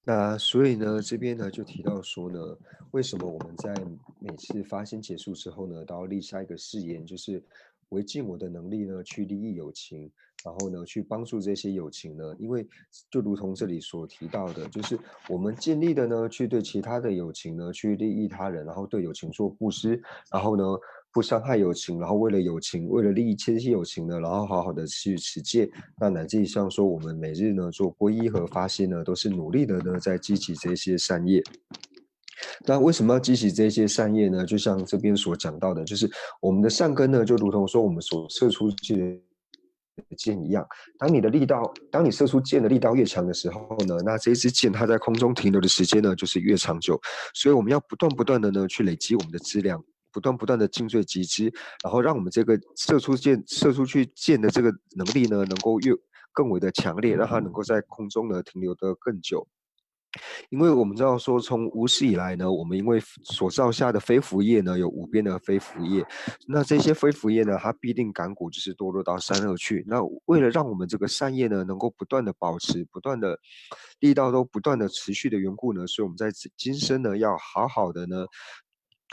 那所以呢，这边呢就提到说呢，为什么我们在每次发心结束之后呢，都要立下一个誓言，就是为尽我的能力呢去利益有情，然后呢去帮助这些有情呢？因为就如同这里所提到的，就是我们尽力的呢去对其他的有情呢去利益他人，然后对有情做布施，然后呢不伤害有情，然后为了有情，为了利益这些有情呢，然后好好的去持戒。那乃至于像说我们每日呢做皈依和发心呢，都是努力的呢在积极这些善业。那为什么要积极这些善业呢？就像这边所讲到的，就是我们的善根呢，就如同说我们所射出去的箭一样。当你的力道，当你射出箭的力道越强的时候呢，那这一支箭它在空中停留的时间呢，就是越长久。所以我们要不断不断的呢去累积我们的资粮，不断不断的精进集资，然后让我们这个射出箭、射出去箭的这个能力呢，能够越更为的强烈，让它能够在空中呢停留的更久。因为我们知道说，从无始以来呢，我们因为所造下的非福业呢，有无边的非福业。那这些非福业呢，它必定感果就是堕落到三恶趣。那为了让我们这个善业呢，能够不断的保持，不断的力道都不断的持续的缘故呢，所以我们在今生呢，要好好的呢，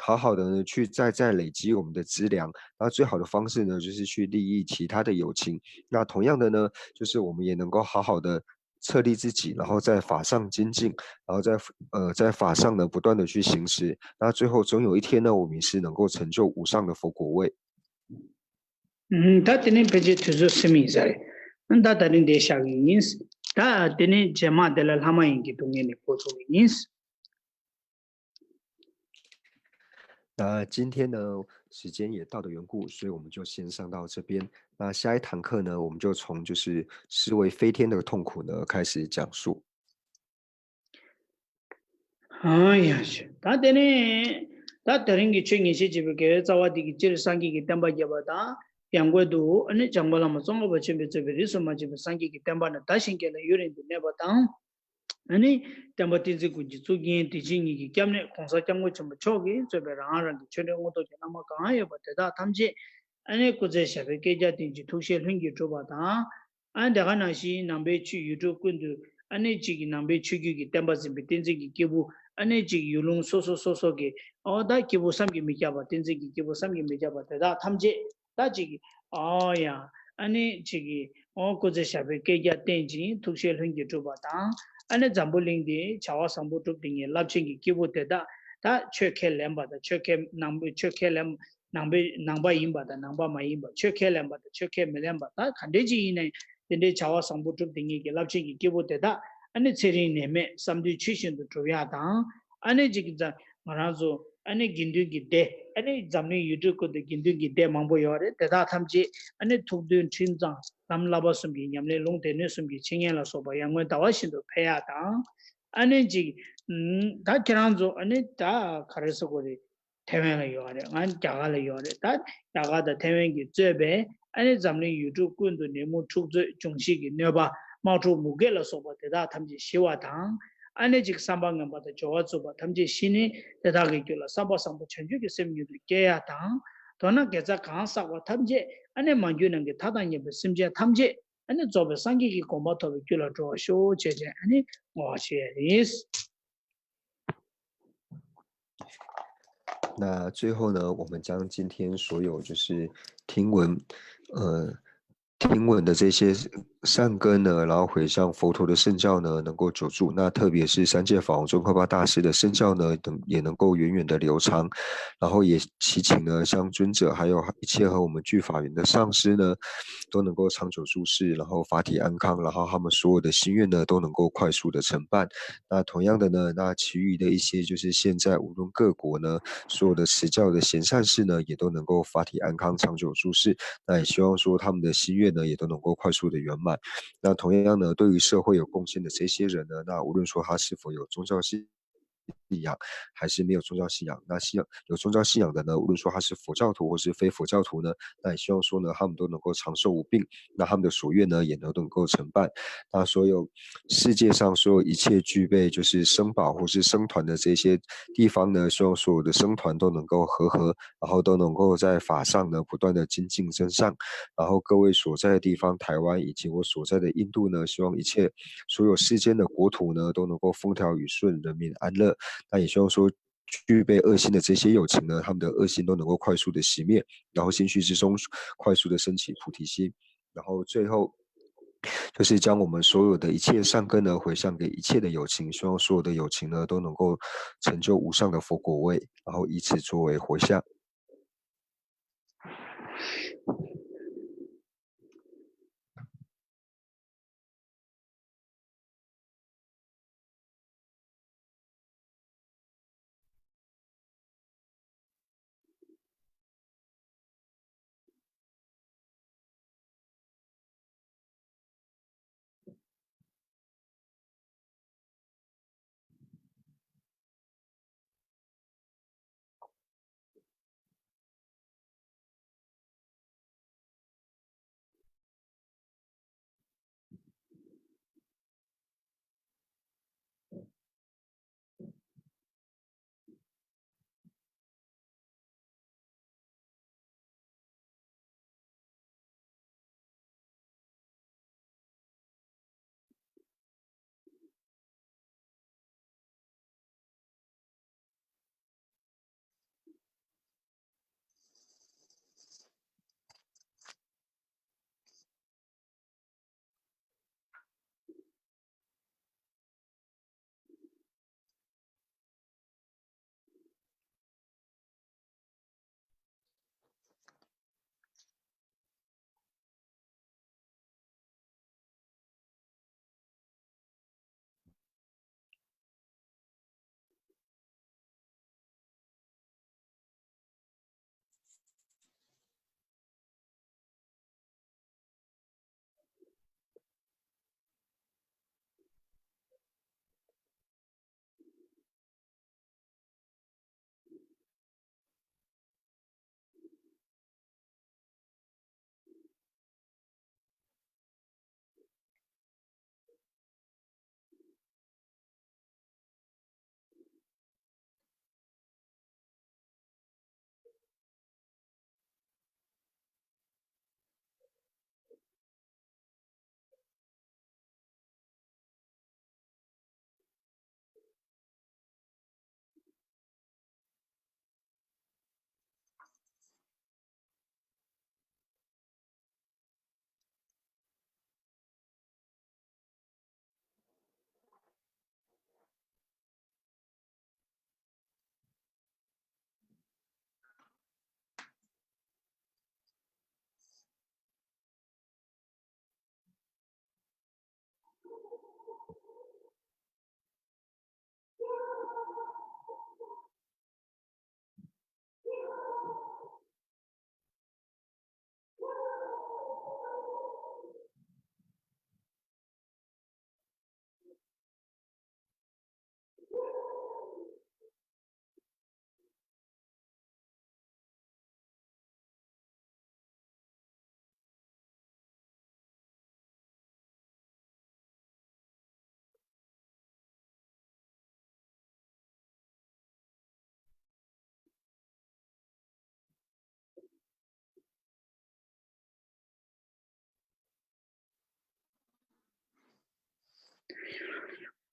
好好的呢去再再累积我们的资粮。那最好的方式呢，就是去利益其他的有情。那同样的呢，就是我们也能够好好的策励自己，然后在法上精进，然后在呃在法上呢不断的去行持。那最后总有一天呢，我们是能够成就无上的佛果位。 ད་དེ་ནས་ཕལ་ཆེར་དུས་ཚོད་ཟིན་ཡིན་ས་རེད། ད་ད་རིང་འདིར་བཞག་གི་ཡིན། ད་དེ་ནས་རྗེས་མ་དེ་ལ་ལྷ་མ་ཡིན་གྱི་སྡུག་བསྔལ་ནས་འགོ་ཚུགས་ཀྱི་ཡིན། 那今天呢，时间也到的缘故，所以我们就先上到这边。那下一堂课呢，我们就从就是思维飞天的痛苦呢开始讲述。 ཨ་ཡ་ཤ། ད་དེ་ནས་ད་དེ་རིང་གི་ཆོས་ཉན་བཤད་བྱེད་པའི་དགེ་བའི་རྩ་བ་འདི་གི་སྤྱིར་སངས་རྒྱས་ཀྱི་བསྟན་པ་རྒྱས་པ་དང་། ཡང་སྒོས་སུ་ཨ་ནི་བྱང་པོ་བླ་མ་ཙོང་ཁ་པ་ཆེན་པོས་གཙོས་པའི་རིས་སུ་མ་ཆད་པའི་སངས་རྒྱས་ཀྱི་བསྟན་པ་ནི་དར་ཞིང་རྒྱས་ལ་ཡུན་རིང་དུ་གནས་པ་དང་། ཨ་ནི་བསྟན་པ་བསྟན་འཛིན་ཀུན་གྱི་གཙུག་རྒྱན་བདེ་ཆེན་ཉིད་ཀྱི་སྐྱབས་གནས་གོང་ས་སྐྱབས་མགོན་ཆེན་པོ་མཆོག་གིས་གཙོས་པའི་རང་རང་གི་ཆོས་འབྲེལ་དངོས་ཐོག་གི་བླ་མ་གང་ཡོད་པ་དེ་དག་ཐམས་ཅད་ཨ་ནི་སྐུ་ཚེ་ཞབས་པད་བསྐལ་བརྒྱར་བརྟན་ཅིང་ཐུགས་བཞེད་ལྷུན་གྱིས་གྲུབ་པ་དང་། ཨ་ནི་དེ་ག་ནང་བཞིན་ནང་པའི་ཆོས་ཡུལ་གྲུ་ཀུན་ཏུ་ཨ་ནི་གཅིག་གི་ནང་པའི་ཆོས་བརྒྱུད་ཀྱི་བསྟན་པ་འཛིན་པའི་བསྟན་འཛིན་གྱི་སྐྱེས་བུ། ཨ་ནི་གཅིག་ཡུལ་ལུང་སོ་སོ་སོ་སོ་གི་ཨོ་ད་སྐྱེས་བུ་བསམ་གྱིས་མི་ཁྱབ་པ། བསྟན་འཛིན་གྱི་སྐྱེས་བུ་བསམ་གྱིས་མི་ཁྱབ་པ་དེ་དག་ཐམས་ཅད་ད་གཅིག་གི་ཨོ་ཡ་ཨ་ནི་གཅིག་གི་ཨོ་སྐུ་ཚེ་ཞབས་པད་བསྐལ་བརྒྱར་བརྟན་ཅིང་ཐུགས་བཞེད་ལྷུན་གྱིས་གྲུབ་པ་དང་། ཨ་ནི་འཛམ་བུ་གླིང་འདིའི་བྱ་བ་བཟང་པོ་སྒྲུབ་སྡོད་མཁན་རླབས་ཆེན་གྱི་སྐྱེས་བུ་དེ་དག་ ད་ཆོས་ཁས་ལེན་པ་དང་ཆོས་ཁས་ནང་པའི་ཆོས་ཁས་ལེན་ནང་པའི་ནང་པ་ཡིན་པ་དང་ནང་པ་མ་ཡིན་པ། ཆོས་ཁས་ལེན་པ་དང་ཆོས་ཁས་མི་ལེན་པ། ད་ག་འདྲས་ཅིག་ཡིན་ནའི་དེ་འདྲའི་བྱ་བ་བཟང་པོ་སྒྲུབ་བསྡད་མཁན་གྱི་རླབས་ཆེན་གྱི་སྐྱེས་བུ་དེ་དག་ཨ་ནི་ཚེ་རིང་ནད་མེད་བསམ་དོན་ཇི་བཞིན་དུ་འགྲུབ་ཡག་དང་། ཨ་ནི་ཅིག་ང་རང་ཚོ་ཨ་ནི་དགེ་འདུན་གྱི་སྡེ། ཨ་ནི་འཛམ་གླིང་ཡུལ་གྲུ་ཀུན་ཏུ་དགེ་འདུན་གྱི་སྡེ་མང་པོ་ཡོད་རེད། དེ་དག་ཐམས་ཅད་ཨ་ནི་ཐུགས་མཐུན་ཁྲིམས་གཙང་ལམ་བསླབ་པ་གསུམ་གྱི་ཉམས་ལེན། ལུང་སྡེ་སྣོད་གསུམ་གྱི་འཆད་ཉན་ལ་སོགས་པ་ཡར་ངོའི་ཟླ་བ་བཞིན་དུ་འཕེལ་ཡག་དང་། ཨ་ནི་ཅིག་ད་ཁྱེད་རང་ཚོ་ཨ་ནི་ད་ག་རེ་ཟེར་དགོས་རེད། ཐའེ་ཝན་ལ་ཡོད་རེད། ང་རྒྱ་གར་ལ་ཡོད་རེད། ད་རྒྱ་གར་དང་ཐའེ་ཝན་གྱིས་གཙོས་པའི་ཨ་ནི་འཛམ་གླིང་ཡུལ་གྲུ་ཀུན་ཏུ་ནད་མུག་འཁྲུག་རྩོད་འབྱུང་བཞིའི་གནོད་པ། དམག་འཁྲུག་མུ་གེ་ལ་སོགས་པ་དེ་དག་ཐམས་ཅད་ཞི་བ་དང་། ཨ་ནི་ཅིག་བསམ་པ་ངན་པ་དང་སྦྱོར་བ་རྩུབ་པ་ཐམས་ཅད་ཞི་ནས་དེ་དག་གི་རྒྱུད་ལ་བསམ་པ་བཟང་པོ་བྱང་ཆུབ་ཀྱི་སེམས་མྱུར་དུ་སྐྱེ་ཡག་དང་། མདོར་ན་དགེ་རྩ་གང་བསགས་པ་ཐམས་ཅད་ཨ་ནི་མ་གྱུར་ནམ་མཁའི་མཐའ་དང་མཉམ་པའི་སེམས་ཅན་ཐམས་ཅད་ཨ་ནི་རྫོགས་པའི་སངས་རྒྱས་ཀྱི་གོ་འཕང་ཐོབ་པའི་རྒྱུ་ལ་འགྲོ་བར་ཤོག་ཅེས་བྱས་ཨ་ནི་བསྔོ་བ་ཞུ་ཡ་ཡིན། 那最后呢，我们将今天所有就是听闻，呃，听闻的这些善根呢，然后回向佛陀的圣教呢，能够久住。那特别是三界法王宗喀巴大师的圣教呢，等也能够源远的流传。然后也祈请呢，向尊者还有一切和我们具法缘的上师呢，都能够长久住世，然后法体安康，然后他们所有的心愿呢，都能够快速的成办。那同样的呢，那其余的一些就是现在无论各国呢，所有的持教的贤善士呢，也都能够法体安康，长久住世。那也希望说他们的心愿呢，也都能够快速的圆满。那同样呢，对于社会有贡献的这些人呢，那无论说他是否有宗教信仰，还是没有宗教信仰，那信仰有宗教信仰的呢，无论说他是佛教徒或是非佛教徒呢，那也希望说呢，他们都能够长寿无病，那他们的所愿呢，也都能够成办。那所有世界上所有一切具备就是僧宝或是僧团的这些地方呢，希望所有的僧团都能够和合，然后都能够在法上呢不断的精进增上。然后各位所在的地方，台湾以及我所在的印度呢，希望一切所有世间的国土呢都能够风调雨顺，人民安乐。那也希望说具备恶心的这些有情呢，他们的恶心都能够快速的熄灭，然后心绪之中快速的升起菩提心。然后最后就是将我们所有的一切善根呢回向给一切的有情，希望所有的有情呢都能够成就无上的佛果位，然后以此作为回向。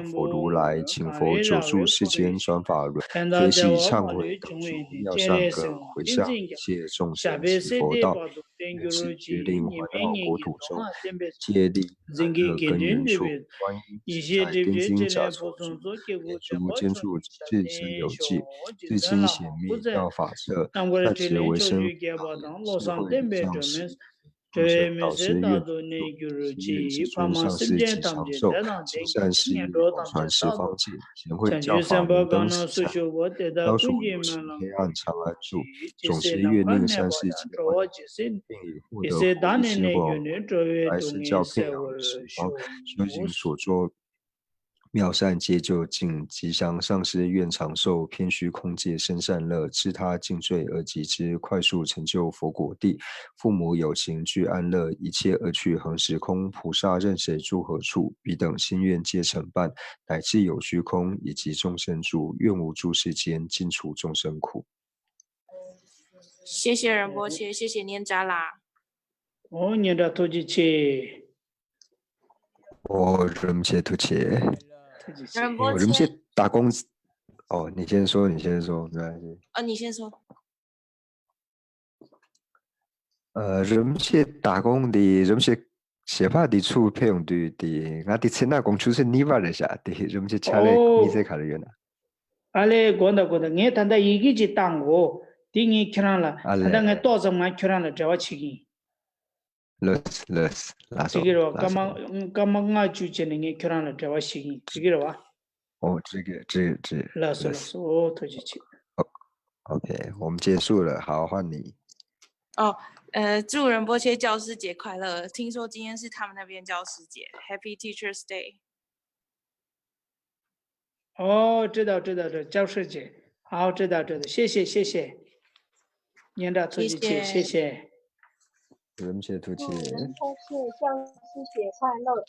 念佛如来，请佛久住世间转法轮，皆系忏悔等诸妙善根回向，谢众生悉佛道。愿是决定环绕国土中，皆利益安乐根源处，观音自在天津甲座中，念珠坚柱至真有际，至今显密妙法侧，善解为生法门，是慧与藏实。 众生到此愿度，祈愿世尊上师吉祥寿，行善事业，广传十方戒，显慧教法，明灯实相，消除有形黑暗长安住，总持愿令三世皆欢喜，并以获得果一心火，来世照遍十方，修行所作 妙善皆究竟，吉祥上师愿长寿，偏虚空界生善乐，自他尽罪而及之，快速成就佛果地。父母有情具安乐，一切恶趣恒时空，菩萨任谁住何处，彼等心愿皆成办，乃至有虚空以及众生住，愿无诸世间，尽除众生苦。 谢谢仁波切，谢谢念扎拉。 ཨོ་ཉེ་འདྲ་ཐུགས་རྗེ་ཆེ། 哦，人民谢土切，ཐུགས་རྗེ་ཆེ། 仁波 我人民谢切，打工，哦，你先说，你先说，没关系。 哦，你先说。 ཨ། རིམ་བྱེད་ད་དགོང་འདི་རིམ་བྱེད་ཞལ་པར་འདི་ཚུར་ཕེབས་ཡོང་དུས་དེ་ང་དེ་ཚེ་ན་དགོང་ཆུ་ཚོད་གཉིས་པ་རེད་ཤག་དེ་རིམ་བྱེད་ཕྱག་ལས་ཨོ། དམིགས་བསལ་ག་རེ་ཡོད་ན། ཨ་ལས་དགོངས་དག་དགོངས་དག་ངས་ད་ལྟ་ཡི་གེ་ཅིག་བཏང་གོ། དེ་ངས་ཁྱེད་རང་ལ་ཨ་ད་ལྟ་ལས། ངས་ཏོག་ཙམ་ང་ཁྱེད་རང་ལ་འབྲེལ་བ་བྱེད་ཀྱི་ཡིན། ལོས་ལོས་ལགས་སོ། དེ་གི་རེད་བ། ལགས་སྐར་མ་སོ། སྐར་མ་ལྔ་བཅུ་བྱས་ནས་ངས་ཁྱེད་རང་ལ་འབྲེལ་བ་བྱེད་ཀྱི་ཡིན། དེ་གི་རེད་བ། ཨོ་ཀྲི་ཀེ་ཀྲི་ཀྲི། ལགས་སོ་ལགས་སོ། ཨོ་ཐུགས་རྗེ་ཆེ། OK，我们结束了，好，换你。哦，呃，祝仁波切教师节快乐！听说今天是他们那边教师节，Happy Teachers Day。 ཨོ་知道知道知道 教师节。好，知道知道，谢谢谢谢。 ཉེ་འདྲ་ཐུགས་རྗེ་ཆེ། 谢谢。 རིམ་བྱེད་ཐུགས་རྗེ་ཆེ། 仁波切教师节快乐。